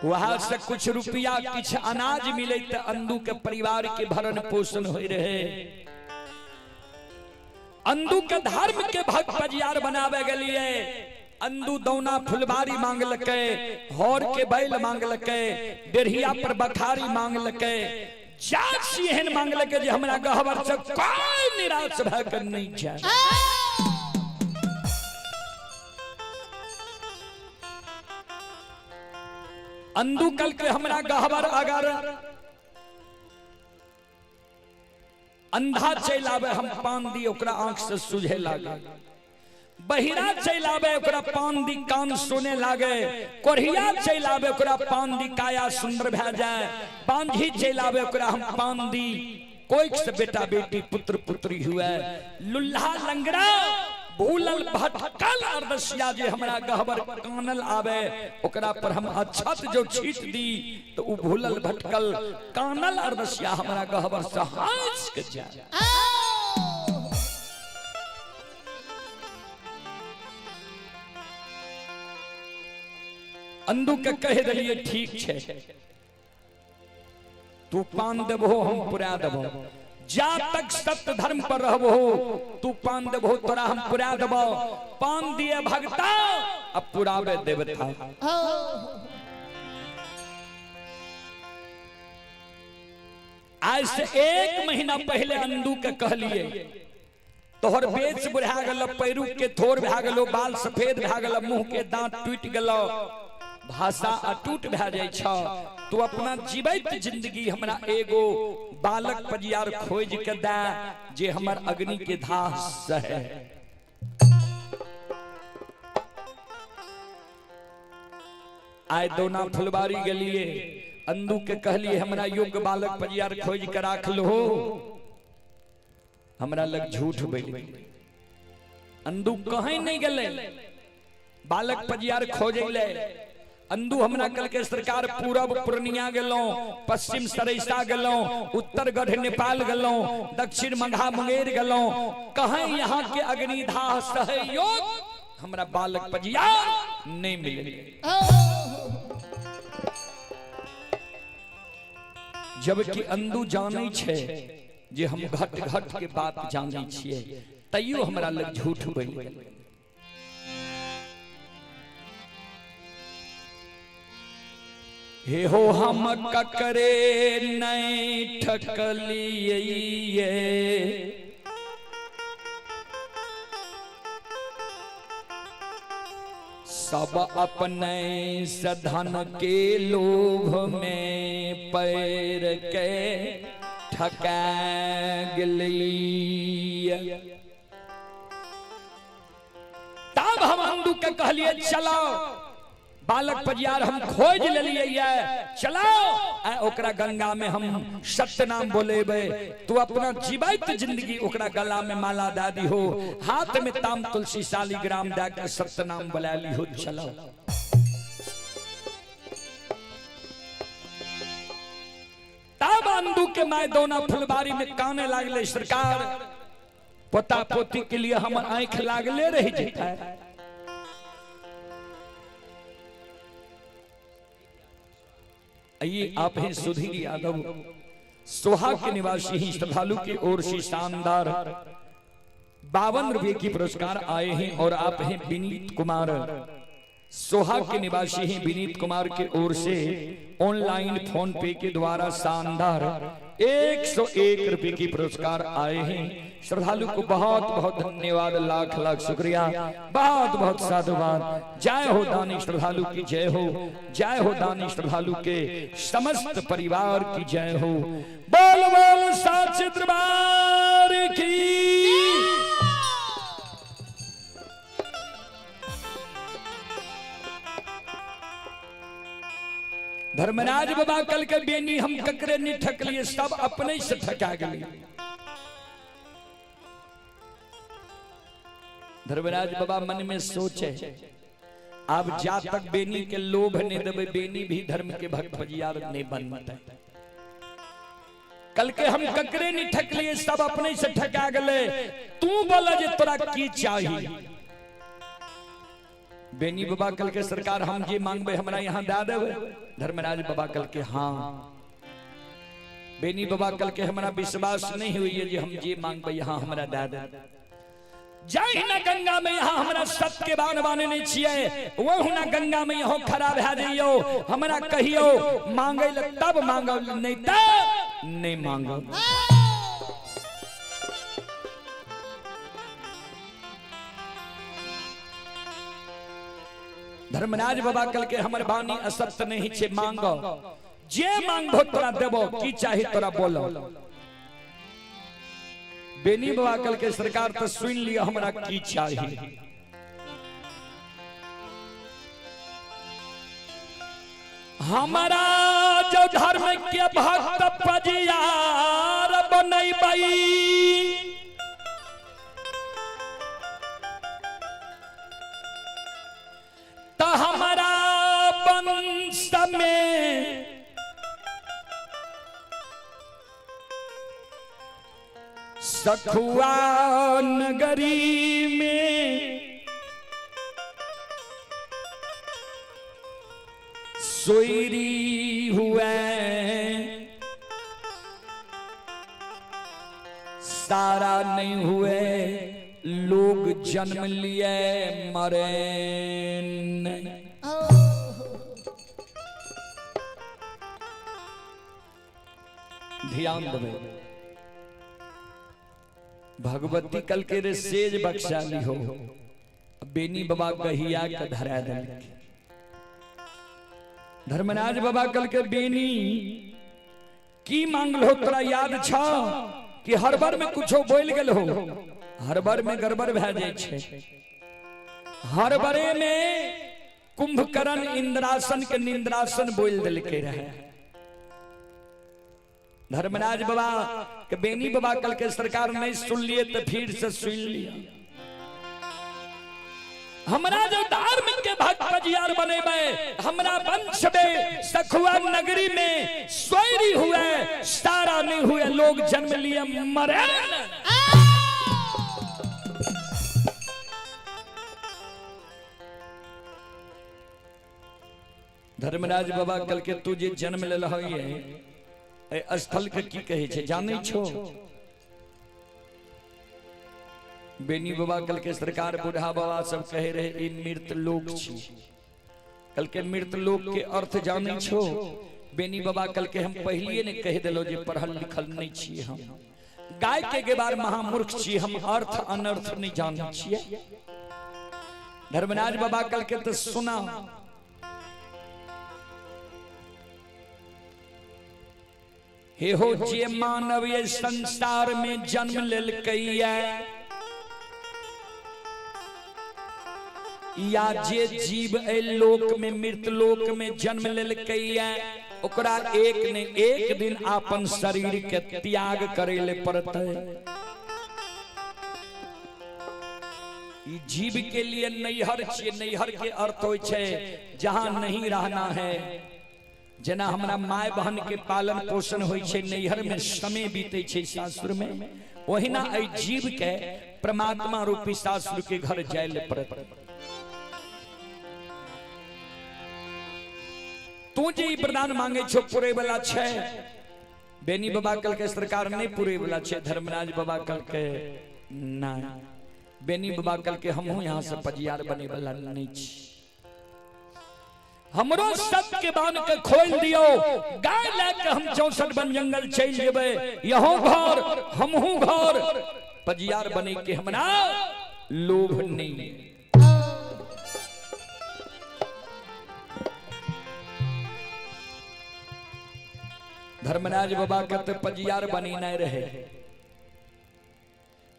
वहां से कुछ रुपया किछ अनाज मिले तो अंदू के परिवार के भरण पोषण हो रहे। अंदू के धर्म के भक्त पजियार बनावे गलिए। अंदू दौना फुलबारी मांगलके, हौर के बैल मांगलके, डेढ़िया पर बखारी मांगलके, जात एहन मांगलके जे हमरा गहबर से कोई निराश भऽ के नहीं जाए। अंदू कल के हमरा गहबर अगर अंधा चलि आवे हम पान दी ओकरा आंख से सुझे लागे, बहिरा चलि आवे ओकरा पान दी कान सुने लागे, कोढ़िया चलि आवे ओकरा पान दी काया सुंदर भए जाए, बांझी चलि आवे ओकरा हम पान दी कोई से बेटा बेटी पुत्र पुत्री हुए, लुल्हा लंगड़ा भूलल भटकल अरदसिया जे हमरा गहबर कानल आवे ओकरा पर हम अक्षत जो छीट दी तो उ भूलल भटकल कानल अरदसिया हमरा गहबर से हंस के जाए। अंदू के कह दिलिए ठीक छे, तू पान देबहो हम पुरा देबो, जा तक सत्य धर्म पर रहबो तू पान देबहो तोरा हम पुरा देबो। पान दिए भगता अब पुरावे देवता। आज से 1 महीना पहले अंदू के कहलिए तोहर बेच बुढ़ा गेलो, पैरू के थोर भए गेलो, बाल सफेद भए गेलो, मुंह के दांत टूट गेलो, भाषा अटूट भए जाइ छ, तू अपना जीवित जिंदगी हमरा एगो बालक परियार खोज के दे जे हमर अग्नि के धाह सहे। आइ दोना फुलबारी गेलिए, अंदू के कहलिए हमरा योग्य बालक परियार खोज के राख लो, हमरा लग झूठ बोल गेलै। अंदू कहीं नहीं गेलै, बालक परियार खोजे ले। अंदू हमरा कल के सरकार पूरब पूर्णिया गेलौं, पश्चिम सरैसा गेलौं, उत्तर गढ़ नेपाल गेलौं, दक्षिण मंघा मुंगेर गेलौं, कहीं यहाँ के अग्निधाह सहयोग हमरा बालक पजियार नहीं मिले। जबकि अंदू जानै छे जे हम घट घट के बात जानै छिए, तैयो हमरा लग झूठ बोल गेलै। हे हो हम ककरे नहीं ठकलिए, सब अपने सधन के लोभ में पैर के ठका गेलिए। तब हम अंदू के कहलिए चलाओ बालक परियार हम खोज लेलिए, चलाओ ओकरा गंगा में हम सत्य नाम बोलेबे, तू अपना जीवित जिंदगी ओकरा गला में माला दे दी हो, हाथ में ताम तुलसी शालिग्राम दे के सत्य नाम बोला ली हो, चलाओ। तब अंदू के my दोना फुलबारी में काने लागले, सरकार पोता पोती के लिए हमर आंख लागले रह जेता। आइए आप हैं सुधीर यादव, सोहा के निवासी ही, श्रद्धालु की ओर से शानदार 52 रुपए की पुरस्कार आए हैं। और आप हैं विनीत कुमार, सोहा के निवासी हैं, विनीत कुमार के ओर से ऑनलाइन फोन पे के द्वारा शानदार 101 रुपए की पुरस्कार आए हैं। श्रद्धालु को बहुत बहुत धन्यवाद, लाख लाख शुक्रिया, बहुत बहुत साधुवाद। जय हो दानी श्रद्धालु की जय हो, जय हो दानी श्रद्धालु के समस्त परिवार की जय हो। बोल बोल साचे दरबार की। धर्मराज बाबा कल के बेनी हम ककरे नहीं ठकलिए, सब अपने से ठका गए। धर्मराज बाबा मन में सोचे, अब जा तक बेनी के लोभ नहीं देवे, बेनी भी धर्म के भक्त फजियार नहीं बनते। कल के हम ककरे नहीं ठकलिए, सब अपने से ठका गए, तू बोला जे तोरा की चाहिए। बेनी बाबा कल के सरकार हम जे मांगबे हमरा यहाँ दे देवे। धर्मराज बाबा कल के हाँ। बेनी बाबा कल के हमरा विश्वास नहीं हुई है जे हम जे मांगबे यहाँ हमरा दे देवे। जाहि ना गंगा में यहाँ हमरा सत्य के बान बाने नहीं छिए, वहु ना गंगा में यहाँ खड़ा भए जइयो, हमरा कहियो मांगे ल तब मांगब, नहीं त नहीं मांगब। धर्मराज बाबा कल के हमर बानी असत्य नहीं छे, मांगो जे मांगो तोरा देबो, की चाही तोरा बोलो। बेनी बाबा कल के सरकार तो सुन लिया हमरा की चाही। हमारा जो धर्म के भक्त पजियार बनैबै, तो हमारा वंश में सखुआ नगरी में सोईरी हुए, सारा नहीं हुए, लोग जन्म लिए मरे नहीं। ध्यान देवे, भगवती कल के रे सेज बख्शाली हो, बेनी बाबा गहिया के धरा दल। धर्मराज बाबा कल के बेनी की मांगल हो तोरा याद छ कि हर बार में कुछो बोल गेल हो, हर बार में गड़बड़ भए जाय छै, हर बारे में कुंभकर्ण इंद्रासन के निंद्रासन बोल दिलके रहे। धर्मराज बाबा के बेनी बाबा कल के सरकार नहीं सुन लिए तो फिर से सुन लिया। हमरा जो धर्म के भक्त पजियार बनेबै, हमरा वंश में सखुआ नगरी में सोयरी हुए सारा नहीं हुए लोग जन्म लिए मरे। धर्मराज बाबा कल के तू जे जन्म ले है स्थल के की कहे छे जानै छो? बेनी बाबा कल के सरकार बूढ़ा बाबा सब कहे रहे ई मृत लोक छी। कल के मृत लोक के अर्थ जानै छो? बेनी बाबा कल के हम पहलिए ने कह देलो जे पढ़ल लिखल नहीं छी, हम गाय के गेबार महामूर्ख छी, हम अर्थ अनर्थ नहीं जानै छियै। धर्मराज बाबा कल के तो सुना हे हो जे मानव ये संसार में जन्म लेलकैया या जे जीव ए लोक में मृत लोक में जन्म लेलकैया ओकरा एक ने एक दिन अपन शरीर के त्याग करे ले पड़तै। ई जीव के लिए नैहर छियै, नैहर के अर्थ होइ छै जहां नहीं रहना है। जेना हमरा my बहन के पालन पोषण होइ छै नैहर में समय बीते छै सासुर में, ओहिना एहि जीव के परमात्मा रूपी सासुर के घर जाय ले पड़त। तू जे ई वरदान मांगे छो पूरे वाला छै? बेनी बाबा कल के सरकार नहीं पूरे वाला छै। धर्मराज बाबा कल के नहीं, बेनी बाबा कल के हमहू यहाँ से पजियार बने वाला नहीं छी, हमरो सब के बांध के खोल दियो, गाय लए के हम 64 वन जंगल चल जेबै, यहो घर हमहू घर, पजियार बने के हमरा लोभ नहीं। धर्मराज बाबा के तो पजियार बनी नहीं रहे।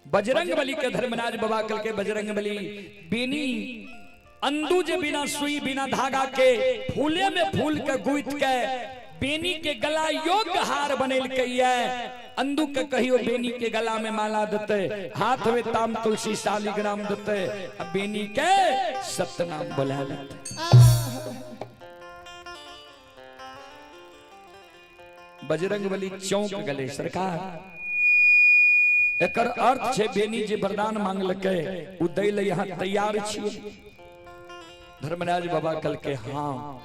बजरंग बली के धर्मराज बाबा कल के बजरंग बली बेनी अंदू जे बिना सुई बिना धागा के फूले में फूल के गुथ के बेनी के गला योग्य हार बनेलकै। अंदू के कहियो बेनी के गला में माला देते, हाथ में ताम तुलसी शालिग्राम देते, बेनी के सतनाम बोला लेते। बजरंग बली चौंक गले सरकार, एकर अर्थ छे बेनी जे वरदान मांगलकै उ दै ले यहाँ तैयार छियै। धर्मराज बाबा कल के हाँ।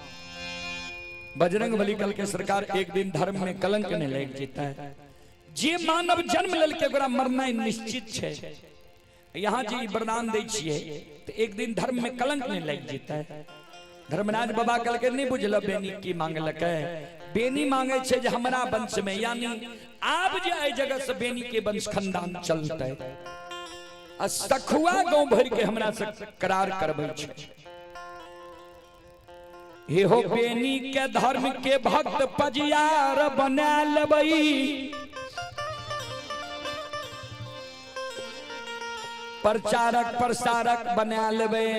बजरंग बली कल के सरकार एक दिन धर्म में कलंक नहीं लग जेता है। जे मानव जन्म लेलकै ओकरा मरना निश्चित छै। यहाँ जे वरदान दै छियै तो एक दिन धर्म में कलंक नहीं लग जेता है। धर्मराज बाबा कल के नहीं बुझल बेनी की मांगलकै। बेनी मांगे छे जे हमरा वंश में, यानी आब जे एहि जगह से बेनी के वंश खानदान चलतै आ सखुआ गांव भर के हमरा से करार करबै छै। हे हो बेनी के धर्म के भक्त पजियार बना लेबै, प्रचारक प्रसारक बना लेबै,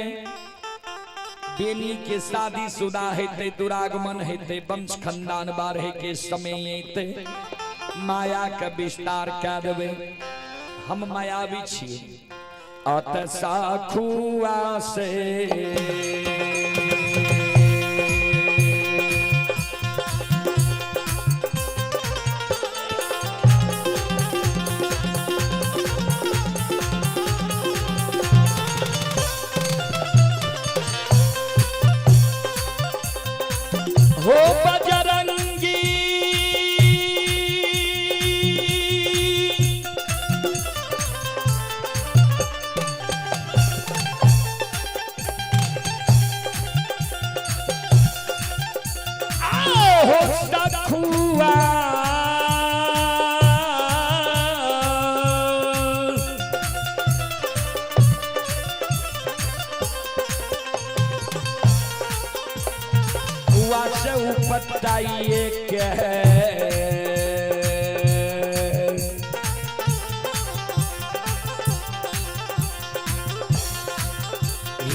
बेनी के शादी शुदा हेतै, दुरागमन हेतै, वंश खानदान बाढ़े के समय एतै, माया के विस्तार कए देबै। हम मायावी छियै। अत साखुआ से हो बजरंगी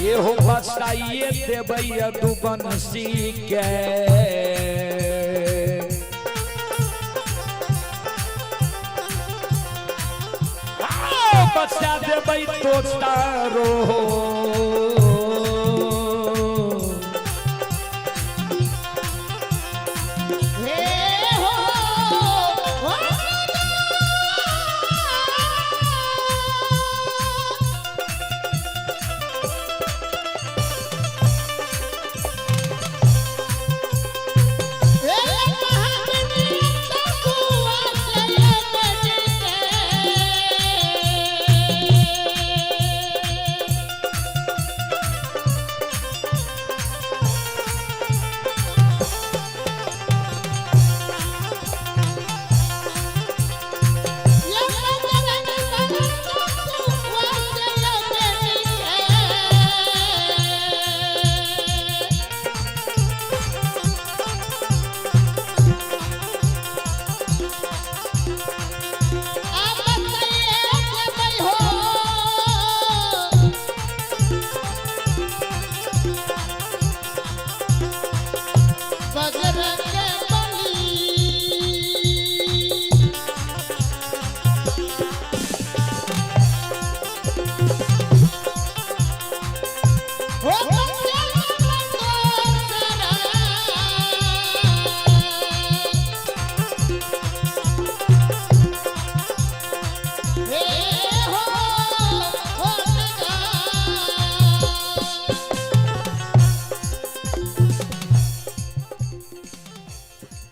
ये हो बसाइए देबै यदुवंशी के। बचा देबै तो तारो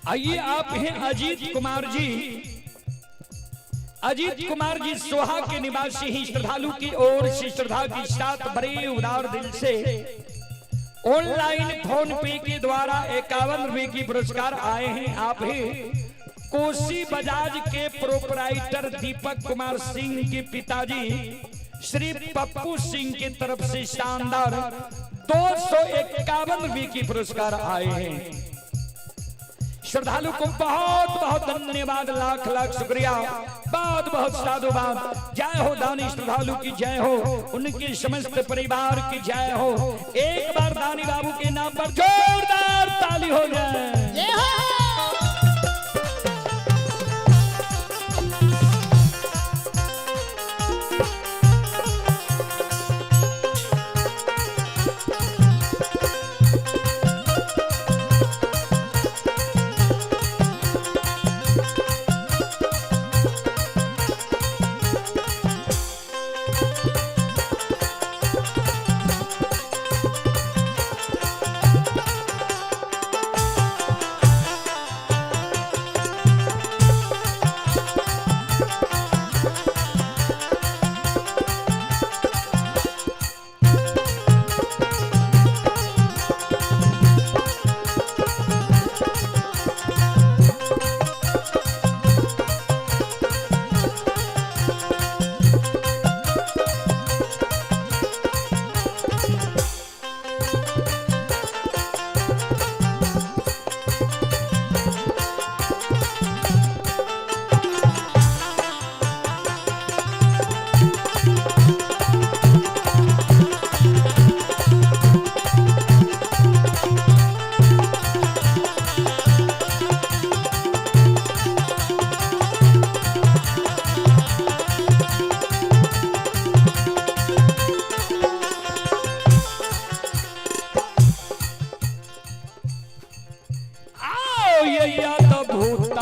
आइए आप हैं अजीत कुमार जी। अजीत कुमार जी सोहा के निवासी ही श्रद्धालु की ओर से श्रद्धा के साथ बड़े उदार दिल से ऑनलाइन फोन पे के द्वारा 51 रुपए की पुरस्कार आए हैं। आप ही कोसी बजाज के प्रोपराइटर दीपक कुमार सिंह के पिताजी श्री पप्पू सिंह की तरफ से शानदार 251 रुपए की पुरस्कार आए हैं। श्रद्धालु को बहुत बहुत धन्यवाद, लाख लाख शुक्रिया, बहुत बहुत साधुवाद। जय हो दानी श्रद्धालु की जय हो, उनके समस्त परिवार की जय हो। एक बार दानी बाबू के नाम पर जोरदार ताली हो जाए।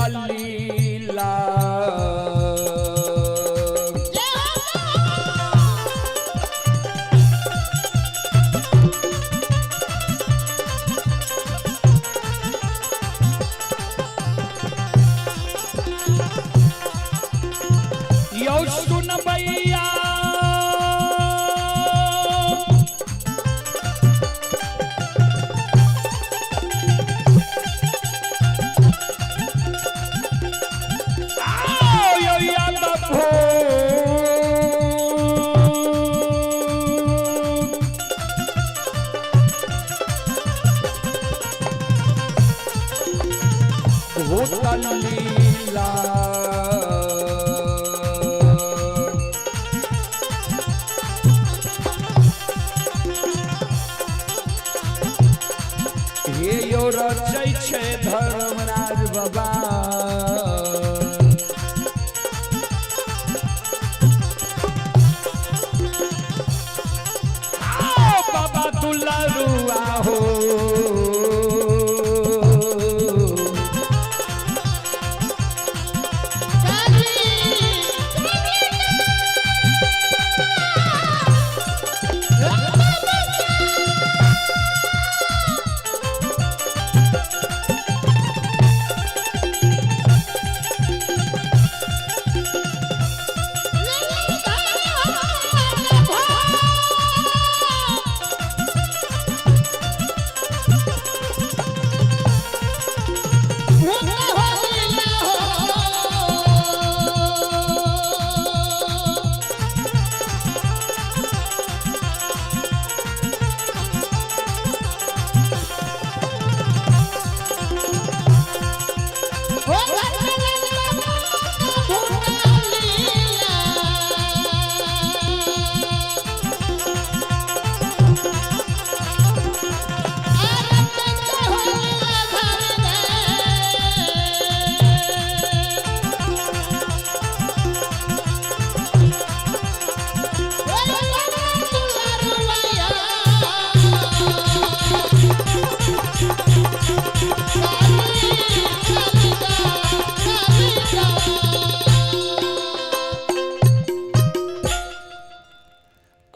लीला यो सुन भैया लीला।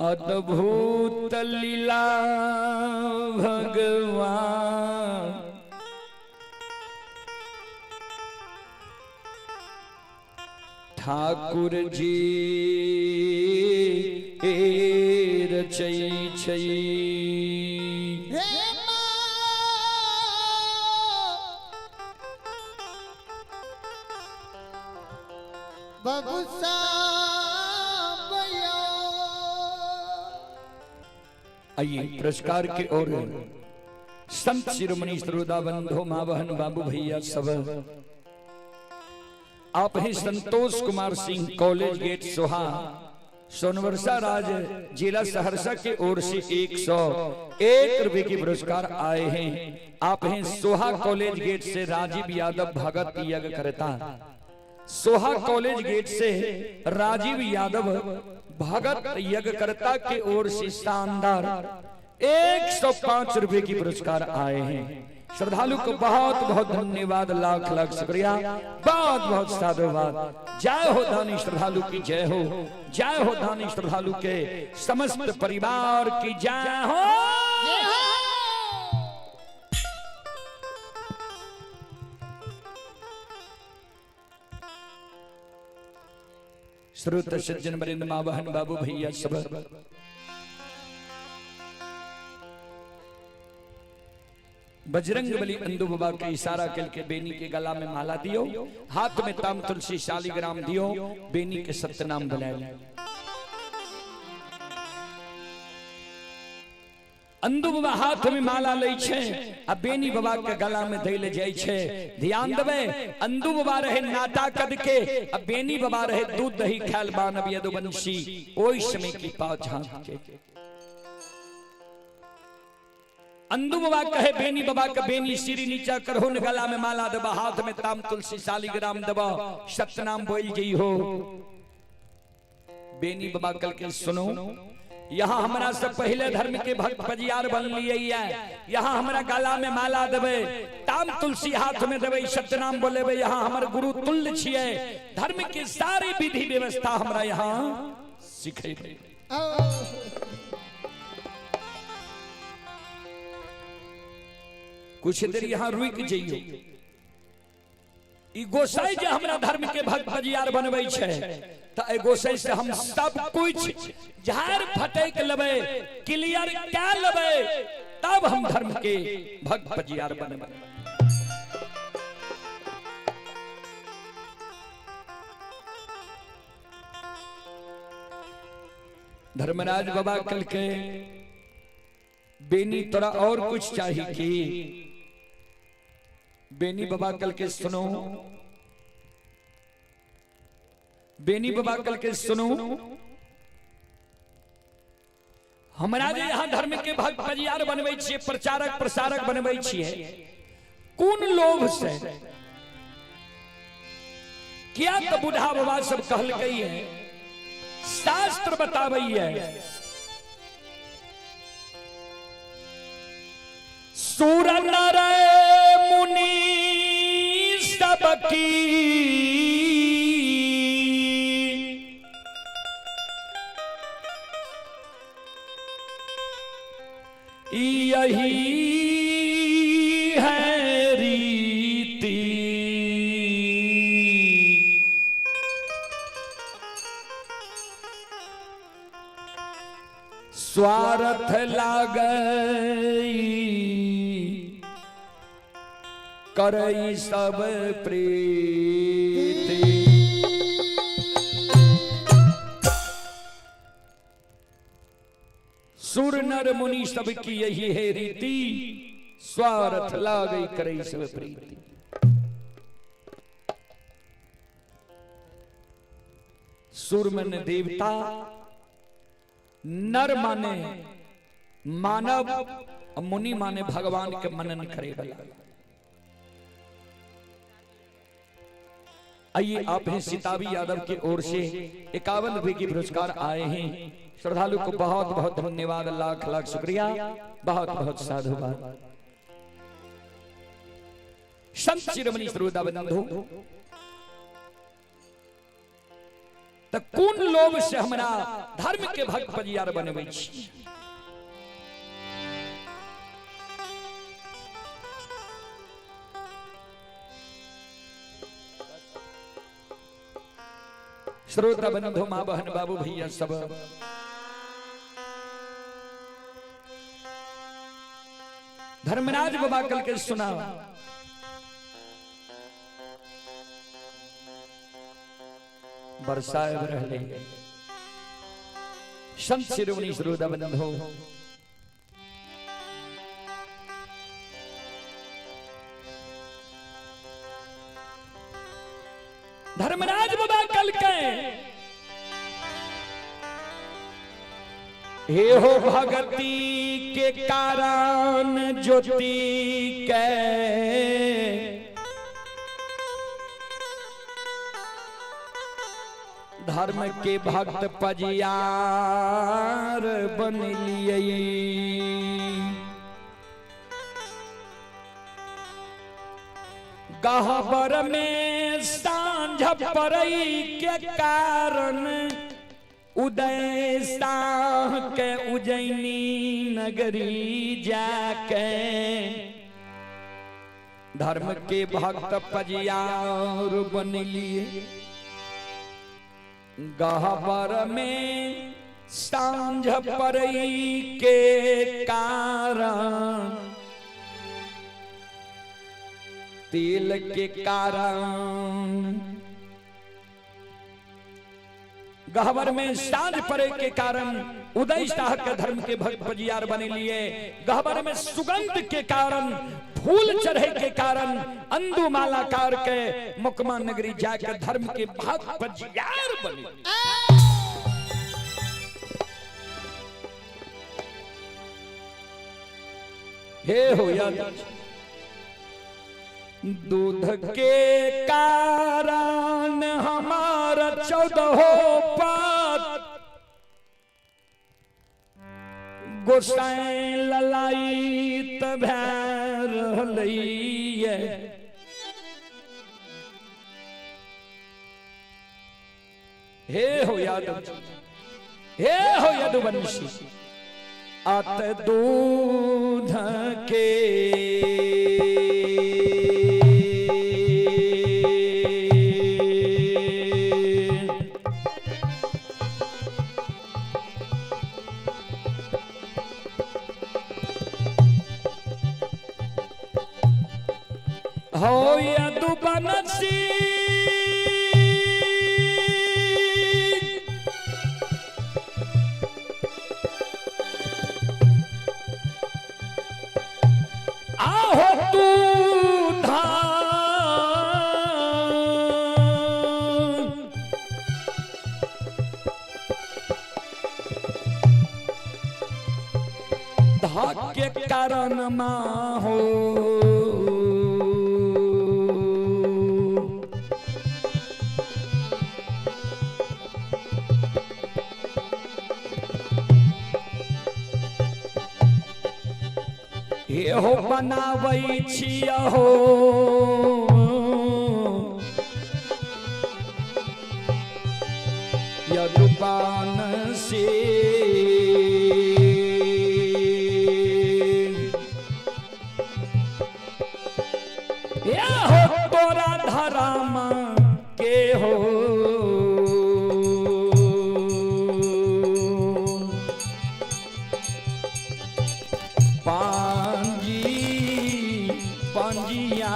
अद्भुत लीला भगवान ठाकुर जी रचै छै। हे माँ बबुसा भैया। आइए पुरस्कार के ओर संत शिरोमणि श्रोता बंधो माँ बहन बाबू भैया सब आप हैं संतोष कुमार सिंह कॉलेज गेट सोहा सोनवर्षा राज जिला सहरसा के ओर से 101 रुपए के पुरस्कार आए हैं। आप हैं सोहा कॉलेज गेट से राजीव यादव भगत यज्ञ करता। सोहा कॉलेज गेट से राजीव यादव भगत यज्ञकर्ता के ओर से शानदार 105 रुपए की पुरस्कार आए हैं। श्रद्धालु को बहुत बहुत धन्यवाद, लाख लाख शुक्रिया, बहुत बहुत साधुवाद। जय हो दानी श्रद्धालु की जय हो, जय हो दानी श्रद्धालु के समस्त परिवार की जय हो। जय हो। श्रोत सज्जन वरिंद माँ बहन बाबू भैया सब बजरंग बली अंदू बाबा के इशारा करके बेनी के गला में माला दियो, हाथ में ताम तुलसी शालिग्राम दियो, बेनी के सत्यनाम बुलाए। अंदू बाबा हाथ में माला लै छै आ बेनी बाबा के गला में दैले जाय छै। ध्यान देबै, अंदू बाबा रहे नाटा कद के आ बेनी बाबा रहे दूध दही खायल बानव यदुवंशी ओहि समय की पाव झांक के। अंदू बाबा कहे बेनी बाबा के बेनी सिरी नीचा करहो न गला में माला देबा, हाथ में ताम तुलसी शालिग्राम देबा, सत्यनाम बोल जई हो। बेनी बाबा कल के सुनो, यहाँ हमरा से पहले धर्म के भक्त पजियार बन लिए है, यहाँ हमरा गला में माला देबे, ताम तुलसी हाथ में देबे, सत्यनाम बोलेबे, यहाँ हमर गुरु तुल्य छिए, धर्म के सारी विधि व्यवस्था हमरा यहाँ सिखेबे। कुछ देर यहाँ रुक जइयो। ई गोसाई जे हमरा धर्म के भक्त पजियार बनबै छै त ए गोसाई से हम सब कुछ झाड़ फटैक लेबै, क्लियर कै लेबै, तब हम धर्म के भक्त पजियार बनबै। धर्मराज बाबा कल के बेनी तोरा और कुछ चाहिए की? बेनी बाबा कल के सुनो, बेनी बाबा कल के सुनो, हमरा जे यहाँ धर्म के भक्त पजियार बनबै छियै, प्रचारक प्रसारक बनबै छियै, कोन लोभ से? क्या तो बूढ़ा बाबा सब कहलकै है, शास्त्र बताबै है, सूर नर मुनि सबकी यही है रीति, स्वार्थ लागई करई सब प्रीति। सुर नर मुनि सबकी यही है रीति, स्वार्थ लागई करई सब प्रीति। सुर मन देवता, नर माने मानव, मुनि माने भगवान के मनन करे वाला। आइए आप हैं सीतावी यादव की ओर से 51 रुपए की पुरस्कार आए हैं। श्रद्धालु को बहुत बहुत धन्यवाद, लाख लाख शुक्रिया, बहुत बहुत साधुवाद। संत शिरोमणि श्रोता बंधु, त त कोन लोभ से हमरा धर्म के भक्त पजियार बनबै छी। श्रोता बंधु माँ बहन बाबू भैया सब, धर्मराज बाबा कल के सुना बरसाए रहले संत शिरोमणि श्रोता बंधु धर्मराज बाबा कल के हे हो भगती के कारण ज्योति के धर्म के भक्त पजियार बन लिए। गहबर में सांझ परई के कारण उदय शाह के उज्जैनी नगरी जाके धर्म के भक्त पजियार बन लिए। गहबर में सांझ परई के कारण तेल के कारण गहबर में सांझ पड़े के कारण उदय शाह के धर्म के भक्त पजियार बने लिए। गहबर में सुगंध के कारण फूल चढ़े के कारण अंदु मालाकार के मुकमा नगरी जाकर धर्म के भक्त पजियार बने। हे हो याद दूध के कारण हमारा 14 पात गोसाई ललाइत भै रहलैये। हे हो यादव, हे हो यदुवंशी, अत दूध के हो यदुवंशी आहो तू धान धाके कारण माँ हो हो बनाबै छिया हो यदुपान से हो तोरा धरामा के हो पांजी पांजिया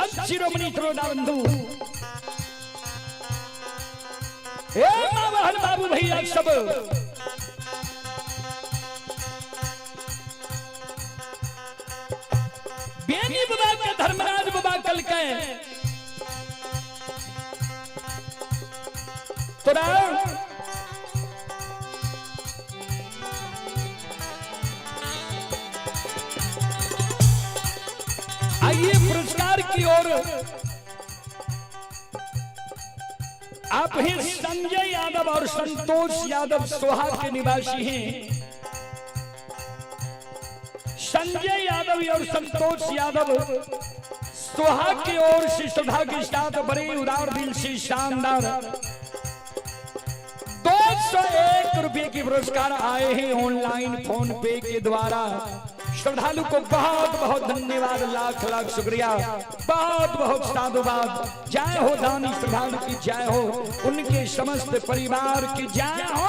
संत शिरोमणि श्रोता बंधु, हे माँ बहन बाबू भैया सब, बेनी बाबा के धर्मराज बाबा कल के तोरा आइए पुरस्कार की ओर आप ही संजय यादव और संतोष यादव सोहा के निवासी हैं। संजय यादव और संतोष यादव सोहा की ओर से श्रद्धा के साथ बड़े उदार दिल से शानदार 201 रुपए के पुरस्कार आए हैं ऑनलाइन फोन पे के द्वारा। श्रद्धालु को बहुत बहुत धन्यवाद, लाख लाख शुक्रिया, बहुत बहुत साधुवाद। जय हो दानी श्रद्धालु की जय हो, उनके समस्त परिवार की जय हो।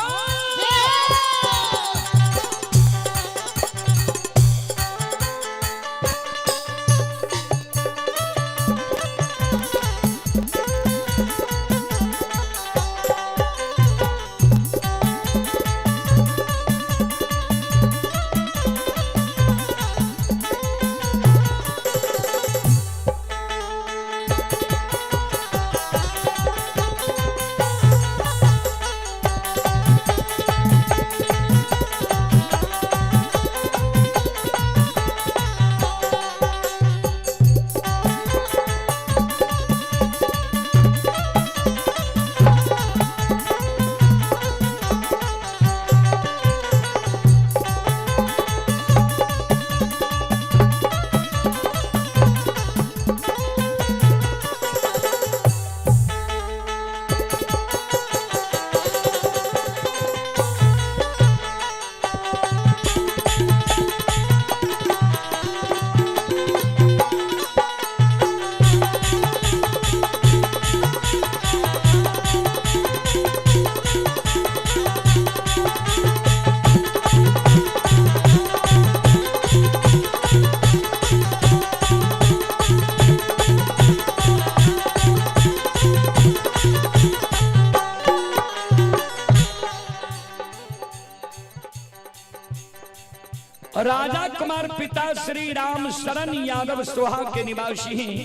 राजा कुमार पिता श्री राम शरण यादव सोहा के निवासी हैं।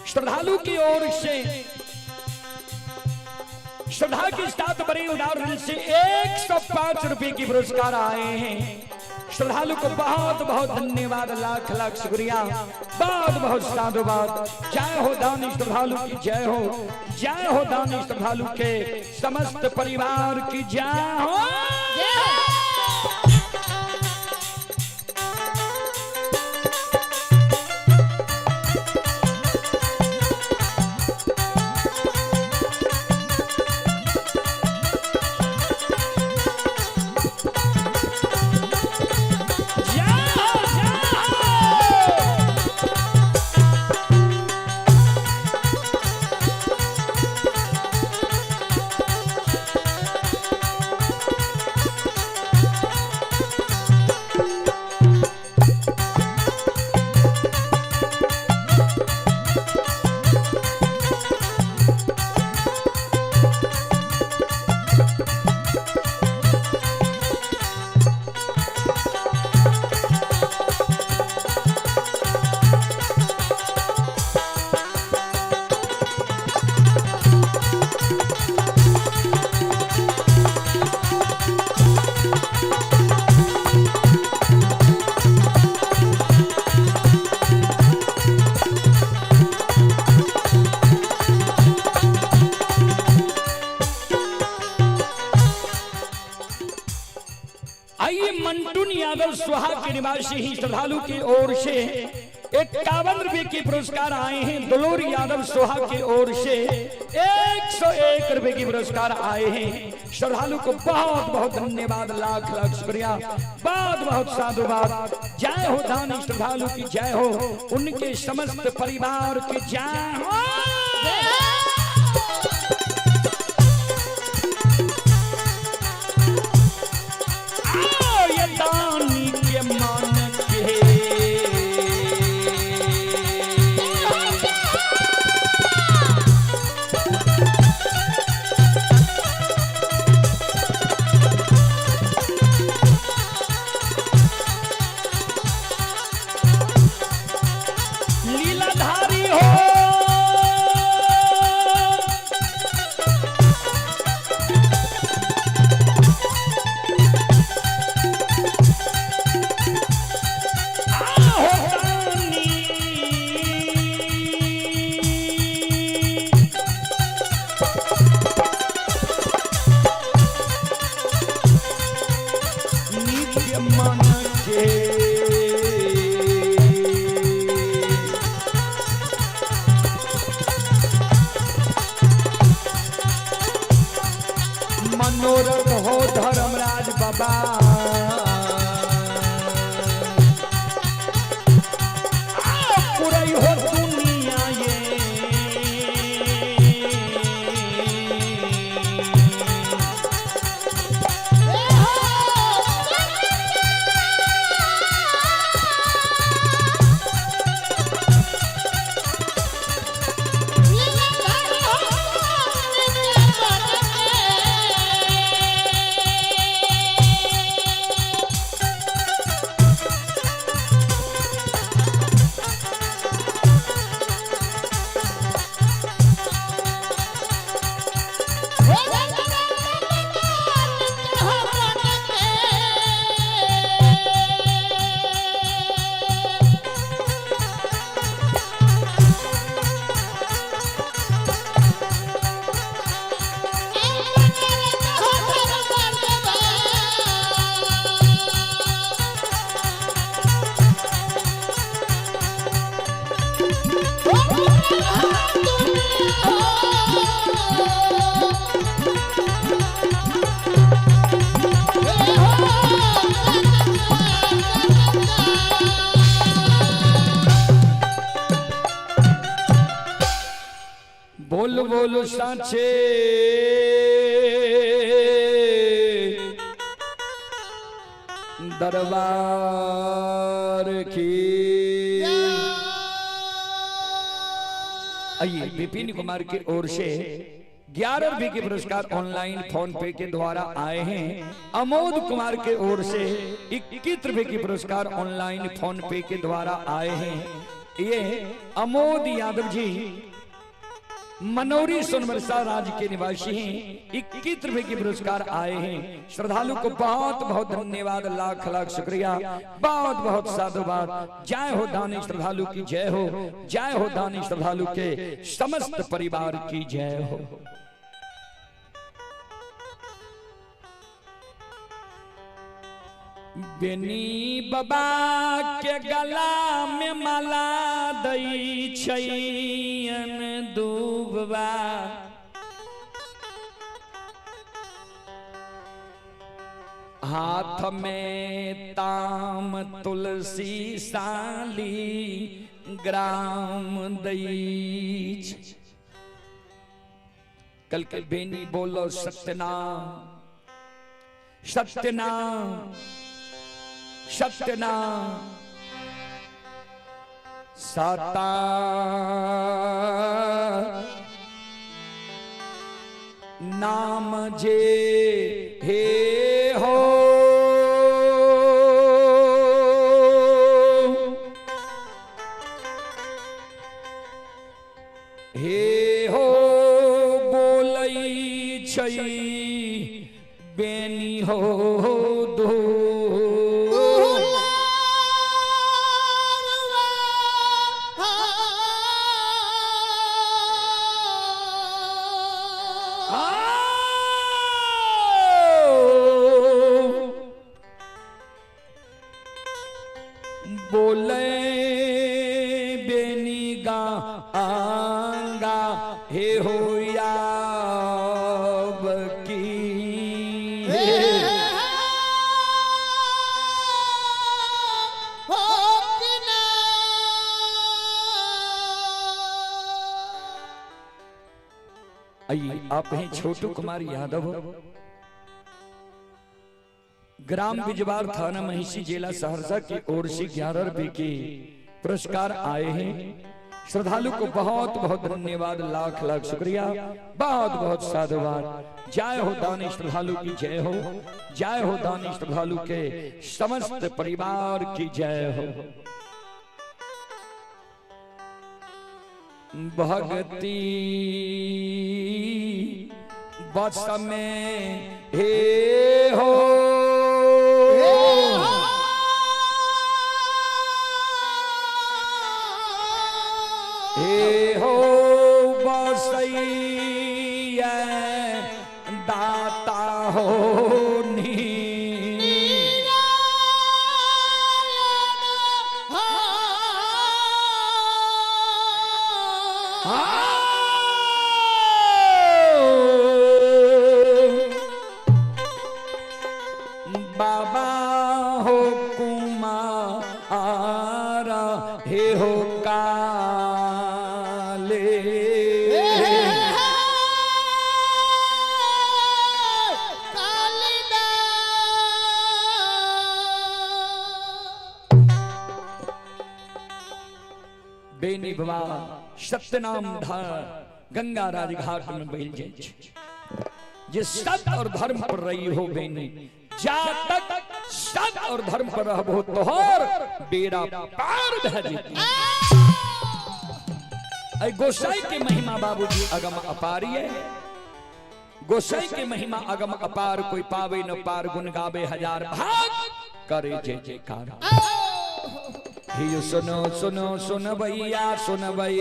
श्रद्धालु की ओर से श्रद्धा के साथ बड़े उदार दिल से 105 रुपए की पुरस्कार आए हैं। श्रद्धालु को बहुत बहुत धन्यवाद, लाख लाख शुक्रिया, बहुत बहुत साधुवाद। जय हो दानी श्रद्धालु की जय हो, जय हो दानी श्रद्धालु के समस्त परिवार की जय हो। यादव सुहा के निवासी ही श्रद्धालु की ओर से 51 रुपए के पुरस्कार आए हैं। दुलोर यादव सोहा की ओर से 101 रुपए के पुरस्कार आए हैं। श्रद्धालु को बहुत बहुत धन्यवाद, लाख लाख शुक्रिया, बहुत बहुत साधुवाद। जय हो दानी श्रद्धालु की जय हो, उनके समस्त परिवार की जय हो। दानी के मान के बाबा पुरई हो दुनिया ये। बोल बोल साचे दरबार की। आइए विपिन कुमार की ओर से 11 रुपए के पुरस्कार ऑनलाइन फोन पे के द्वारा आए हैं। अमोद कुमार के ओर से 21 रुपए के पुरस्कार ऑनलाइन फोन पे के द्वारा आए हैं। ये अमोद यादव जी मनोरी सोनबरसा राज्य के निवासी हैं। 21 रुपए के पुरस्कार आए हैं। श्रद्धालु को बहुत बहुत धन्यवाद, लाख लाख शुक्रिया, बहुत बहुत साधुवाद। जय हो दानी श्रद्धालु की जय हो, जय हो दानी श्रद्धालु के समस्त परिवार की जय हो। बेनी बाबा के गला में माला दई छैन दूबवा, हाथ में ताम तुलसी साली ग्राम दई। कल के बेनी बोलो सत्यनाम सत्यनाम सत्यनाम। सता नाम जे हे हो, हे हो बोलई छई बेनी हो दो। बोले बेनी गा आंगा हे हो याब की। आइए आप हैं छोटू कुमार यादव, ग्राम बिजवार, थाना महिषी, जिला सहरसा की ओर से 11 रुपए के पुरस्कार आए हैं। श्रद्धालु को बहुत बहुत धन्यवाद, लाख लाख शुक्रिया, बहुत बहुत साधुवाद। जय हो दानी श्रद्धालु की जय हो, जय हो दानी श्रद्धालु के समस्त परिवार की जय हो। भक्ति बस में हे हो, हे हो बसैया दाता हो नी। हो काले। बेनी बाबा सत्यनाम धार गंगा राजघाट में बहिल जाय छै। जे सत्य और धर्म पर रही हो बेनी, जा तक सत्य और धर्म पर रहबो तोहर बेड़ा पार भए जेतै। ऐ गोसाई के महिमा बाबूजी अगम अपार है। गोसाई के महिमा अगम अपार, कोई पावे न पार, गुण गावे हजार भाग करे जय जयकार। हे सुनो सुनो सुन भैया सुन भई,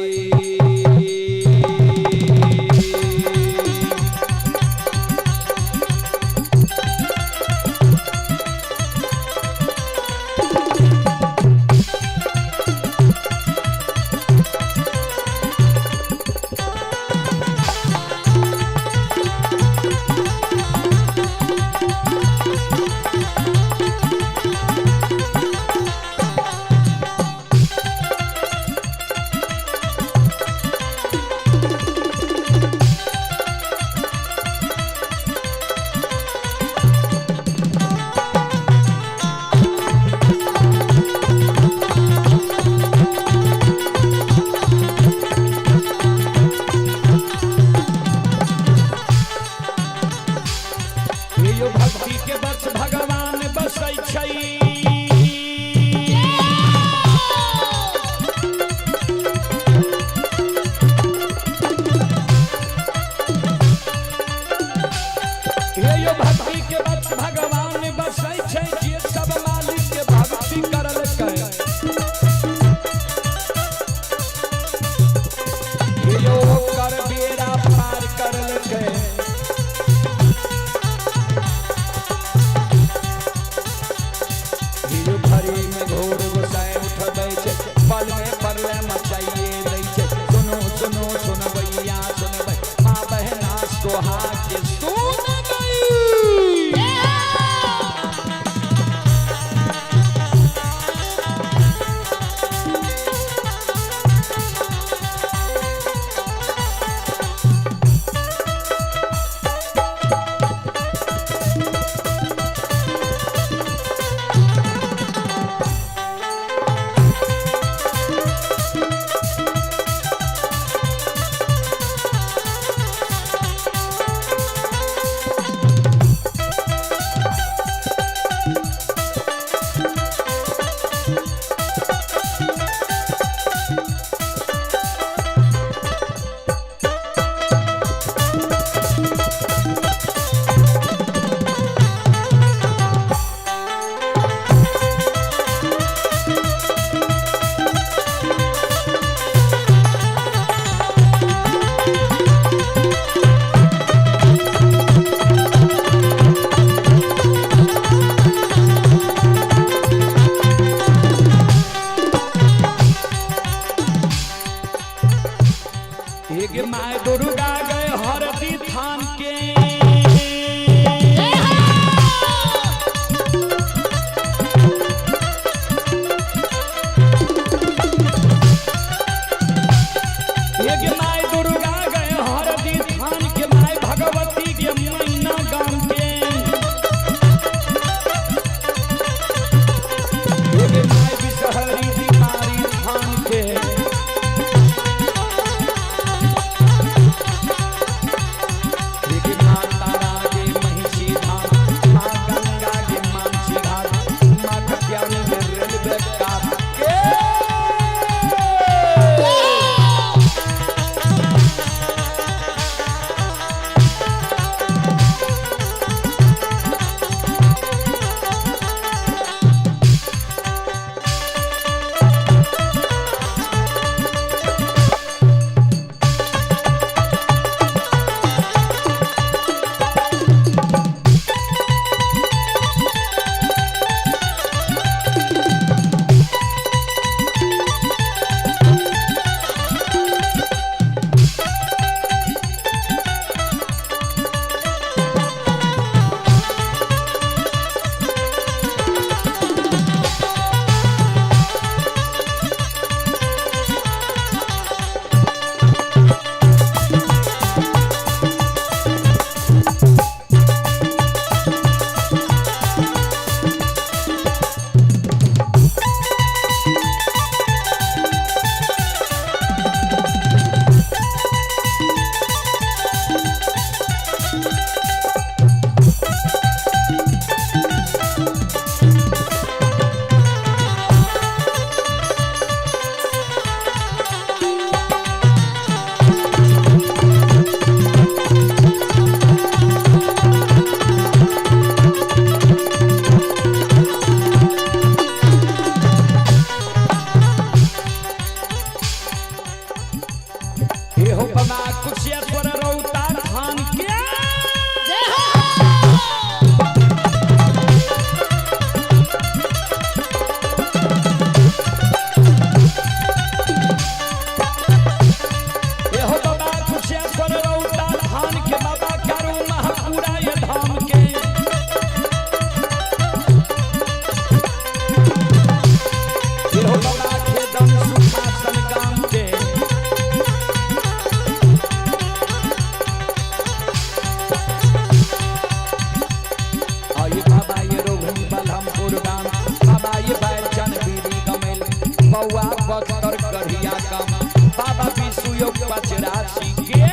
पौआ बख्तर गढ़िया कम बाबा विशु पचरासी के।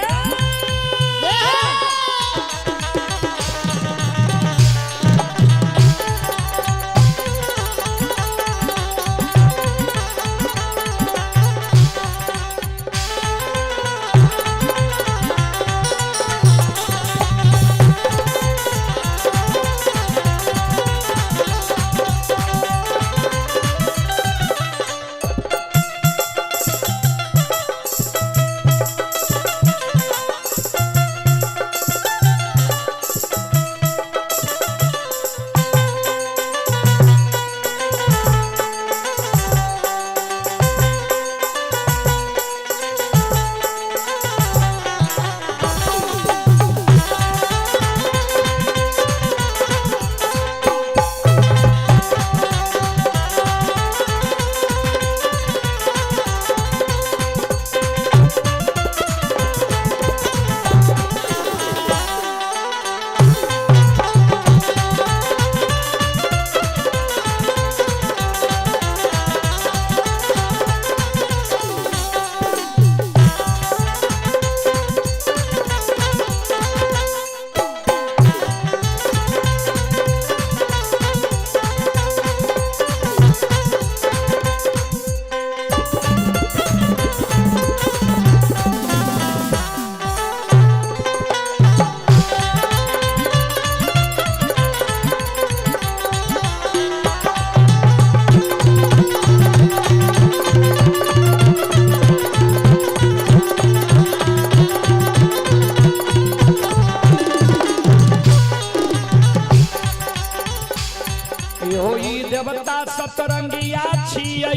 देवता सतरंगिया छियै।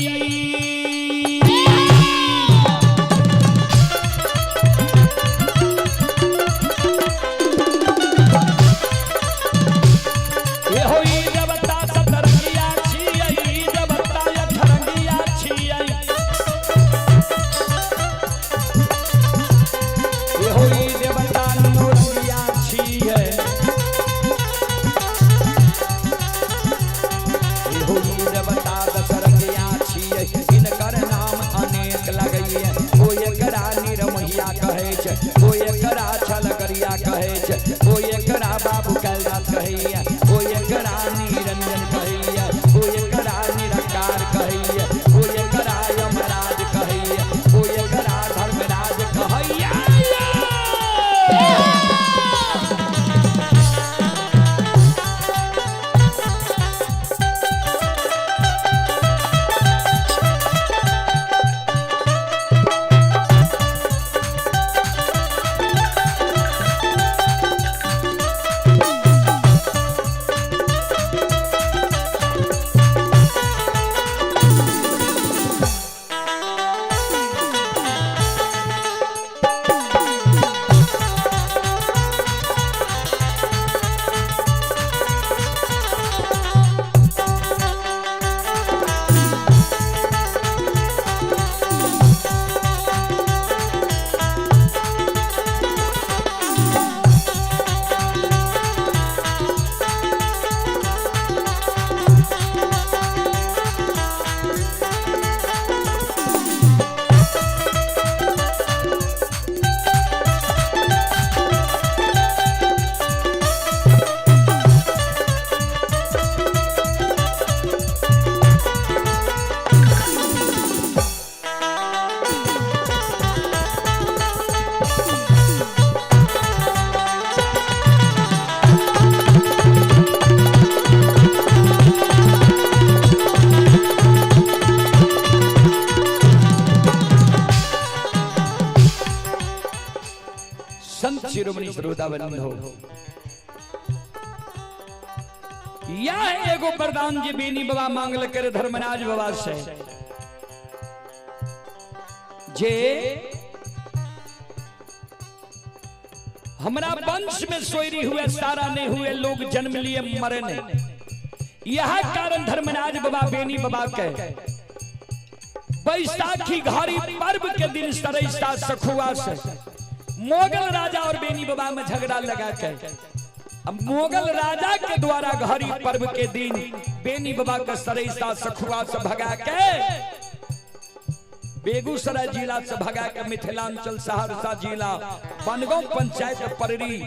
देवता सतरंगिया छियै, देवता अठरंगिया छियै। देवता नौरंगिया छियै। देवता दशरंगिया छियै, हिनकर नाम अनेक लगैये। कोइ एकरा निरमहिया कहै छै, कोइ एकरा छलकरिया कहै छै, कोइ एकरा बाबू कैलाश कहैये, कोइ एकरा निरंजन कहैये, कोइ एकरा निराकार कहैये, कोइ एकरा यमराज कहैये, कोइ एकरा धर्मराज कहैये। संत शिरोमणि श्रोता बंधो, यह एगो वरदान जी बेनी बाबा मांगल करे धर्मराज बाबा से, जे हमरा वंश में सोयरी हुए सारा नहीं हुए लोग जन्म लिए मरे नहीं। यह कारण धर्मराज बाबा बेनी बाबा के बैसाखी घारी पर्व के दिन सरैसा सखुआ से मोगल राजा और बेनी बाबा में झगड़ा लगा के अब मोगल राजा के द्वारा घड़ी पर्व के दिन बेनी बाबा का सरैसा सखुआ से भगा के बेगूसराय जिला से भगा के मिथिलांचल सहरसा जिला बनगांव पंचायत पररी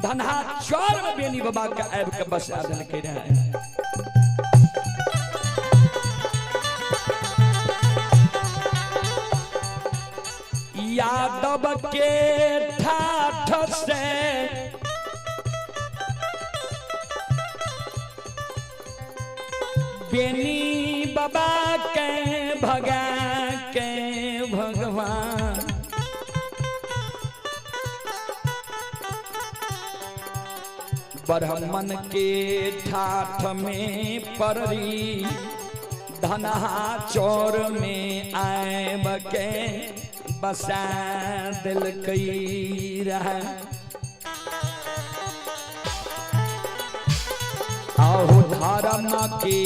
धनहा चौर में बेनी बाबा के आबि के बसा देलकै रहे। यादव के ठाठ से बेनी बाबा के भगा के भगवान ब्राह्मण के ठाठ में पररी धनहा चोर में आब के बसा दिलकै रहे। आहो धर्म के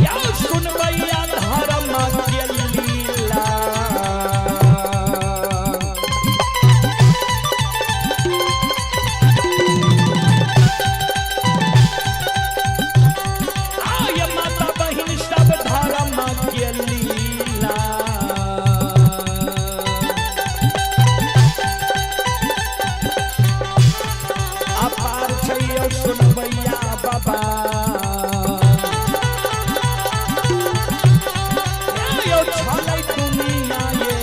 या सुनबैया धर्म के लीला। आय माता बहिन सब धर्म के लीला। अपार छै यौ सुनबैया बाबा। यौ छलै दुनिया ये।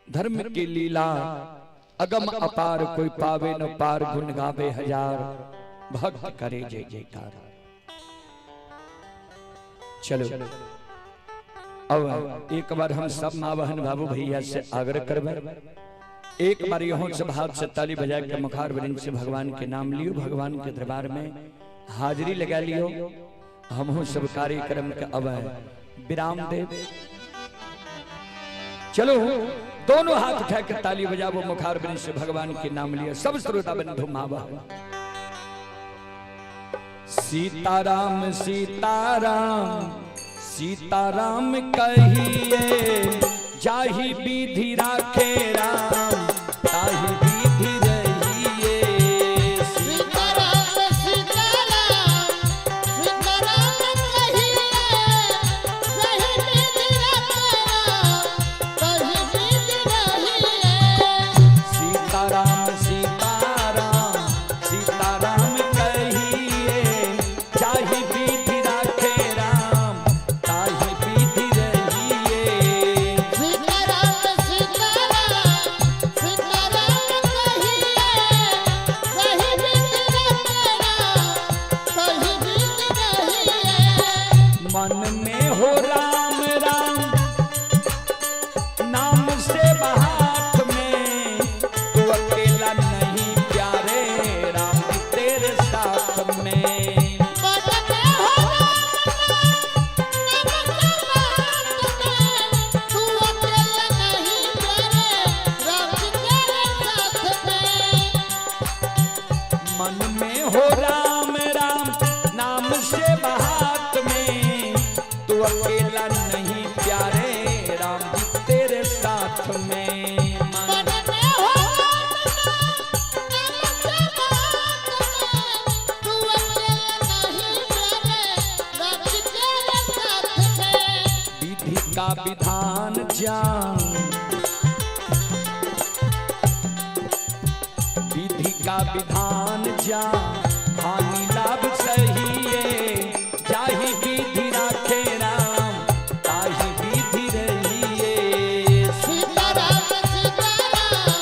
धर्म की लीला अगम अपार, कोई पावे न पार, गुण गावे हजार, भक्त करे जय जयकार। चलो अब एक बार हम सब माँ बहन बाबू भैया से आग्रह करबे, एक बार यहाँ सब हाथ से ताली बजा के मुखार वृंद से भगवान के नाम लियो, भगवान के दरबार में हाजिरी लगा लियो। हम सब कार्यक्रम के अब विराम दे। चलो दोनों हाथ उठा के ताली बजाओ, मुखार वृंद से भगवान के नाम लिया। सब श्रोता बंधु माँ बहन, सीताराम सीताराम सीताराम कहिए, जाहि विधि राखे राम ताहि विधि रहिए। सीताराम सीताराम सीताराम कहिए, जाहि विधि राखे राम ताहि विधि रहिए। सीताराम सीताराम सीताराम कहिए, जाहि विधि राखे राम ताहि विधि रहिए। सीताराम सीताराम सीताराम कहिए, जाहि विधि राखे राम ताहि विधि रहिए। मन में हो राम राम नाम से हाथ में, तू अकेला नहीं प्यारे राम तेरे साथ में। मन में हो राम नाम के बात में, तू अकेला नहीं प्यारे राम तेरे साथ में। मन में हो राम अकेला नहीं प्यारे, राम जी तेरे साथ में। मन में हो नाम के बात में, तू अकेला नहीं प्यारे, राम जी तेरे साथ में। विधि का विधान जान, विधि का विधान जान, हानि लाभ सही है, जाहि विधि राखे राम ताहि विधि रहिए। सीताराम सीताराम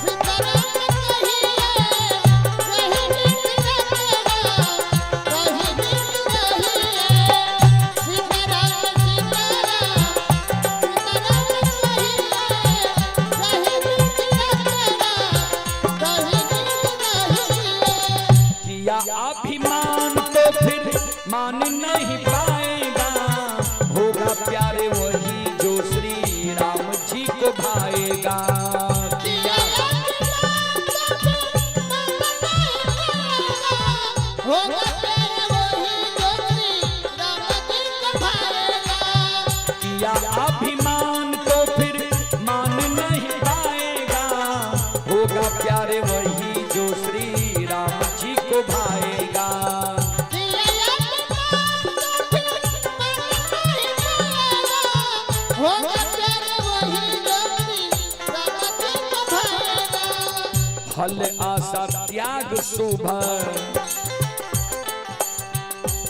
सीताराम कहिए, रही विधि रखे राम ताहि विधि रहिए। सीताराम सीताराम सीताराम कहिए, रही विधि रखे राम ताहि विधि रहिए। किया अभिमान तो फिर मान नहीं पाएगा, होगा प्यारे वही जो श्री राम जी को भाएगा। किया अभिमान तो फिर मान नहीं पाएगा, होगा प्यारे वही जो श्री राम जी को भाएगा। किया अभिमान तो फिर मान नहीं पाएगा, होगा प्यारे वही जो श्री राम जी को भाएगा। किया अभिमान तो फिर मान नहीं पाएगा, होगा प्यारे वही जो श्री राम जी को भाएगा। फल आशा त्याग शुभ,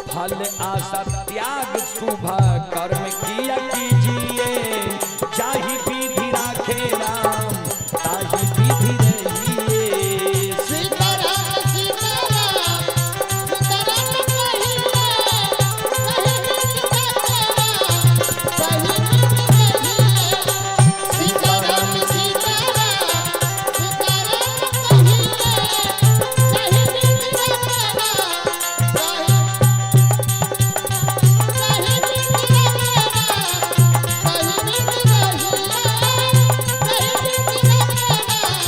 फल आशा त्याग शुभ कर्म किया कीजिए, चाही विधि राखे राम ताही विधि रहिए। सीताराम सीताराम सीताराम कहिए, रही विधि रखे राम ताहि विधि रहिए। सीताराम सीताराम सीताराम कहिए, रही विधि रखे राम ताहि रही विधि रखे राम ताहि विधि रहिए। रही विधि रखे राम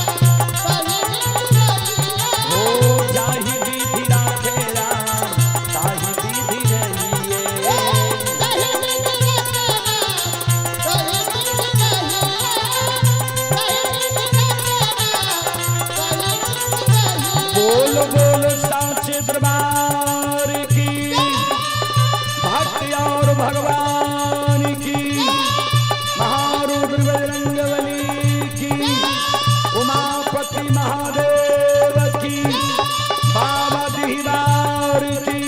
ताहि विधि रहिए। हो जाहि विधि राखे राम ताहि विधि रहिए। रही विधि रखे राम ताहि विधि रहिए। रही विधि रखे राम ताहि विधि रहिए। बोल बोल साचे दरबार की, भक्ति और भगवान की, महारुद्र बजरंगबली की, उमापति महादेव की, बाबा दीवार की,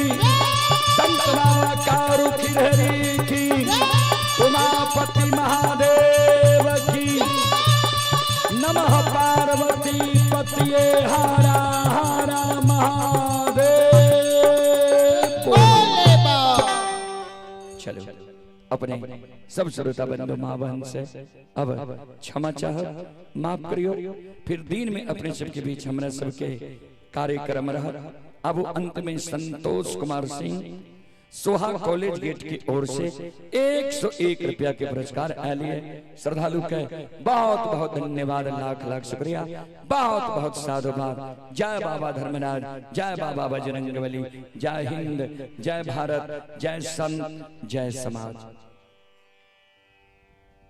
संत बाबा कारू खिरहरी की, उमापति महादेव की। नमः पार्वती पतिये हरा हरा महादेव। बोले बा। चलो अपने सब श्रोता बंधु माँ बहन से अब क्षमा चाह, माफ करियो। फिर दिन में अपने सबके बीच हमरा सबके कार्यक्रम रहा। अब अंत में संतोष कुमार सिंह सोहा कॉलेज गेट की ओर से 101 रुपया के पुरस्कार आए श्रद्धालु के बहुत बहुत धन्यवाद, लाख लाख शुक्रिया, बहुत बहुत साधुवाद। जय बाबा धर्मराज, जय बाबा बजरंगबली, जय हिंद, जय भारत, जय संत, जय समाज।